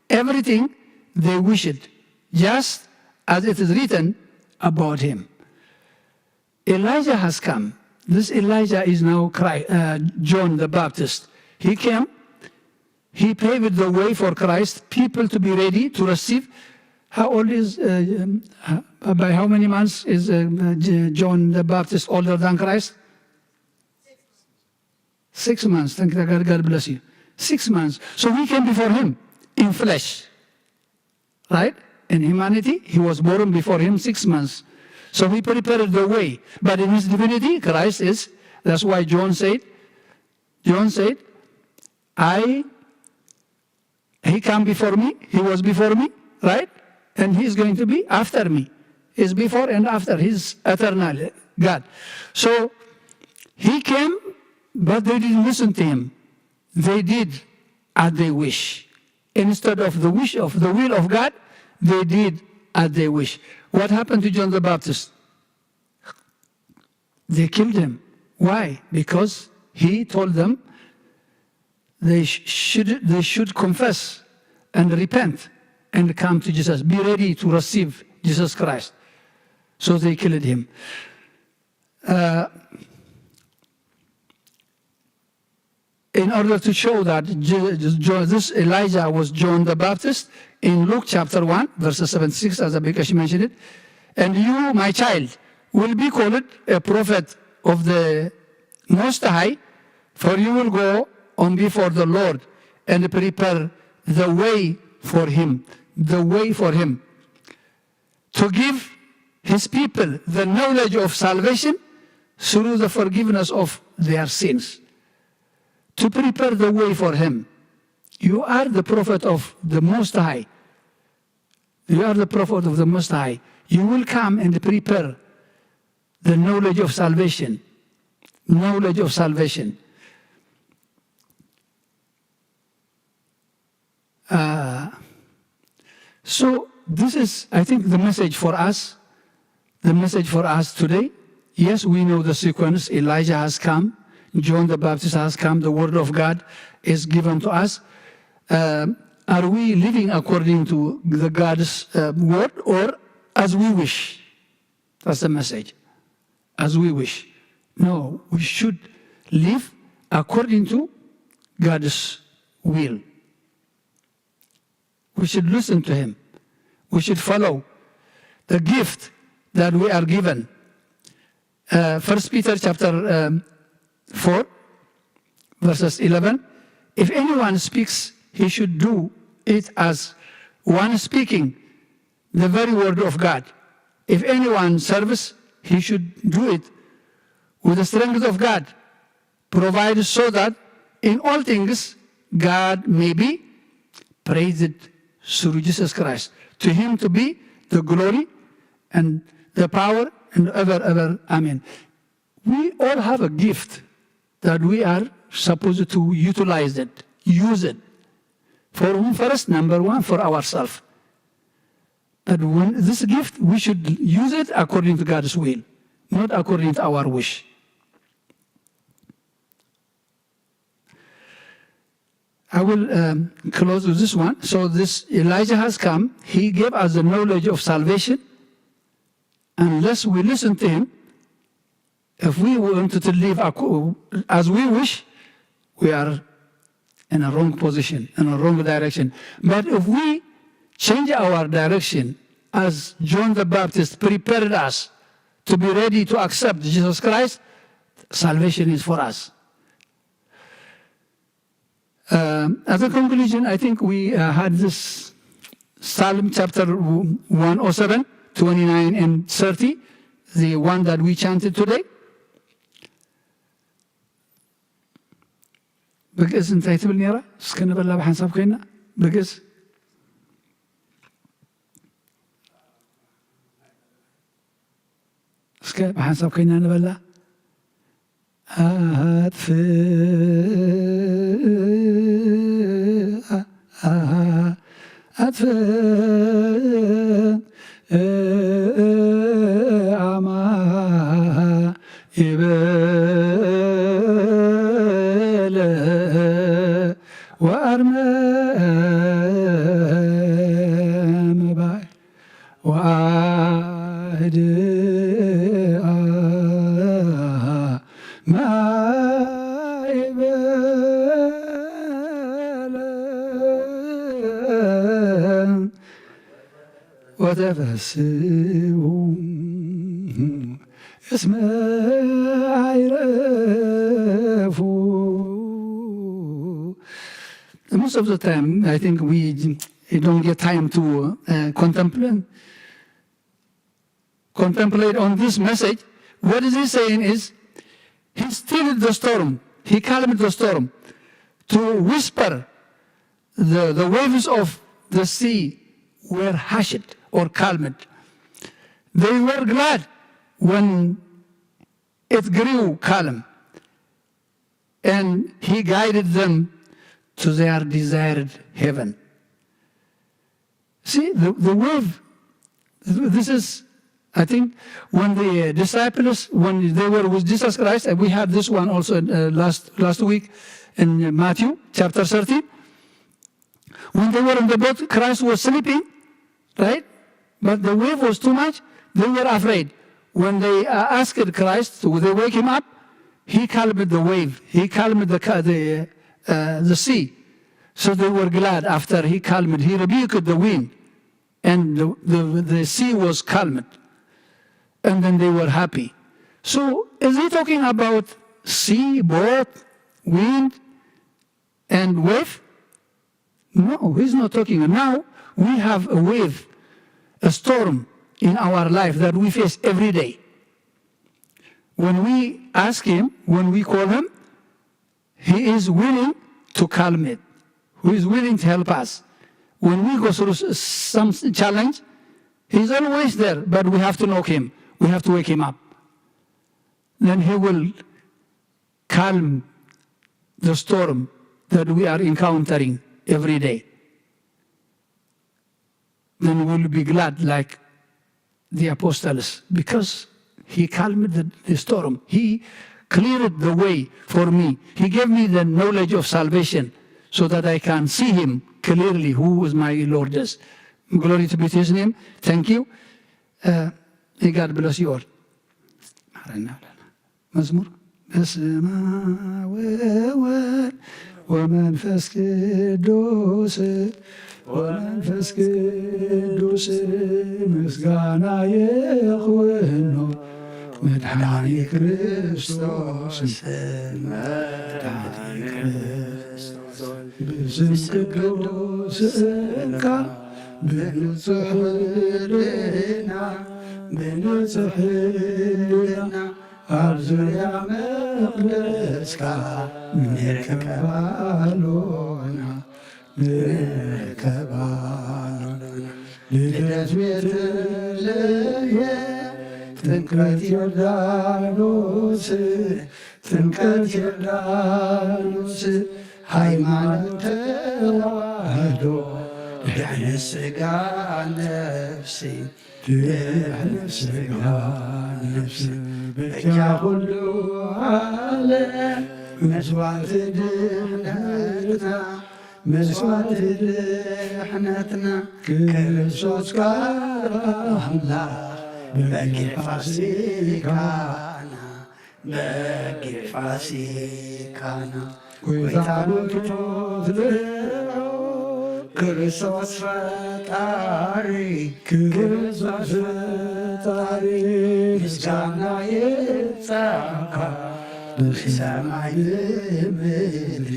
everything they wished, just as it is written about him. Elijah has come. This Elijah is now Christ, uh, John the Baptist. He came, he paved the way for Christ, people to be ready to receive. How old is, uh, um, uh, by how many months is uh, uh, J- John the Baptist older than Christ? Six months. Thank you. God, God bless you. Six months. So he came before him in flesh, right? In humanity, he was born before him six months. So he prepared the way. But in his divinity, Christ is. That's why John said, John said, I, he come before me, he was before me, right? And he's going to be after me. He's before and after. He's eternal God. So he came, but they didn't listen to him. They did as they wish. Instead of the wish of the will of God, they did as they wish. What happened to John the Baptist? They killed him. Why? Because he told them they sh- should they should confess and repent and come to Jesus. Be ready to receive Jesus Christ. So they killed him. Uh, in order to show that Je- Je- this Elijah was John the Baptist, in Luke chapter one, verses seventy-six, as Abikash mentioned it, and you, my child, will be called a prophet of the Most High, for you will go on before the Lord and prepare the way for him, the way for him, to give his people the knowledge of salvation through the forgiveness of their sins, to prepare the way for him. You are the prophet of the Most High. You are the prophet of the Most High. You will come and prepare the knowledge of salvation. Knowledge of salvation. Uh, so this is, I think, the message for us. The message for us today. Yes, we know the sequence. Elijah has come, John the Baptist has come, the word of God is given to us. Uh, are we living according to the God's uh, word or as we wish? That's the message. As we wish. No, we should live according to God's will. We should listen to him. We should follow the gift that we are given. Uh, First Peter chapter um, four, verses eleven. If anyone speaks, he should do it as one speaking the very word of God. If anyone serves, he should do it with the strength of God, provided so that in all things God may be praised through Jesus Christ. To him to be the glory and the power and ever, ever. Amen. We all have a gift that we are supposed to utilize it, use it. For whom first, number one, for ourselves. But when this gift, we should use it according to God's will, not according to our wish. I will um, close with this one. So this Elijah has come. He gave us the knowledge of salvation. Unless we listen to him, if we want to live acco- as we wish, we are in a wrong position, in a wrong direction. But if we change our direction, as John the Baptist prepared us to be ready to accept Jesus Christ, salvation is for us. Um, as a conclusion, I think we uh, had this Psalm chapter one oh seven, twenty-nine and thirty, the one that we chanted today. ብግእዝ እንታይ ትብል ነይራ? እስከ ንበላ ብሓንሳብ ኮይና ብግእዝ። እስከ ብሓንሳብ ኮይና ንበላ። ኣጥፍእ፣ ኣጥፍእ፣ ኣማ፣ ይበለ፣ ወኣርመ፣ መባይ። ወአህድአ ማዕበለ ወተፈስሑ እስመ አይረፉ። Most of the time, I think we don't get time to uh, contemplate contemplate on this message. What is he saying is, he stilled the storm, he calmed the storm to whisper the, the waves of the sea were hushed or calmed. They were glad when it grew calm, and he guided them to their desired heaven. See, the, the wave, this is, I think, when the disciples, when they were with Jesus Christ, and we had this one also uh, last, last week in Matthew chapter thirteen, when they were in the boat, Christ was sleeping, right? But the wave was too much, they were afraid. When they uh, asked Christ, they wake him up, he calmed the wave, he calmed the, the, uh, the sea. So they were glad after he calmed, he rebuked the wind, and the, the, the sea was calmed. And then they were happy. So is he talking about sea, boat, wind, and wave? No, he's not talking. Now we have a wave, a storm in our life that we face every day. When we ask him, when we call him, he is willing to calm it. He is willing to help us. When we go through some challenge, he's always there, but we have to knock him. We have to wake him up. Then he will calm the storm that we are encountering every day. Then we'll be glad like the apostles, because He calmed the, the storm. He cleared the way for me. He gave me the knowledge of salvation so that I can see him clearly, who is my Lord is. Glory to be to his name. Thank you. Uh, may God bless you all. ማረና ብለና። መዝሙር በስመ አብ ወወልድ ወመንፈስ ቅዱስ ወመንፈስ ቅዱስ ምስጋና ይኹኖ መድኃኒ ክርስቶስ መድኃኒ ክርስቶስ ብስም ቅዱስ እንካ ብንጹሕ ህልና ብንጹሕ ህልና ኣብ ዙርያ መቕደስካ ንርከብ ኣሎና ንርከብ ኣሎና። ልደት ቤተልሔም ጥምቀት ዮርዳኖስ ጥምቀት ዮርዳኖስ ሃይማኖት ተዋህዶ ድሕነት ስጋ ነፍሲ ድሕነት ስጋ ነፍሲ በጃ ኩሉ ዓለም መስዋዕቲ ድሕነትና መስዋዕቲ ድሕነትና ክርስቶስ ቃል ኣምላኽ በጊዕ ፋሲካና በጊዕ ፋሲካና ጎይታ ብርቶት ልዑል ክርስቶስ ፈጣሪ ክርስቶስ ፈጣሪ ምስጋና ይብጻሕካ ብሰማይ ብምድሪ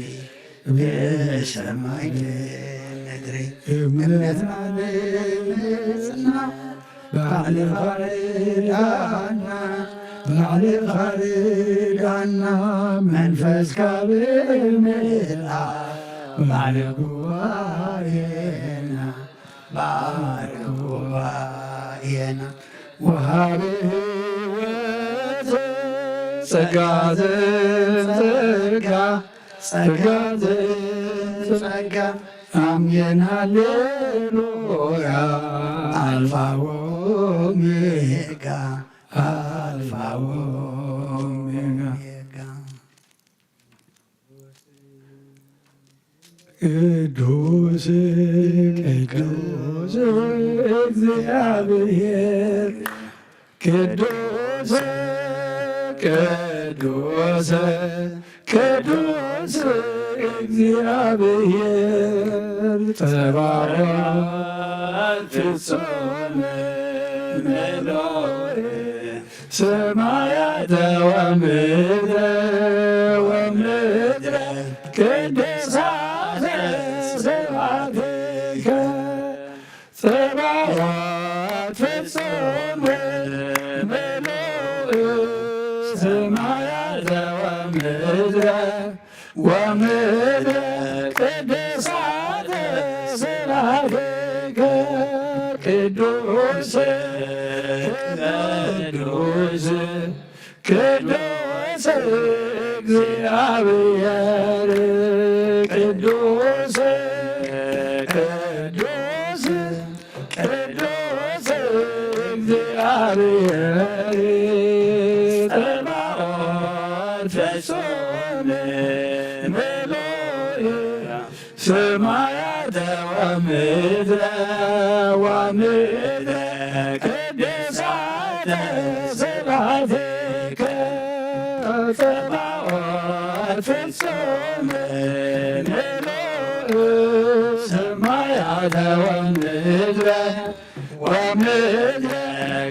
ብሰማይ ብምድሪ እምነትና ንምጽና ባዕልኻ ርዳና ባዕልኻ ርዳና መንፈስካ ብምልኣ ባዕል ጉባኤና ባዕል ጉባኤና ወሃቢ ህይወት ጸጋ ዘጸጋ ጸጋ ዘጸጋ ኣሜን ሃሌሉያ ኣልፋ ወኦሜጋ ኣልፋ ወኦሜጋ ቅዱስ ቅዱስ እግዚአብሔር ቅዱስ ቅዱስ ቅዱስ እግዚአብሔር ጸባኦት ፍጹም ምሉእ ሰማያተ ወምድረ ወምድረ ቅዱሳተ ስብሐትከ ጸባኦት ፍጹም ምሉእ ሰማያተ ወምድረ ወምድረ ቅዱሳተ ስብሐትከ ቅዱስ ቅዱስ ቅዱስ እግዚአብሔር ቅዱስ ቅዱስ ቅዱስ እግዚአብሔር ጸባኦት ፍጹም ምሉእ ሰማያተ ወምድረ ወምድረ ቅዱሳተ ስብሐትከ ጸባኦት ፍጹም ምሉእ ሰማያተ ወምድረ ወምድረ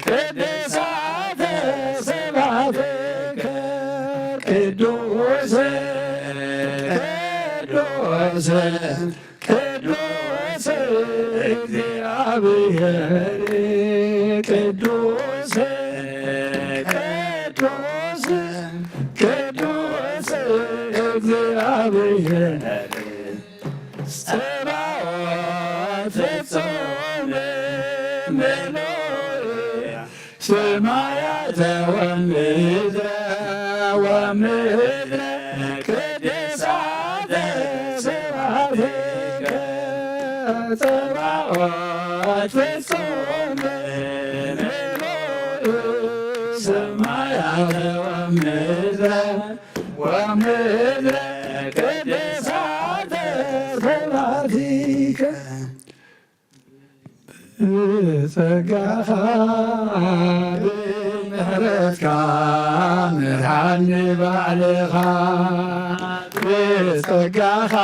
ቅዱሳተ ስብሐትከ ቅዱስ ቅዱስ ቅዱስ እግዚአብሔር ቅዱስ ቅዱስ ቅዱስ እግዚአብሔር ጸባኦት ፍጹም ምሉእ ሰማያተ ወምድረ ወምድረ ቅዱሳተ ስብሐትከ ጸባኦት ፍጹም ምሉእ ሰማያተ ወምድረ ወምድረ ቅድሳተ ስብሐቲከ። ብጸጋኻ ብምሕረትካ ምርሓኒ ባዕልኻ። ብጸጋኻ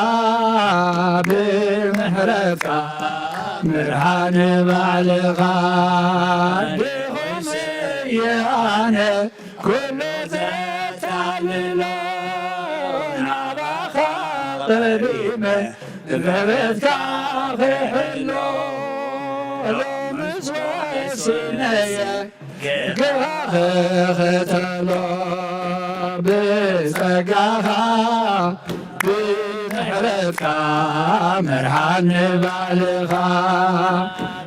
ብምሕረትካ ምርሓኒ ባዕልኻ። ድኹም እየ ኣነ ኩሉ ዘታልሎ ናባኻ ቀሪበ ምሕረትካ ክሕሎ ሎምስ ወሲነየ ጌታኻ ክኽተሎ። ብጸጋኻ ብምሕረትካ ምርሓኒ ባዕልኻ።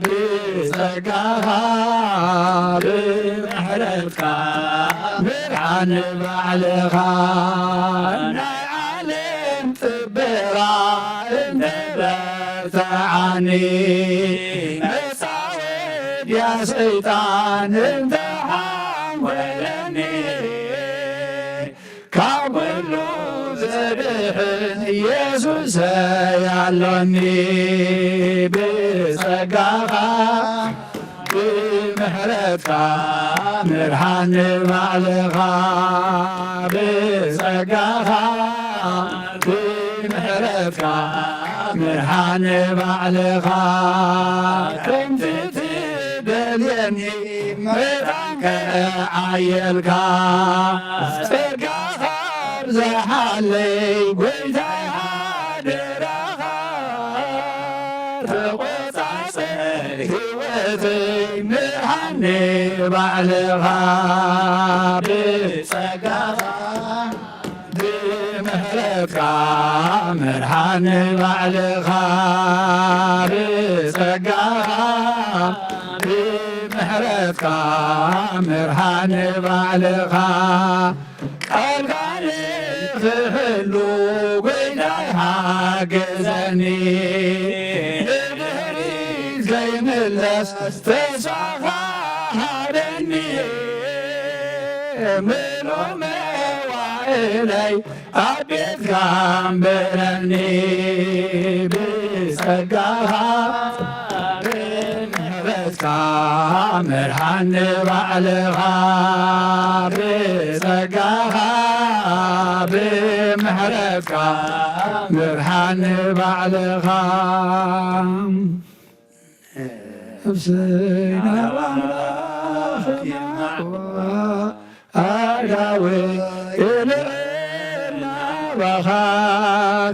ብጸጋኻ ብምሕረትካ ምርሓኒ ባዕልኻ። ናይ ዓለም ጥበራ እንተበርትዓኒ መጻወድያ ሰይጣን እንተሓንጎለኒ ካብ ኩሉ ዘድሕን ኢየሱሰይ ኣሎኒ። ብጸጋኻ ብምሕረትካ ምርሓኒ ባዕልኻ። ብጸጋኻ ብምሕረትካ ምርሓኒ ባዕልኻ። ከምቲ ትደልየኒ መታን ከዓየልካ ጸጋኻ ኣብዝሓለይ ጎይታይ ሓደራኻ። ተቖጻጸር ህይወተይ ምርሓኒ ባዕልኻ። ብጸጋኻ ብምሕረትካ ምርሓኒ ባዕልኻ። ብጸጋኻ ብምሕረትካ ምርሓኒ ባዕልኻ። ቃልካ ንኽሕሉ ጎይታይ ሓግዘኒ። ንድሕሪት ከይምለስ ተስፋኻ ሃበኒ። ምሉእ መዋእለይ ኣብ ቤትካ ኣንብረኒ። ብጸጋኻ ብምሕረትካ ምርሓኒ ባዕልኻ። ብጸጋኻ ብምሕረትካ ምርሓኒ ባዕልኻ። ነፍሰይ ናብ ኣምላኽ የማዕዋ ኣእዳወይ እልዕል ናባኻ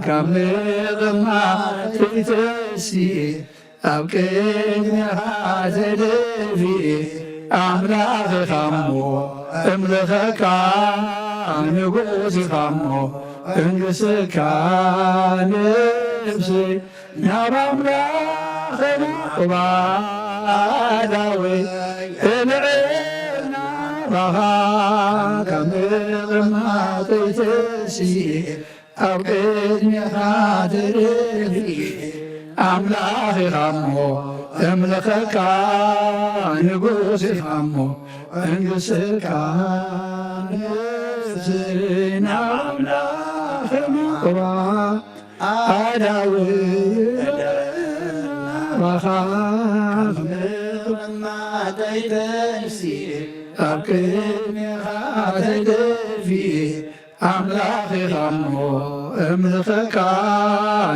ካብ ምቕማጠይ ተንሲኤ ኣብ ቅድሜኻ ተደፊኤ ኣምላኽ ኢኻ እሞ እምልኸካ ንጉስ ኢኻ እሞ እንግስካ ነፍሰይ ናብ ኣምላኽ የማዕዋ ኣእዳወይ እልዕል ናባኻ ካብ ምቕማጠይ ተንሲኤ ኣብ ቅድሜኻ ተደፊኤ ኣምላኽ ኢኻ እሞ እምልኸካ ንጉስ ኢኻ እሞ እንግስካ ነፍሰይ ናብ ኣምላኽ የማዕዋ ኣእዳወይ እልዕል ናባኻ ካብ ምቕማጠይ ተንሲኤ ኣብ ቅድሜኻ ተደፊኤ ኣምላኽ ኢኻ እሞ እምልኸካ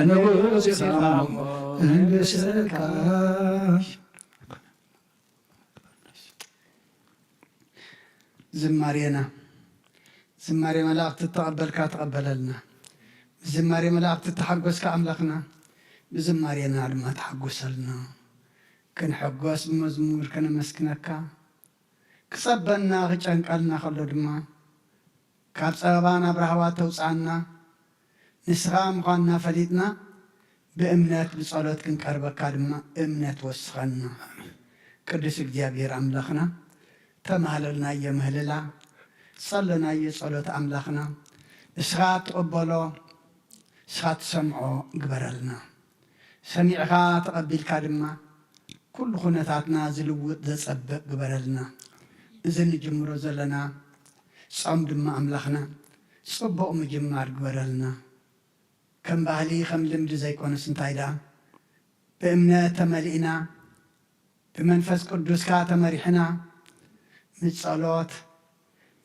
ንጉስ ኢኻ እሞ እንግስካ። ዝማሬና ዝማሬ መላእክቲ እተቐበልካ ተቐበለልና። ብዝማሬ መላእክቲ እተሓጎስካ ኣምላኽና ብዝማሬና ድማ ተሓጎሰልና። ክንሕጎስ ብመዝሙር ከነመስግነካ፣ ክጸበና ክጨንቀልና ከሎ ድማ ካብ ጸበባ ናብ ራህዋ ተውጽኣና። ንስኻ ምዃንና ፈሊጥና ብእምነት ብጸሎት ክንቀርበካ ድማ እምነት ወስኸና። ቅዱስ እግዚኣብሔር ኣምላኽና ተማህለልናዮ ምህልላ፣ ጸለናዮ ጸሎት ኣምላኽና እስኻ ትቕበሎ፣ እስኻ ትሰምዖ ግበረልና። ሰሚዕኻ ተቐቢልካ ድማ ኩሉ ኩነታትና ዝልውጥ ዘጸብቕ ግበረልና። እዚ ንጅምሮ ዘለና ጾም ድማ ኣምላኽና ጽቡቕ ምጅማር ግበረልና። ከም ባህሊ ከም ልምዲ ዘይኮነስ እንታይ ደኣ ብእምነት ተመሊእና ብመንፈስ ቅዱስካ ተመሪሕና ምስ ጸሎት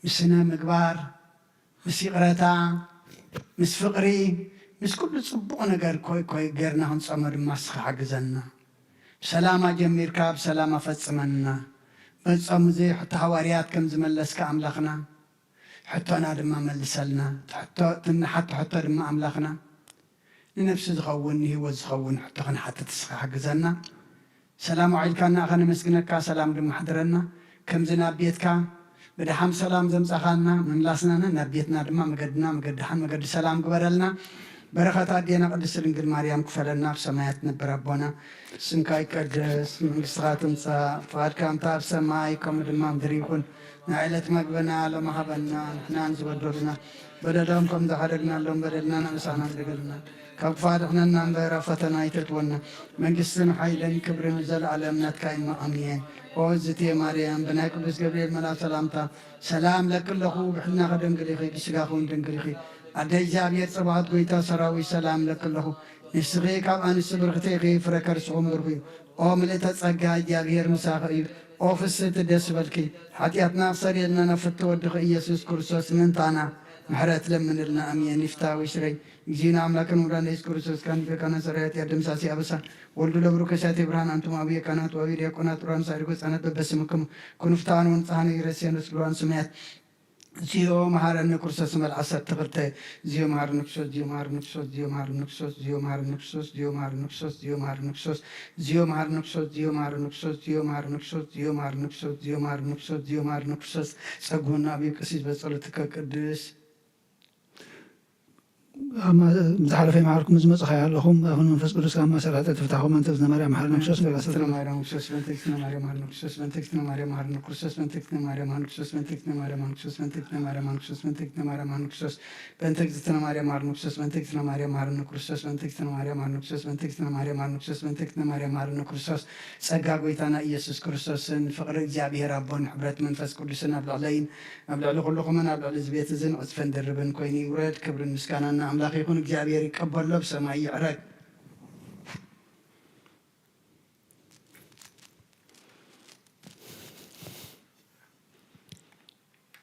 ምስ ስነ ምግባር ምስ ይቕረታ ምስ ፍቕሪ ምስ ኩሉ ጽቡቕ ነገር ኮይ ኮይ ጌርና ክንጸሞ ድማ እስኻ ሓግዘና። ብሰላም ኣጀሚርካ ብሰላም ኣፈጽመና። በዚ ጾም እዚ ሕቶ ሃዋርያት ከም ዝመለስካ ኣምላኽና ሕቶና ድማ መልሰልና። እቲ ሕቶ እቲ እንሓቶ ሕቶ ድማ ኣምላኽና ንነፍሲ ዝኸውን ንህይወት ዝኸውን ሕቶ ክንሓትት እስኻ ሓግዘና። ሰላም ኣውዒልካና ከነመስግነካ ሰላም ድማ ኣሕድረና። ከምዚ ናብ ቤትካ ብደሓን ሰላም ዘምጻኻና ምምላስናን ናብ ቤትና ድማ መገድና መገዲ ደሓን መገዲ ሰላም ግበረልና። በረኸት ኣዴና ቅድስቲ ድንግል ማርያም ክፈለና። ኣብ ሰማያት ትነብር ኣቦና ስምካ ይቀደስ መንግስትኻ ትምጻእ ፍቓድካ እንተ ኣብ ሰማይ ከምኡ ድማ ምድሪ ይኹን። ናይ ዕለት መግብና ሎሚ ሃበና ንሕናን ዝበደሉና በደሎም ከም ዝሓደግናሎም በደልና ንኣምሳና ዝደገልና ካብ ክፋ ድሕነና እምበር ኣብ ፈተና ኣይተእትወና መንግስትን ሓይልን ክብርን ዘለኣለም ናትካ እሞ ኣሜን። ኦ እዝቴ ማርያም ብናይ ቅዱስ ገብርኤል መልኣክ ሰላምታ ሰላም ለኪ ኣለኹ ብሕልናኺ ድንግል ኢኺ ብስጋኺ እውን ድንግል ኢኺ ኣደ እግዚኣብሔር ጽባኦት ጎይታ ሰራዊት ሰላም ለኪ ኣለኹ ንስኺ ካብ ኣንስቲ ብርኽቲ ኢኺ ፍረ ከርስኹም ብሩኽ እዩ። ኦ ምልእተ ጸጋ እግዚኣብሔር ምሳኺ እዩ። ኦ ፍስህቲ ደስ በልኪ ሓጢኣትና ክሰርየልና ናብ ፍትወድኺ ኢየሱስ ክርስቶስ ምእንታና ምሕረት ለምንልና ኣሜን። ይፍታ ወይ ስረይ እግዚእነ ኣምላክን ውዳን ኢየሱስ ክርስቶስ ካን በካና ሰራያት ያደምሳሲ ኣበሳ ወልዱ ለብሩ ከሳቴ ብርሃን ኣንቱም ኣቡየ ካህናት ወአቢ ዲያቆናት ጡራን ሳይርጎ ህጻናት በበስምክም ኩንፍታን ወንጻህን ይረስየን ስሉዋን ስምያት እዚኦ መሃረኒ ክርስቶስ መል ዓሰርተ ክልተ እዚኦ መሃረኒ ክርስቶስ እዚኦ መሃረኒ ክርስቶስ እዚኦ መሃረኒ ክርስቶስ እዚኦ መሃረኒ ክርስቶስ እዚኦ መሃረኒ ክርስቶስ እዚኦ መሃረኒ ክርስቶስ እዚኦ መሃረኒ ክርስቶስ እዚኦ መሃረኒ ክርስቶስ እዚኦ መሃረኒ ክርስቶስ እዚኦ መሃረኒ ክርስቶስ እዚኦ መሃረኒ ክርስቶስ እዚኦ መሃረኒ ክርስቶስ ጸጉና ኣብ ቀሲስ በጸሎትከ ቅዱስ ዝሓለፈ ይመሃርኩም ዝመጽኻ ኣለኹም ኣሁን መንፈስ ቅዱስ ካብ ማሰራት ትፍታኹም መንተ ዝነ ማርያም ሓር ነክሶስ በላሰ ማርያም ክርስቶስ መንተ ዝነ ማርያም ሓር ነክሶስ መንተ ዝነ ማርያም ሓር ነክሶስ መንተ ዝነ ማርያም ሓር ነክሶስ መንተ ዝነ ማርያም ሓር ነክሶስ መንተ ዝነ ማርያም ሓር ነክሶስ መንተ ዝነ ማርያም ሓር ነክሶስ መንተ ዝነ ማርያም ሓር ነክሶስ መንተ ዝነ ማርያም ሓር ነክሶስ መንተ ዝነ ማርያም ሓር ነክሶስ መንተ ዝነ ማርያም ሓር ነክሶስ መንተ ዝነ ማርያም ሓር ነክሶስ ጸጋ ጎይታና ኢየሱስ ክርስቶስን ፍቕሪ እግዚኣብሔር ኣቦን ሕብረት መንፈስ ቅዱስን ኣብ ልዕለይን ኣብ ልዕሊ ኩልኹምን ኣብ ልዕሊ እዚ ቤት እዝን ዕጽፈን ድርብን ኮይኑ ይውረድ። ክብርን ምስጋናን ንኣምላኽ ይኹን። እግዚኣብሔር ይቀበሎ፣ ብሰማይ ይዕረግ።